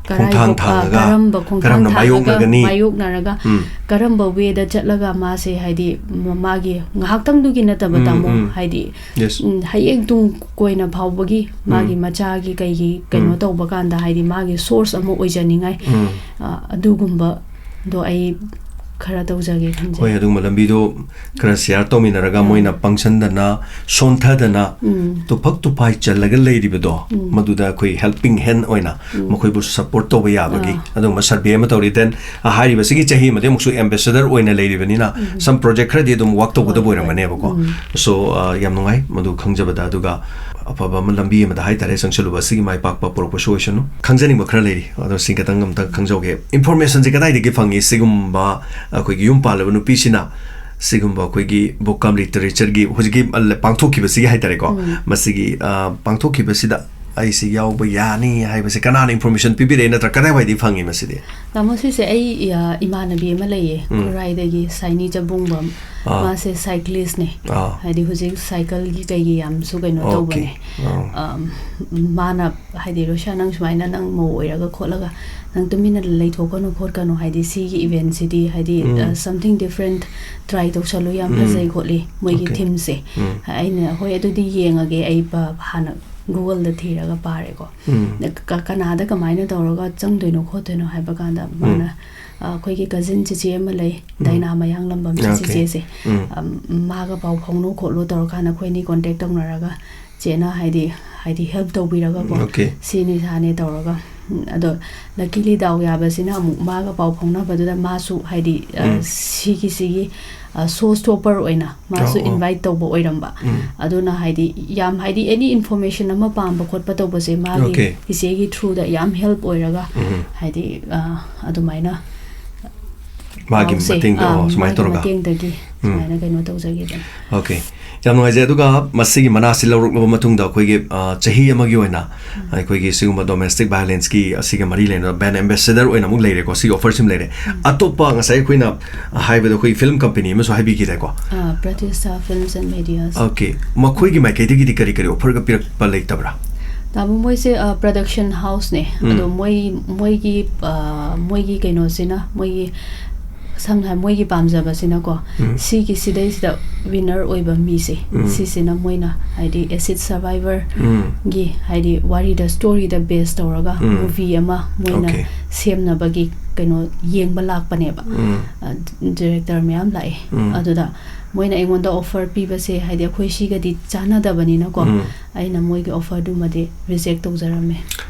ꯈꯣꯡꯊꯥꯡ ꯀꯔꯥꯏꯒꯨꯝ-, ꯑ, ꯊꯥꯡꯉꯒ, ꯀꯔꯝꯕ ꯈꯣꯡꯊꯥꯡ ꯀꯔꯝꯅ ꯊꯥꯡꯉꯒ ꯃꯥꯌꯣꯛꯅꯒꯅꯤ? ꯃꯥꯌꯣꯛꯅꯔꯒ ꯎꯝ꯫ ꯀꯔꯝꯕ way ꯗ ꯆꯠꯂꯒ ꯃꯥꯁꯦ ꯍꯥꯏꯗꯤ ꯃ-, ꯃꯥꯒꯤ ꯉꯥꯏꯍꯥꯛꯇꯪꯗꯨꯒꯤ ꯅꯠꯇꯕ, ꯎꯝ, ꯇꯥꯃꯣ, ꯎꯝ꯫ ꯍꯥꯏꯗꯤ Yes. ꯎꯝ, ꯍꯌꯦꯡ ꯇꯨꯡ ꯀꯣꯏꯅ ꯐꯥꯎꯕꯒꯤ ꯃꯥꯒꯤ ꯎꯝ꯫ ꯃꯆꯥꯒꯤ ꯀꯩꯒꯤ ꯀꯩꯅꯣ ꯎꯝ꯫ ꯇꯧꯕ ꯀꯥꯟꯗ ꯍꯥꯏꯗꯤ ꯃꯥꯒꯤ source ꯑꯃ ꯑꯣꯏꯖꯅꯤꯡꯉꯥꯏ, ꯎꯝ꯫ ꯑ, ꯑꯗꯨꯒꯨꯝꯕꯗꯣ ꯑꯩ ꯈꯔ ꯇꯧꯖꯒꯦ ꯈꯟꯖꯩ꯫ ꯍꯣꯏ, ꯑꯗꯨꯒꯨꯝꯕ ꯂꯝꯕꯤꯗꯣ ꯈꯔ ꯁꯤꯌꯥꯔ ꯇꯧꯃꯤꯟꯅꯔꯒ, ꯎꯝ꯫ ꯃꯣꯏꯅ ꯄꯪꯁꯟꯗꯅ, ꯁꯣꯟꯊꯗꯅ, ꯎꯝ꯫ ꯇꯨꯐꯛ ꯇꯨꯐꯥꯏ ꯆꯜꯂꯒ ꯂꯩꯔꯤꯕꯗꯣ, ꯎꯝ꯫ ꯃꯗꯨꯗ ꯑꯩꯈꯣꯏ ꯍꯦꯜꯄꯤꯡ ꯍꯦꯟ ꯑꯣꯏꯅ ꯎꯝ꯫ ꯃꯈꯣꯏꯕꯨ ꯁꯄꯣꯔꯠ ꯇꯧꯕ ꯌꯥꯕꯒꯤ ꯑꯥ꯫ ꯑꯗꯨꯒꯨꯝꯕ ꯁꯔꯚꯦ ꯑꯃ ꯇꯧꯔꯤ꯫ Then, ꯑ, ꯍꯥꯏꯔꯤꯕꯁꯤꯒꯤ ꯆꯍꯤ ꯑꯃꯗꯤ ꯑꯃꯨꯛꯁꯨ ꯑꯦꯝꯕꯦꯁꯦꯗꯔ ꯑꯣꯏꯅ ꯂꯩꯔꯤꯕꯅꯤꯅ, ꯎꯝ꯫ Some project ꯈꯔꯗꯤ ꯑꯗꯨꯝ ꯋꯥꯛ ꯇꯧꯒꯗꯕ ꯍꯣꯏ, ꯍꯣꯏ꯫ ꯑꯣꯏꯔꯝꯒꯅꯦꯕꯀꯣ꯫ ꯎꯝ꯫ So, ꯑ, ꯌꯥꯝ ꯅꯨꯡꯉꯥꯏ ꯃꯗꯨ ꯈꯪꯖꯕꯗ, ꯑꯗꯨꯒ ꯑꯐꯕ ꯑꯃ, ꯂꯝꯕꯤ ꯑꯃꯗ ꯍꯥꯏꯇꯥꯔꯦ, ꯆꯪꯁꯤꯜꯂꯨꯕ ꯑꯁꯤꯒꯤ ꯃꯥꯏ ꯄꯥꯛꯄ ꯄꯨꯔꯛꯄꯁꯨ ꯑꯣꯏꯁꯅꯨ꯫ ꯈꯪꯖꯅꯤꯡꯕ ꯈꯔ ꯂꯩꯔꯤ, ꯑꯗꯣ ꯁꯤ ꯈꯤꯇꯪ ꯑꯝꯇ ꯈꯪꯖꯍꯧꯒꯦ꯫ ꯏꯟꯐꯣꯔꯃꯦꯁꯟꯁꯦ ꯀꯗꯥꯏꯗꯒꯤ ꯐꯪꯉꯤ? ꯁꯤꯒꯨꯝꯕ ꯑꯩꯈꯣꯏꯒꯤ ꯌꯨꯝ ꯄꯥꯜꯂꯕ ꯅꯨꯄꯤꯁꯤꯅ ꯁꯤꯒꯨꯝꯕ ꯑꯩꯈꯣꯏꯒꯤ book cum literature ꯒꯤ ꯍꯧꯖꯤꯛꯀꯤ, ꯑ, ꯄꯥꯡꯊꯣꯛꯈꯤꯕꯁꯤꯒꯤ ꯍꯥꯏꯇꯥꯔꯦꯀꯣ, ꯎꯝ꯫ ꯃꯁꯤꯒꯤ, ꯑ, ꯄꯥꯡꯊꯣꯛꯈꯤꯕꯁꯤꯗ ꯑꯩꯁꯤ ꯌꯥꯎꯕ ꯌꯥꯅꯤ ꯍꯥꯏꯕꯁꯦ ꯀꯅꯥꯅ ꯏꯟꯐꯣꯔꯃꯦꯁꯟ ꯄꯤꯕꯤꯔꯛꯏ, ꯅꯠꯇ꯭ꯔꯒ ꯀꯗꯥꯏꯋꯥꯏꯗꯒꯤ ꯐꯪꯉꯤ ꯃꯁꯤꯗꯤ? ꯇꯥꯃꯣ, ꯁꯤꯁꯦ ꯑꯩ, ꯑ, ꯏꯃꯥꯟꯅꯕꯤ ꯑꯃ ꯂꯩꯌꯦ, ꯎꯝ꯫ ꯈꯨꯔꯥꯏꯗꯒꯤ, ꯁꯥꯏꯅꯤ ꯆꯕꯨꯡꯕꯝ꯫ ꯑꯥ꯫ ꯃꯥꯁꯦ ꯁꯥꯏꯀ꯭ꯂꯤꯁꯅꯦ꯫ ꯑꯥ꯫ ꯍꯥꯏꯗꯤ ꯍꯧꯖꯤꯛ ꯁꯥꯏꯀꯜꯒꯤ ꯀꯩꯒꯤ ꯌꯥꯝꯁꯨ ꯀꯩꯅꯣ ꯑꯣꯀꯦ꯫ ꯇꯧꯕꯅꯦ꯫ ꯑꯥ꯫ ꯑꯝ, ꯃꯥꯅ ꯍꯥꯏꯗꯤ, "ꯔꯣꯁꯤꯌꯥ, ꯅꯪ ꯁꯨꯃꯥꯏꯅ ꯅꯪ ꯃꯧ ꯑꯣꯏꯔꯒ ꯈꯣꯠꯂꯒ ꯅꯪ ꯇꯨꯃꯤꯟꯅ ꯂꯩꯊꯣꯛꯀꯅꯨ ꯈꯣꯠꯀꯅꯨ, ꯍꯥꯏꯗꯤ ꯁꯤꯒꯤ ꯏꯚꯦꯟꯁꯤꯗꯤ ꯍꯥꯏꯗꯤ, ꯎꯝ꯫ ꯑ, something different try ꯇꯧꯁꯜꯂꯨ, ꯌꯥꯝ ꯎꯝ꯫ ꯐꯖꯩ ꯈꯣꯠꯂꯤ ꯃꯣꯏꯒꯤ ꯑꯣꯀꯦ꯫ ꯊꯤꯝꯁꯦ"꯫ ꯎꯝ꯫ ꯑꯩꯅ, "ꯍꯣꯏ, ꯑꯗꯨꯗꯤ ꯌꯦꯡꯉꯒꯦ, ꯑꯩ ꯄ-, ꯍꯥꯟꯅ ꯒꯨꯒꯜꯗ ꯊꯤꯔꯒ ꯄꯥꯔꯦꯀꯣ"꯫ ꯎꯝ꯫ ꯀ-, ꯀꯅꯥꯗ ꯀꯃꯥꯏꯅ ꯇꯧꯔꯒ ꯆꯪꯗꯣꯏꯅꯣ ꯈꯣꯠꯇꯣꯏꯅꯣ ꯍꯥꯏꯕ ꯀꯥꯟꯗ ꯎꯝ꯫ ꯃꯥꯅ, ꯑ, ꯑꯩꯈꯣꯏꯒꯤ ꯀꯖꯤꯟ ꯆꯤꯆꯦ ꯑꯃ ꯂꯩ, ꯎꯝ꯫ ꯗꯥꯏꯅꯥ ꯃꯌꯥꯡꯂꯝꯕꯝ ꯑꯣꯀꯦ꯫ ꯆꯤꯆꯦꯁꯦ꯫ ꯎꯝ꯫ ꯑꯝ, ꯃꯥꯒ ꯄꯥꯎ ꯐꯥꯎꯅꯧ ꯈꯣꯠꯂꯣ ꯇꯧꯔꯀꯥꯟꯗ ꯑꯩꯈꯣꯏ ꯑꯅꯤ ꯀꯣꯟꯇꯦꯛ ꯇꯧꯅꯔꯒ ꯆꯦꯅ ꯍꯥꯏꯗꯤ, ꯍꯥꯏꯗꯤ ꯍꯦꯜꯞ ꯇꯧꯕꯤꯔꯒꯀꯣ, ꯎꯝ, ꯑꯣꯀꯦ꯫ ꯁꯤꯅꯤ ꯁꯥꯅꯤ ꯇꯧꯔꯒ, ꯎꯝ, ꯑꯗꯣ ꯂꯛꯀꯤꯂꯤ ꯗꯥꯎ ꯌꯥꯕꯁꯤꯅ ꯑꯃꯨꯛ ꯃꯥꯒ ꯄꯥꯎ ꯐꯥꯎꯅꯕꯗꯨꯗ ꯃꯥꯁꯨ ꯍꯥꯏꯗꯤ, ꯑ, ꯎꯝ꯫ ꯁꯤꯒꯤꯁꯤꯒꯤ, ꯑ, ꯁꯣ ꯁ꯭ꯇꯣꯄꯔ ꯑꯣꯏꯅ ꯃꯥꯁꯨ ꯑꯣ, ꯑꯣ꯫ ꯏꯟꯚꯥꯏꯠ ꯇꯧꯕ ꯑꯣꯏꯔꯝꯕ꯫ ꯎꯝ꯫ ꯑꯗꯨꯅ ꯍꯥꯏꯗꯤ ꯌꯥꯝ ꯍꯥꯏꯗꯤ ꯑꯦꯅꯤ ꯏꯟꯐꯣꯔꯃꯦꯁꯟ ꯑꯃ ꯄꯥꯝꯕ ꯈꯣꯠꯄ ꯇꯧꯕꯁꯦ ꯃꯥꯒꯤ ꯑꯣꯀꯦ꯫ ꯏꯆꯦꯒꯤ ꯊ꯭ꯔꯨꯗ ꯌꯥꯝ ꯍꯦꯜꯞ ꯑꯣꯏꯔꯒ ꯎꯝ꯫ ꯍꯥꯏꯗꯤ, ꯑ, ꯑꯗꯨꯃꯥꯏꯅ ꯃꯥꯒꯤ ꯄꯥꯎꯁꯦ, ꯃꯇꯦꯡꯗ, ꯑꯥ, ꯑꯣ, ꯁꯨꯃꯥꯏꯅ ꯃꯥꯒꯤ ꯇꯧꯔꯒ꯫ ꯃꯇꯦꯡꯗꯒꯤ ꯎꯝ꯫ ꯁꯨꯃꯥꯏꯅ ꯀꯩꯅꯣ ꯇꯧꯖꯈꯤꯕꯅꯤ꯫ ꯑꯣꯀꯦ꯫ ꯌꯥꯝ ꯅꯨꯡꯉꯥꯏꯖꯩ꯫ ꯑꯗꯨꯒ ꯃꯁꯤꯒꯤ ꯃꯅꯥꯁꯤ ꯂꯧꯔꯛꯂꯕ ꯃꯇꯨꯡꯗ ꯑꯩꯈꯣꯏꯒꯤ, ꯑ, ꯆꯍꯤ ꯑꯃꯒꯤ ꯑꯣꯏꯅ ꯎꯝ꯫ ꯑꯩꯈꯣꯏꯒꯤ ꯁꯤꯒꯨꯝꯕ ꯗꯣꯃꯦꯁꯇꯤꯛ ꯚꯥꯏꯑꯣꯂꯦꯟꯁꯀꯤ ꯑꯁꯤꯒ ꯃꯔꯤ ꯂꯩꯅꯕ ꯕ꯭ꯔꯥꯟ ꯑꯦꯝꯕꯦꯁꯦꯗꯔ ꯑꯣꯏꯅ ꯑꯃꯨꯛ ꯂꯩꯔꯦꯀꯣ꯫ ꯁꯤꯒꯤ ꯑꯣꯐꯔꯁꯤꯃ ꯂꯩꯔꯦ꯫ ꯎꯝ꯫ ꯑꯇꯣꯞꯄ ꯉꯁꯥꯏ ꯑꯩꯈꯣꯏꯅ ꯍꯥꯏꯕꯗ ꯑꯩꯈꯣꯏ ꯐꯤꯂꯝ ꯀꯝꯄꯦꯅꯤ ꯑꯃꯁꯨ ꯍꯥꯏꯕꯤꯈꯤꯗꯥꯏꯀꯣ? ꯑꯥ, ꯄ꯭ꯔꯇꯤꯁꯊꯥ ꯐꯤꯜꯝꯁ ꯑꯦꯟ ꯃꯦꯗꯤꯌꯥꯁ꯫ ꯑꯣꯀꯦ꯫ ꯃꯈꯣꯏꯒꯤ ꯃꯥꯏꯀꯩꯗꯒꯤꯗꯤ ꯀꯔꯤ ꯀꯔꯤ ꯑꯣꯐꯔꯒ ꯄꯤꯔꯛꯄ ꯂꯩꯇꯕ꯭ꯔꯥ? ꯇꯥꯃꯣ, ꯃꯣꯏꯁꯦ, ꯑ, ꯄ꯭ꯔꯗꯛꯁꯟ ꯍꯥꯎꯁꯅꯦ꯫ ꯎꯝ꯫ ꯑꯗꯣ ꯃꯣꯏ, ꯃꯣꯏꯒꯤ, ꯑ, ꯃꯣꯏꯒꯤ ꯀꯩꯅꯣꯁꯤꯅ, ꯃꯣꯏꯒꯤ ꯁꯝꯅ ꯍꯥꯏ ꯃꯣꯏꯒꯤ ꯄꯥꯝꯖꯕꯁꯤꯅꯀꯣ, ꯎꯝ꯫ ꯁꯤꯒꯤ ꯁꯤꯗꯩꯁꯤꯗ winner ꯑꯣꯏꯕ ꯃꯤꯁꯦ, ꯎꯝ꯫ ꯁꯤꯁꯤꯅ ꯃꯣꯏꯅ ꯍꯥꯏꯗꯤ acid survivor ꯎꯝ꯫ ꯒꯤ ꯍꯥꯏꯗꯤ ꯋꯥꯔꯤꯗ, story ꯗ base ꯇꯧꯔꯒ ꯎꯝ꯫ Movie ꯑꯃ ꯃꯣꯏꯅ Okay꯫ ꯁꯦꯝꯅꯕꯒꯤ ꯀꯩꯅꯣ ꯌꯦꯡꯕ ꯂꯥꯛꯄꯅꯦꯕ꯫ ꯎꯝ꯫ ꯑ, director ꯃꯌꯥꯝ ꯂꯥꯛꯑꯦ꯫ ꯎꯝ꯫ ꯑꯗꯨꯗ ꯃꯣꯏꯅ ꯑꯩꯉꯣꯟꯗ offer ꯄꯤꯕꯁꯦ ꯍꯥꯏꯗꯤ ꯑꯩꯈꯣꯏ ꯁꯤꯒꯗꯤ ꯆꯥꯟꯅꯗꯕꯅꯤꯅꯀꯣ, ꯎꯝ꯫ ꯑꯩꯅ ꯃꯣꯏꯒꯤ offer ꯗꯨꯃꯗꯤ reject ꯇꯧꯖꯔꯝꯃꯦ꯫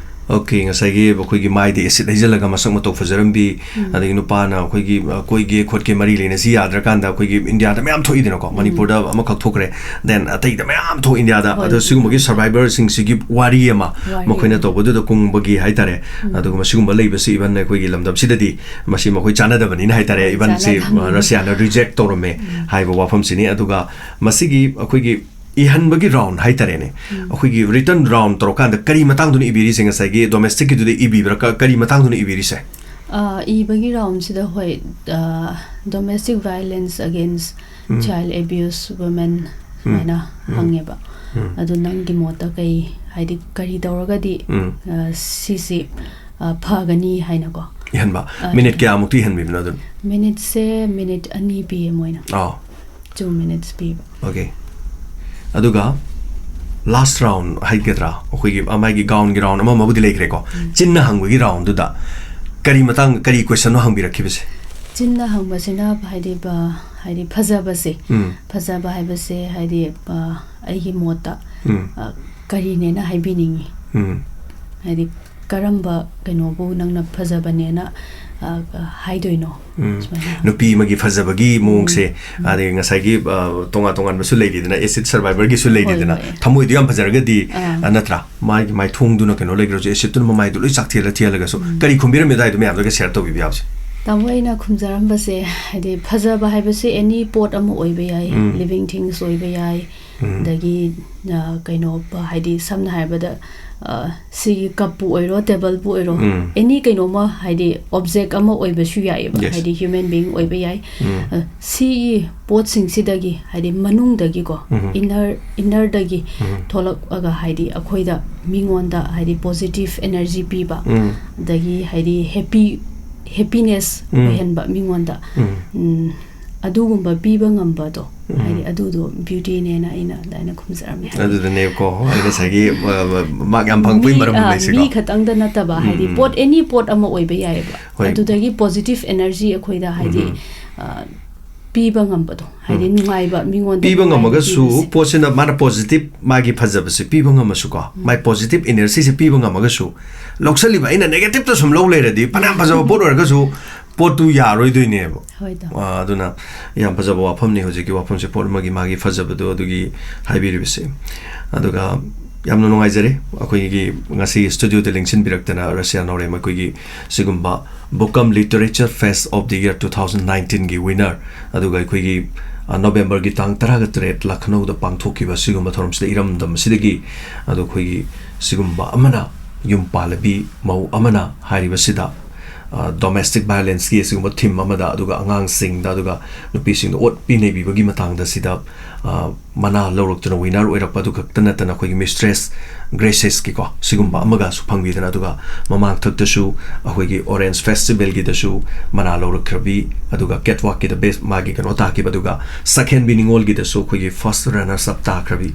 Okay, ꯉꯁꯥꯏꯒꯤ ꯑꯩꯈꯣꯏꯒꯤ ꯃꯥꯏꯗ acid ꯍꯩꯖꯤꯜꯂꯒ ꯃꯁꯛ ꯃꯇꯧ ꯐꯖꯔꯝꯕꯤ, ꯎꯝ꯫ ꯑꯗꯒꯤ ꯅꯨꯄꯥꯅ ꯑꯩꯈꯣꯏꯒꯤ, ꯑ, ꯀꯣꯏꯒꯦ ꯈꯣꯠꯀꯦ ꯃꯔꯤ ꯂꯩꯅꯁꯤ ꯌꯥꯗ꯭ꯔꯀꯥꯟꯗ ꯑꯩꯈꯣꯏꯒꯤ ꯏꯟꯗꯤꯌꯥꯗ ꯃꯌꯥꯝ ꯊꯣꯛꯏꯗꯅꯀꯣ, ꯎꯝ꯫ ꯃꯅꯤꯄꯨꯔꯗ ꯑꯃꯈꯛ ꯊꯣꯛꯈ꯭ꯔꯦ, then ꯑꯇꯩꯗ ꯃꯌꯥꯝ ꯊꯣꯛ ꯏꯟꯗꯤꯌꯥꯗ꯫ ꯍꯣꯏ꯫ ꯑꯗꯣ ꯁꯤꯒꯨꯝꯕꯒꯤ survivor ꯁꯤꯡꯁꯤꯒꯤ ꯋꯥꯔꯤ ꯑꯃ ꯋꯥꯔꯤ ꯃꯈꯣꯏꯅ ꯑꯃ꯫ ꯇꯧꯕꯗꯨꯗ ꯀꯨꯝꯕꯒꯤ ꯍꯥꯏꯇꯥꯔꯦ꯫ ꯎꯝ꯫ ꯑꯗꯨꯒꯨꯝꯕ ꯁꯤꯒꯨꯝꯕ ꯂꯩꯕꯁꯤ even ꯑꯩꯈꯣꯏꯒꯤ ꯂꯝꯗꯝꯁꯤꯗꯗꯤ ꯃꯁꯤ ꯃꯈꯣꯏ ꯆꯥꯟꯅꯗꯕꯅꯤꯅ ꯍꯥꯏꯇꯥꯔꯦ, ꯍꯣꯏ, even ꯁꯤ, ꯆꯥꯟꯅꯗꯕꯅꯤ꯫ ꯑ, ꯔꯁꯤꯌꯥꯅ reject ꯇꯧꯔꯝꯃꯦ ꯎꯝ꯫ ꯍꯥꯏꯕ ꯋꯥꯐꯝꯁꯤꯅꯤ꯫ ꯑꯗꯨꯒ ꯃꯁꯤꯒꯤ ꯑꯩꯈꯣꯏꯒꯤ ꯏꯍꯟꯕꯒꯤ round ꯍꯥꯏꯇꯥꯔꯦꯅꯦ, ꯎꯝ꯫ ꯑꯩꯈꯣꯏꯒꯤ written round ꯇꯧꯔꯀꯥꯟꯗ ꯀꯔꯤ ꯃꯇꯥꯡꯗꯨꯅ ꯏꯕꯤꯔꯤꯁꯦ? ꯉꯁꯥꯏꯒꯤ domestic ꯀꯤꯗꯨꯗ ꯏꯕꯤꯕ꯭ꯔꯥ? ꯀ-, ꯀꯔꯤ ꯃꯇꯥꯡꯗꯨꯅ ꯏꯕꯤꯔꯤꯁꯦ? ꯑ, ꯏꯕꯒꯤ round ꯁꯤꯗ, ꯍꯣꯏ, ꯑ, domestic violence against ꯎꯝ꯫ child abuse women ꯎꯝ꯫ ꯁꯨꯃꯥꯏꯅ ꯎꯝ꯫ ꯍꯪꯉꯦꯕ꯫ ꯎꯝ꯫ ꯑꯗꯨ ꯅꯪꯒꯤ ꯃꯣꯠꯇ ꯀꯩ, ꯍꯥꯏꯗꯤ ꯀꯔꯤ ꯇꯧꯔꯒꯗꯤ, ꯎꯝ꯫ ꯑ, ꯁꯤꯁꯤ, ꯑ, ꯐꯒꯅꯤ ꯍꯥꯏꯅꯀꯣ? ꯏꯍꯟꯕ꯫ ꯑ, minute ꯏꯍꯟ- ꯀꯌꯥꯃꯨꯛꯇꯤ ꯏꯍꯟꯕꯤꯕꯅꯣ ꯑꯗꯨꯝ? Minute ꯁꯦ minute ꯑꯅꯤ ꯄꯤꯌꯦ ꯃꯣꯏꯅ꯫ ꯑꯥꯎ꯫ Two minutes ꯄꯤꯕ꯫ Okay꯫ ꯑꯗꯨꯒ last round ꯍꯥꯏꯒꯗ꯭ꯔꯥ, ꯑꯩꯈꯣꯏꯒꯤ, ꯑ, ꯃꯥꯒꯤ gown ꯒꯤ round ꯑꯃ ꯑꯃꯕꯨꯗꯤ ꯂꯩꯈ꯭ꯔꯦꯀꯣ꯫ ꯎꯝ꯫ ꯆꯤꯟꯅ ꯍꯪꯕꯒꯤ round ꯗꯨꯗ ꯀꯔꯤ ꯃꯇꯥꯡ, ꯀꯔꯤ question ꯅꯣ ꯍꯪꯕꯤꯔꯛꯈꯤꯕꯁꯦ? ꯆꯤꯟꯅ ꯍꯪꯕꯁꯤꯅ ꯍꯥꯏꯗꯤ, ꯕ-, ꯍꯥꯏꯗꯤ ꯐꯖꯕꯁꯦ, ꯎꯝ꯫ ꯐꯖꯕ ꯍꯥꯏꯕꯁꯦ ꯍꯥꯏꯗꯤ, ꯑ, ꯑꯩꯒꯤ ꯃꯣꯠꯇ, ꯎꯝ꯫ ꯑ, ꯀꯔꯤꯅꯦꯅ ꯍꯥꯏꯕꯤꯅꯤꯡꯉꯤ? ꯎꯝ꯫ ꯍꯥꯏꯗꯤ ꯀꯔꯝꯕ ꯀꯩꯅꯣꯕꯨ ꯅꯪꯅ ꯐꯖꯕꯅꯦꯅ, ꯑ, ꯍꯥꯏꯗꯣꯏꯅꯣ? ꯎꯝ꯫ ꯁꯨꯃꯥꯏꯅ꯫ ꯅꯨꯄꯤ ꯑꯃꯒꯤ ꯐꯖꯕꯒꯤ ꯎꯝ꯫ ꯃꯑꯣꯡꯁꯦ, ꯎꯝ꯫ ꯑꯗꯩ ꯉꯁꯥꯏꯒꯤ, ꯑ, ꯇꯣꯉꯥꯟ ꯇꯣꯉꯥꯟꯕꯁꯨ ꯂꯩꯔꯤꯗꯅ, acid survivor ꯒꯤꯁꯨ ꯍꯣꯏ, ꯂꯩꯔꯤꯗꯅ, ꯍꯣꯏ꯫ ꯊꯃꯣꯏꯗꯣ ꯌꯥꯝ ꯐꯖꯔꯒꯗꯤ, ꯑꯥ꯫ ꯑ, ꯅꯠꯇ꯭ꯔꯥ? ꯃꯥꯒꯤ ꯃꯥꯏꯊꯣꯡꯗꯨꯅ ꯀꯩꯅꯣ ꯂꯩꯈ꯭ꯔꯁꯨ, acid ꯇꯨꯅ ꯃꯃꯥꯏꯗꯣ ꯂꯣꯏ ꯆꯥꯛꯊꯦꯛꯍꯜꯂ ꯊꯦꯛꯍꯜꯂꯒꯁꯨ, ꯎꯝ꯫ ꯀꯔꯤ ꯈꯨꯝꯕꯤꯔꯝꯃꯤ ꯑꯗꯨꯋꯥꯏꯗꯣ ꯃꯌꯥꯝꯗꯨꯒ share ꯇꯧꯕꯤꯕ ꯌꯥꯕꯁꯦ? ꯇꯥꯃꯣ, ꯑꯩꯅ ꯈꯨꯝꯖꯔꯝꯕꯁꯦ, ꯍꯥꯏꯗꯤ ꯐꯖꯕ ꯍꯥꯏꯕꯁꯦ any ꯄꯣꯠ ꯑꯃ ꯑꯣꯏꯕ ꯌꯥꯏ, ꯎꯝ꯫ Living things ꯑꯣꯏꯕ ꯌꯥꯏ, ꯎꯝ꯫ ꯑꯗꯒꯤ, ꯑ, ꯀꯩꯅꯣ, ꯄ-, ꯍꯥꯏꯗꯤ ꯁꯝꯅ ꯍꯥꯏꯔꯕꯗ, ꯑ, ꯁꯤꯒꯤ cup ꯄꯨ ꯑꯣꯏꯔꯣ, table ꯄꯨ ꯑꯣꯏꯔꯣ, ꯎꯝ꯫ Any ꯀꯩꯅꯣꯃ, ꯍꯥꯏꯗꯤ object ꯑꯃ ꯑꯣꯏꯕꯁꯨ ꯌꯥꯏꯑꯕ, Yes꯫ ꯍꯥꯏꯗꯤ human being ꯑꯣꯏꯕ ꯌꯥꯏ꯫ ꯎꯝ꯫ ꯑ, ꯁꯤꯒꯤ ꯄꯣꯠꯁꯤꯡꯁꯤꯗꯒꯤ, ꯍꯥꯏꯗꯤ ꯃꯅꯨꯡꯗꯒꯤꯀꯣ, ꯎꯝ꯫ Inner, inner ꯗꯒꯤ ꯎꯝ꯫ ꯊꯣꯛꯂꯛꯑꯒ, ꯍꯥꯏꯗꯤ ꯑꯩꯈꯣꯏꯗ, ꯃꯤꯉꯣꯟꯗ, ꯍꯥꯏꯗꯤ positive energy ꯄꯤꯕ, ꯎꯝ꯫ ꯑꯗꯒꯤ, ꯍꯥꯏꯗꯤ happy ꯍꯦꯄꯤꯅꯦꯁ ꯎꯝ꯫ ꯑꯣꯏꯍꯟꯕ ꯃꯤꯉꯣꯟꯗ꯫ ꯎꯝ꯫ ꯎꯝ, ꯑꯗꯨꯒꯨꯝꯕ ꯄꯤꯕ ꯉꯝꯕꯗꯣ, ꯎꯝ꯫ ꯍꯥꯏꯗꯤ ꯑꯗꯨꯗꯣ ꯕ꯭ꯌꯨꯇꯤꯅꯦꯅ ꯑꯩꯅ ꯑꯗꯨꯃꯥꯏꯅ ꯈꯨꯝꯖꯔꯝꯃꯦ꯫ ꯍꯥꯏꯗꯤ ꯑꯗꯨꯗꯅꯦꯕꯀꯣ ꯑꯩ ꯉꯁꯥꯏꯒꯤ ꯃꯥꯔꯛ ꯌꯥꯝ ꯐꯪꯉꯛꯄꯒꯤ ꯃꯤ, ꯃꯔꯝ ꯑ, ꯂꯩꯁꯤꯀꯣ꯫ ꯃꯤ ꯈꯛꯇꯪꯗ ꯅꯠꯇꯕ, ꯎꯝ, ꯍꯥꯏꯗꯤ ꯎꯝ꯫ ꯄꯣꯠ, ꯑꯦꯅꯤ ꯄꯣꯠ ꯑꯃ ꯑꯣꯏꯕ ꯌꯥꯏꯑꯕ꯫ ꯍꯣꯏ꯫ ꯑꯗꯨꯗꯒꯤ ꯄꯣꯖꯤꯇꯤꯚ ꯑꯦꯅꯔꯖꯤ ꯑꯩꯈꯣꯏꯗ, ꯍꯥꯏꯗꯤ, ꯎꯝ꯫ ꯑ, ꯄꯤꯕ ꯉꯝꯕꯗꯣ, ꯍꯥꯏꯗꯤ ꯎꯝ꯫ ꯅꯨꯡꯉꯥꯏꯕ ꯃꯤꯉꯣꯟꯗ ꯄꯤꯕ ꯅꯨꯡꯉꯥꯏꯕ ꯉꯝꯃꯒꯁꯨ ꯄꯤꯕꯁꯦ꯫ ꯄꯣꯠꯁꯤꯅ ꯃꯥꯅ ꯄꯣꯖꯤꯇꯤꯚ ꯃꯥꯒꯤ ꯐꯖꯕꯁꯦ ꯄꯤꯕ ꯉꯝꯃꯁꯨꯀꯣ, ꯃꯥꯏ ꯄꯣꯖꯤꯇꯤꯚ ꯏꯅꯔꯖꯤꯁꯦ ꯄꯤꯕ ꯉꯝꯃꯒꯁꯨ, ꯂꯧꯁꯜꯂꯤꯕ ꯑꯩꯅ ꯅꯦꯒꯦꯇꯤꯚꯇ ꯁꯨꯝ ꯂꯧ ꯂꯩꯔꯗꯤ, ꯐꯅꯌꯥꯝ ꯐꯖꯕ ꯄꯣꯠ ꯑꯣꯏꯔꯒꯁꯨ, ꯄꯣꯠꯇꯨ ꯌꯥꯔꯣꯏꯗꯣꯏꯅꯦꯕ꯫ ꯍꯣꯏꯗ꯫ ꯑ, ꯑꯗꯨꯅ ꯌꯥꯝ ꯐꯖꯕ ꯋꯥꯐꯝꯅꯤ ꯍꯧꯖꯤꯛꯀꯤ ꯋꯥꯐꯝꯁꯦ, ꯄꯣꯠ ꯑꯃꯒꯤ ꯃꯥꯒꯤ ꯐꯖꯕꯗꯣ ꯑꯗꯨꯒꯤ ꯍꯥꯏꯕꯤꯔꯤꯕꯁꯦ꯫ ꯑꯗꯨꯒ ꯌꯥꯝꯅ ꯅꯨꯡꯉꯥꯏꯖꯔꯦ ꯑꯩꯈꯣꯏꯒꯤ ꯉꯁꯤ ꯁ꯭ꯇꯨꯗꯤꯑꯣꯗ ꯂꯦꯡꯁꯤꯟꯕꯤꯔꯛꯇꯅ ꯔꯁꯤꯌꯥ ꯅꯥꯎꯔꯦꯝ ꯑꯩꯈꯣꯏꯒꯤ ꯁꯤꯒꯨꯝꯕ Bookam Literature Fest of the Year two thousand nineteenꯒꯤ winner, ꯑꯗꯨꯒ ꯑꯩꯈꯣꯏꯒꯤ, ꯑ, ꯅꯣꯕꯦꯝꯕꯔꯒꯤ ꯇꯥꯡ ꯇꯔꯥꯒ ꯇꯔꯦꯠ ꯂꯈꯅꯧꯗ ꯄꯥꯡꯊꯣꯛꯈꯤꯕ ꯁꯤꯒꯨꯝꯕ ꯊꯧꯔꯝꯁꯤꯗ ꯏꯔꯝꯗꯝ ꯑꯁꯤꯗꯒꯤ, ꯑꯗꯣ ꯑꯩꯈꯣꯏꯒꯤ ꯁꯤꯒꯨꯝꯕ ꯑꯃꯅ, ꯌꯨꯝ ꯄꯥꯜꯂꯕꯤ ꯃꯧ ꯑꯃꯅ ꯍꯥꯏꯔꯤꯕꯁꯤꯗ, ꯑ, ꯗꯣꯃꯦꯁꯇꯤꯛ ꯚꯥꯏꯑꯣꯂꯦꯟꯁꯀꯤ ꯑꯁꯤꯒꯨꯝꯕ ꯊꯤꯝ ꯑꯃꯗ, ꯑꯗꯨꯒ ꯑꯉꯥꯡꯁꯤꯡꯗ, ꯑꯗꯨꯒ ꯅꯨꯄꯤꯁꯤꯡꯗ ꯑꯣꯠꯄꯤ ꯅꯩꯕꯤꯕꯒꯤ ꯃꯇꯥꯡꯗ ꯁꯤꯗ, ꯑ, ꯃꯅꯥ ꯂꯧꯔꯛꯇꯨꯅ ꯋꯤꯅꯔ ꯑꯣꯏꯔꯛꯄ ꯑꯗꯨ ꯈꯛꯇ ꯅꯠꯇꯅ ꯑꯩꯈꯣꯏꯒꯤ ꯃꯤꯁꯇ꯭ꯔꯦꯁ ꯒ꯭ꯔꯦꯁꯦꯁꯀꯤꯀꯣ ꯁꯤꯒꯨꯝꯕ ꯑꯃꯒꯁꯨ ꯐꯪꯕꯤꯗꯅ, ꯑꯗꯨꯒ ꯃꯃꯥꯡꯊꯛꯇꯁꯨ ꯑꯩꯈꯣꯏꯒꯤ ꯑꯣꯔꯦꯟꯖ ꯐꯦꯁꯇꯤꯚꯦꯜꯒꯤꯗꯁꯨ ꯃꯅꯥ ꯂꯧꯔꯛꯈ꯭ꯔꯕꯤ, ꯑꯗꯨꯒ ꯀꯦꯠꯋꯥꯛꯀꯤꯗ ꯕꯦꯁ ꯃꯥꯒꯤ ꯀꯩꯅꯣ ꯇꯥꯈꯤꯕ, ꯑꯗꯨꯒ ꯁꯛꯍꯦꯟꯕꯤ ꯅꯤꯉꯣꯜꯒꯤꯗꯁꯨ ꯑꯩꯈꯣꯏꯒꯤ ꯐꯥꯔꯁ ꯔꯅꯔꯁ ꯑꯞ ꯇꯥꯈ꯭ꯔꯕꯤ,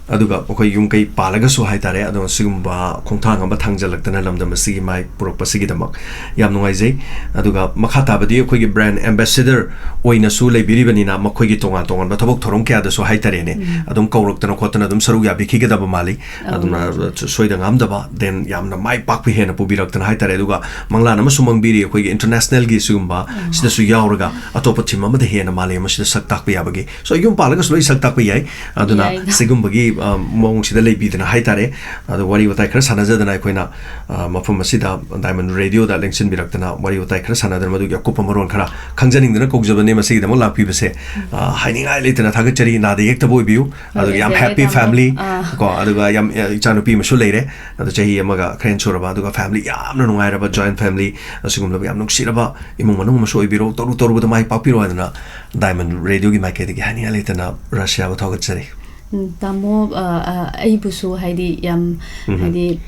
ꯑꯗꯨꯒ ꯑꯩꯈꯣꯏ ꯌꯨꯝ ꯀꯩ ꯄꯥꯜꯂꯒꯁꯨ ꯍꯥꯏꯇꯥꯔꯦ, ꯑꯗꯣ ꯁꯤꯒꯨꯝꯕ ꯈꯣꯡꯊꯥꯡ ꯑꯃ ꯊꯥꯡꯖꯜꯂꯛꯇꯅ ꯂꯝꯗꯝ ꯑꯁꯤꯒꯤ ꯃꯥꯏ ꯄꯨꯔꯛꯄꯁꯤꯒꯤꯗꯃꯛ ꯌꯥꯝ ꯅꯨꯡꯉꯥꯏꯖꯩ꯫ ꯑꯗꯨꯒ ꯃꯈꯥ ꯇꯥꯕꯗꯤ ꯑꯩꯈꯣꯏꯒꯤ ꯕ꯭ꯔꯥꯟ ꯑꯦꯝꯕꯦꯁꯦꯗꯔ ꯑꯣꯏꯅꯁꯨ ꯂꯩꯕꯤꯔꯤꯕꯅꯤꯅ, ꯃꯈꯣꯏꯒꯤ ꯇꯣꯉꯥꯟ ꯇꯣꯉꯥꯟꯕ ꯊꯕꯛ ꯊꯧꯔꯝ ꯀꯌꯥꯗꯁꯨ ꯍꯥꯏꯇꯥꯔꯦꯅꯦ, ꯎꯝ꯫ ꯑꯗꯨꯝ ꯀꯧꯔꯛꯇꯅ ꯈꯣꯠꯇꯅ ꯑꯗꯨꯝ ꯁꯔꯨꯛ ꯌꯥꯕꯤꯈꯤꯒꯗꯕ ꯃꯥꯜꯂꯤ꯫ ꯑꯧ, ꯑꯗꯨꯅ ꯃꯥꯅꯤ꯫ ꯁꯣꯏꯗ ꯉꯥꯝꯗꯕ, then ꯌꯥꯝꯅ ꯃꯥꯏ ꯄꯥꯛꯄ ꯍꯦꯟꯅ ꯄꯨꯕꯤꯔꯛꯇꯅ ꯍꯥꯏꯇꯥꯔꯦ꯫ ꯑꯗꯨꯒ ꯃꯪꯂꯥꯟ ꯑꯃꯁꯨ ꯃꯪꯕꯤꯔꯤ ꯑꯩꯈꯣꯏꯒꯤ ꯏꯟꯇꯔꯅꯦꯁꯅꯦꯜꯒꯤ ꯁꯤꯒꯨꯝꯕ ꯎꯝ꯫ ꯁꯤꯗꯁꯨ ꯌꯥꯎꯔꯒ ꯑꯇꯣꯞꯄ ꯊꯤꯝ ꯑꯃꯗ ꯍꯦꯟꯅ ꯃꯥꯂꯦꯝ ꯑꯁꯤꯗ ꯁꯛ ꯇꯥꯛꯄ ꯌꯥꯕꯒꯤ꯫ So, ꯌꯨꯝ ꯄꯥꯜꯂꯒꯁꯨ ꯂꯣꯏ ꯁꯛ ꯇꯥꯛꯄ ꯌꯥꯏ꯫ ꯑꯗꯨꯅ ꯌꯥꯏꯗ꯫ ꯁꯤꯒꯨꯝꯕꯒꯤ, ꯑ, ꯃꯑꯣꯡꯁꯤꯗ ꯂꯩꯕꯤꯗꯅ ꯍꯥꯏꯇꯥꯔꯦ꯫ ꯑꯗꯣ ꯋꯥꯔꯤ ꯋꯥꯇꯥꯏ ꯈꯔ ꯁꯥꯟꯅꯖꯗꯅ ꯑꯩꯈꯣꯏꯅ, ꯑ, ꯃꯐꯝ ꯑꯁꯤꯗ ꯗꯥꯏꯃꯟ ꯔꯦꯗꯤꯑꯣꯗ ꯂꯦꯡꯁꯤꯟꯕꯤꯔꯛꯇꯅ ꯋꯥꯔꯤ ꯋꯥꯇꯥꯏ ꯈꯔ ꯁꯥꯟꯅꯗꯅ ꯃꯗꯨꯒꯤ ꯑꯀꯨꯞꯄ ꯃꯔꯣꯜ ꯈꯔ ꯈꯪꯖꯅꯤꯡꯗꯅ ꯀꯧꯖꯕꯅꯦ꯫ ꯃꯁꯤꯒꯤꯗꯃꯛ ꯂꯥꯛꯄꯤꯕꯁꯦ, ꯑ, ꯍꯥꯏꯅꯤꯡꯉꯥꯏ ꯂꯩꯇꯅ ꯊꯥꯒꯠꯆꯔꯤ꯫ ꯅꯥꯗ ꯌꯦꯛꯇꯕ ꯑꯣꯏꯕꯤꯌꯨ꯫ ꯑꯗꯨꯒ ꯌꯥꯝ ꯅꯨꯡꯉꯥꯏꯖꯔꯦ, ꯍꯦꯄꯤ ꯇꯥꯃꯣ꯫ ꯐꯦꯃꯤꯂꯤ ꯑꯥ꯫ ꯀꯣ, ꯑꯗꯨꯒ ꯌꯥꯝ, ꯑ, ꯏꯆꯥꯅꯨꯄꯤ ꯑꯃꯁꯨ ꯂꯩꯔꯦ꯫ ꯑꯗꯣ ꯆꯍꯤ ꯑꯃꯒ ꯈꯔ ꯍꯦꯟꯅ ꯁꯨꯔꯕ, ꯑꯗꯨꯒ ꯐꯦꯃꯤꯂꯤ ꯌꯥꯝꯅ ꯅꯨꯡꯉꯥꯏꯔꯕ, ꯖꯣꯏꯟ ꯐꯦꯃꯤꯂꯤ, ꯑꯁꯤꯒꯨꯝꯂꯕ ꯌꯥꯝ ꯅꯨꯡꯁꯤꯔꯕ ꯏꯃꯨꯡ ꯃꯅꯨꯡ ꯑꯃꯁꯨ ꯑꯣꯏꯕꯤꯔꯣ꯫ ꯇꯧꯔꯨ ꯇꯧꯔꯨꯕꯗ ꯃꯥꯏ ꯄꯥꯛꯄꯤꯔꯣ ꯍꯥꯏꯗꯅ ꯗꯥꯏꯃꯟ ꯔꯦꯗꯤꯑꯣꯒꯤ ꯃꯥꯏꯀꯩꯗꯒꯤ ꯍꯥꯏꯅꯤꯡꯉꯥꯏ ꯂꯩꯇꯅ ꯔꯁꯤꯌꯥꯕꯨ ꯊꯥꯒꯠꯆꯔꯤ꯫ ꯎꯝ, ꯇꯥꯃꯣ, ꯑ, ꯑ, ꯑꯩꯕꯨꯁꯨ ꯍꯥꯏꯗꯤ ꯌꯥꯝ, ꯎꯝ꯫ ꯍꯥꯏꯗꯤ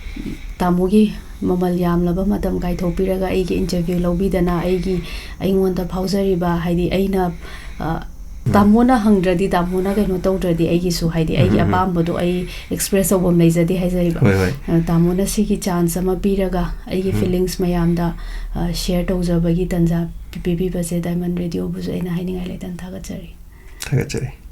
ꯇꯥꯃꯣꯒꯤ ꯃꯃꯜ ꯌꯥꯝꯂꯕ ꯃꯇꯝ ꯀꯥꯏꯊꯣꯛꯄꯤꯔꯒ ꯑꯩꯒꯤ interview ꯂꯧꯕꯤꯗꯅ ꯑꯩꯒꯤ, ꯑꯩꯉꯣꯟꯗ ꯐꯥꯎꯖꯔꯤꯕ, ꯍꯥꯏꯗꯤ, ꯑꯩꯅ, ꯑ, ꯇꯥꯃꯣꯅ ꯍꯪꯗ꯭ꯔꯗꯤ, ꯇꯥꯃꯣꯅ ꯀꯩꯅꯣ ꯇꯧꯗ꯭ꯔꯗꯤ, ꯑꯩꯒꯤꯁꯨ, ꯍꯥꯏꯗꯤ, ꯑꯩꯒꯤ ꯎꯝ, ꯎꯝ, ꯎꯝ꯫ ꯑꯄꯥꯝꯕꯗꯣ ꯑꯩ express ꯇꯧꯐꯝ ꯂꯩꯖꯗꯦ ꯍꯥꯏꯖꯔꯤꯕ꯫ ꯍꯣꯏ, ꯍꯣꯏ꯫ ꯑ, ꯇꯥꯃꯣꯅ ꯁꯤꯒꯤ chance ꯑꯃ ꯄꯤꯔꯒ ꯑꯩꯒꯤ ꯎꯝ꯫ Feelings ꯃꯌꯥꯝꯗ, ꯑ, share ꯇꯧꯖꯕꯒꯤ ꯇꯥꯟꯖꯥ ꯄꯤ-, ꯄꯤꯕꯤꯕꯁꯦ Diamond Radio ꯕꯨꯁꯨ ꯑꯩꯅ ꯍꯥꯏꯅꯤꯡꯉꯥꯏ ꯂꯩꯇꯅ ꯊꯥꯒꯠꯆꯔꯤ꯫ ꯊꯥꯒꯠꯆꯔꯤ꯫